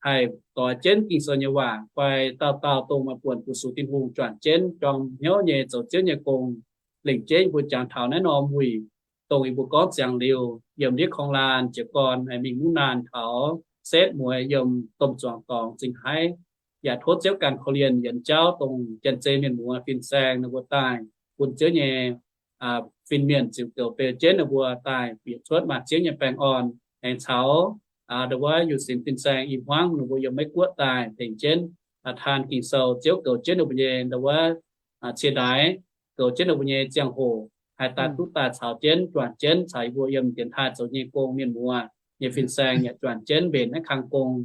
haih doix jienv Ging-Sou nyei waac fai dauh dauh dongh maaih buonc fu-sux Tin-Hungh juangc jienv jorm hnyouv nyei zoux Ziouv nyei gong. Lengc jeiv yie mbuo jangx taux naaiv norm wuic dongh yie mbuo gorngv ziangx liuz, yiem ndiev korng-laanh jiez gorn mingh mungv naanh taux setv mueiz yiem domh zuangx dorngx zingh haiv. Yaac tov Ziouv ganh korv-lienh yienx jauv dongh janx-zei mienh muoz fin-saeng ninh mbuo daaih bun Ziouv nyei fin-mienh ziux goux beu jienv ninh mbuo daaih bieqc cuotv maaih Ziouv nyei baengh orn, aengx caux ndo wuov Iu-Mienh fin-saeng i hmuangv ninh mbuo yiem Meiv Guoqv daaih tengx jienv taan Ging-Sou, Ziouv goux jienv ninh mbuo nyei ndo wuov cie ndaix, goux jienv ninh mbuo nyei ziangh hoc haih daaih duqv daaih caux jienv juangc jienv caux yie mbuo yiem dienx taaih zoux nyei gong mienh muoz nyei fin-saeng yaac juangc jienv mbenc naaiv kang gong.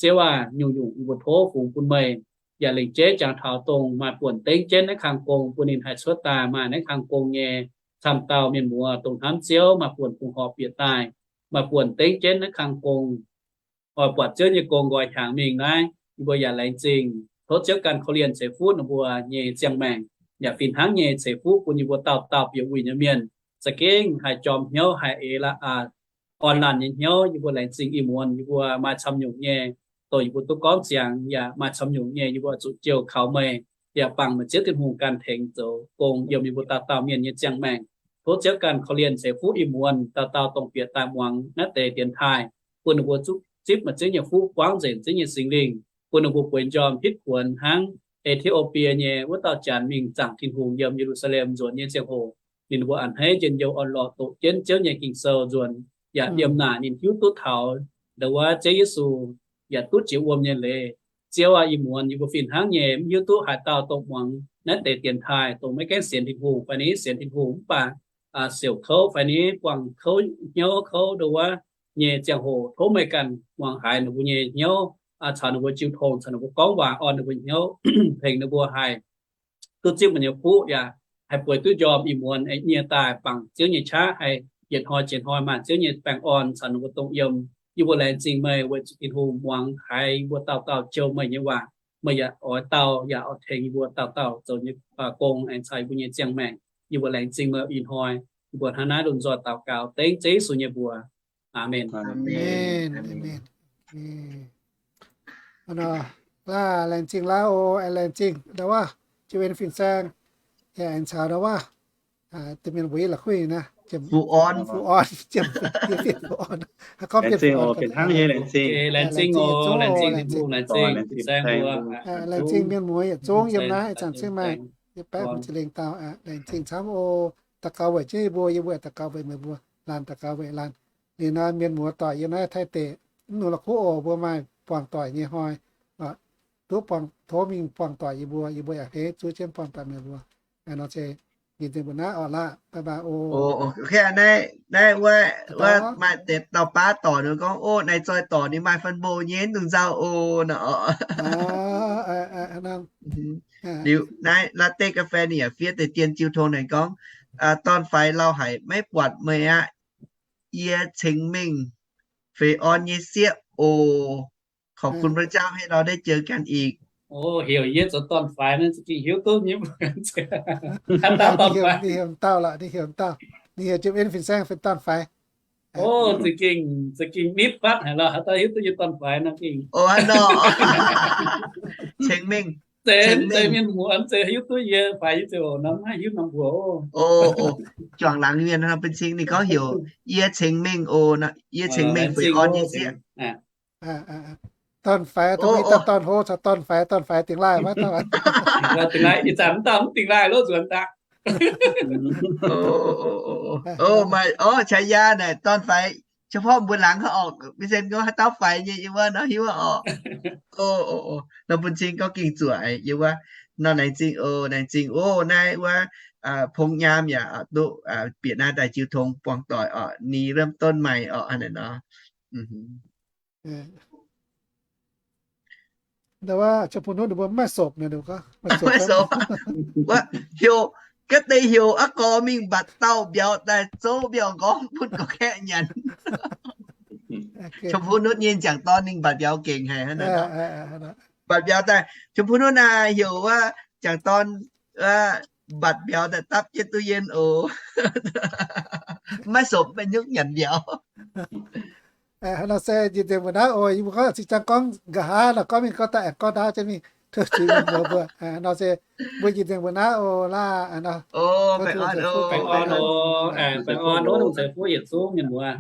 Ziouv aah, nyungc-nyungc yie mbuo tov fungx bun meih. Yaac lengc jeiv jangx taux dongh maaih buonc dengv jienv naaiv kang gong bun ninh haih cuotv daaih maaih naaiv kang gong nyei camv dauh mienh muoz dongh hnamv Ziouv maaih buonc bungx horpc bieqc daaih, maaih buonc dengv jienv naaiv kang gong, oix buatc Ziouv nyei gong nqoi hiaangx mingh naaiv, yie mbuo yaac laengz zingh. Tov Ziouv ganh korv-lienh ceix fuqv ninh mbuo nyei ziangh maengc, yaac fih hnangv nyei ceix fuqv bun yie mbuo dauh dauh bieqc wuic nyei mienh za'gengh haih jorm hnyouv, haih eix orn laanh nyei hnyouv. Yie mbuo laengz zingh ih muonz yie mbuo maaih camv nyungc nyei, dongh yie mbuo duqv gorngv ziangx, yaac maaih camv nyungc nyei yie mbuo zuqc jouh kaux meih, yaac bangc meih Ziouv Tin-Hungh ganh tengx zoux gong yiem yie mbuo dauh dauh mienh nyei ziangh maengc. Tov Ziouv ganh korv-lienh ceix fuqv ih muonz dauh dauh dongh bieqc daaih muangx naaiv deix dienx taaih, bun ninh mbuo zipv meih Ziouv nyei fuqv buangv nzengc Ziouv nyei Singx Lingh, bun ninh mbuo bueix njormh hitv kuonx hnangv E^ti^o^bie nyei wuov dauh janx mingh zaangc Tin-Hungh yiem Ye^lu^saa^lem nzuonx nyei ziangh hoc. Ninh mbuo a'hneiv njien-youh orn-lorqc doqc jienv Ziouv nyei Ging-Sou nzuonx, yaac yiem naaic ninh hiuv duqv taux ndo wuov Ziouv Yesu, yaac duqv jiex wuom nyei leiz. Ziouv aah, ih muonz yie mbuo fih hnangv nyei mv hiuv duqv haaix dauh dongh muangx naaiv deix dienx taaih dongh maiv gaengh sienx Tin-Hungh fai ni sienx Tin-Hungh mv baac siouc kouv fai ni buangh kouv hnyouv kouv ndo wuov nyei ziangh hoc, tov meih ganh muangx haiz ninh mbuo nyei hnyouv, caux ninh mbuo jiu tong, caux ninh mbuo gorngv waac, orn ninh mbuo hnyouv, tengx ninh mbuo haih duqv zipv meih nyei fuqv, yaac haih bueix duqv njormh ih muonz nyie daaih bangc Ziouv nyei qaqv, haih yietc hnoi jiex hnoi maaih Ziouv nyei baengh orn caux ninh mbuo dongh yiem. Yie mbuo laengz zingh meih weic zuqc Tin-Hungh muangx haiz yie mbuo dauh dauh jouh meih nyei waac. Meih yaac oix dau yaac oix tengx yie mbuo dauh dauh zoux nyei gong aengx caux yie mbuo nyei ziangh maengc. Yie mbuo laengz zingh meih ih hnoi. Yie mbuo hnangv naaiv lomh nzoih daux gaux dengv Ziouv Yesu nyei mbuox. Aamen. Laengz zingh lauh oc, laengz zingh ndo wuov, jiu-baeng fin-saeng, aengx caux ndo wuov, da'mienh mbuo i la'kuih naaiv, fu orn, laengz zingh oc, laengz zingh, laengz zingh mienh muoz yietc zungv yiem naaiv ih zanc cingv maengh, yie baeqv bun ziex lengh dauh, laengz zingh camv oc. Daux gaux weic jienv yie mbuo, yie mbuo daux gaux weic meih mbuo, laanh daux gaux weic laanh. Liuz nor mienh muoz doic yiem naaiv Taiv deic, mv nungx la'kuqv oc, mbuo maaih buangh doic nyei hnoi, duqv buangh, tov mingh buangh doic yie mbuo, yie mbuo yaac hneiv zuov jienv buangh doic meih mbuo. Nor se Yie nzengc mbuoqc naaiv oc laaih, bye bye oc. Naaiv wuov, wuov maaih deix dauh baav dorc ninh gorngv, Ov, naaiv zoih dorc ninh maaih fun bo nyei, dungx nzauh oc nor. Liuz naaiv ลาเต้กาแฟ ninh yaac fiev deix dien jiu tong naaic gorngv, Dorn-faix lauh haic, maiv buatc meih aqv. Yie ceng mengh feix orn nyei sieqv oc. ขอบคุณพระเจ้า ให้เราได้เจอกันอีก Heuc yie zoux dorn-faix nor, za'gengh hiuv duqv nyei mbuo. Haaix dauh dorn-faix? Ninh heuc dauh lorqc, ninh heuc dauh. Ninh heuc James Fin-Saeng fai dorn-faix. Ov, za'gengh, za'gengh nitv fatv haic lorqc, haaix dauh hiuv duqv yie dorn-faix nor gengh. Ov, hnangv nor. Ceng mengh. Zeiz, zeiz mienh muoz, zeiz hiuv duqv yie faix yie ziouc nor, maiv hiuv norm mbuox. Juangc laangz mienh nor, bun cing ninh gorngv heuc yie ceng mengh oc, yie ceng mengh feix orn nyei sieqv. Dorn-faix, dorn-hlo caux dorn-faix, dorn-faix dingx laaih maiv dauh. Ih zanc mv dauh mv dingx laaih lov nzuonx daaih. Maaih, ov, ฉายา naaic dorn-faix, เฉพาะ mbuo laangz kouv orqc, maiv zeiz gorngv haaix dauh faix nyei, yie wuov nor hiuv orqc. Nor bun cing gorngv gengh zuoqc, yie wuov nor naaic zingh oc, naaic zingh oc, naaiv wuov พงษ์นาม yaac duqv bieqc naaiv daaih jiu tong buangh doic orqc, นี้เริ่มต้นใหม่ orqc, hnangv naaic nor. Wuov ชมพูนุช ninh mbuo maiv sopc, maiv sopc. Wuov heuc ga'deix heuc aqv gorx mingh mbatc dauh mbiauz daaih zouv mbiauz nqorngv bun gorqv-kaeqv nyanc. ชมพูนุช nyei m'jangc dorn ninh mbatc mbiauz gengh haic hnangv naaic. Mbatc mbiauz daaih, ชมพูนุช naaic heuc wuov m'jangc dorn mbatc mbiauz daaih dapv jienv duqv yien oc. Maiv sopc, maiv nyungc nyanc mbiauz. Nor se njiec nzengc mbuo naaiv oc. Yie mbuo gorngv cing-jang gorngv nqa'haav nor, gorngv mingh gorngv daaih aengx gorngv ndaauv jienv mingh, tov zuiz mienh muoz mbuo. Nor se mbuo njiec nzengc mbuo naaiv oc laaih. Baengh orn oc, baengh orn oc, dongh ceix fuqv yietc zungv mienh muoz.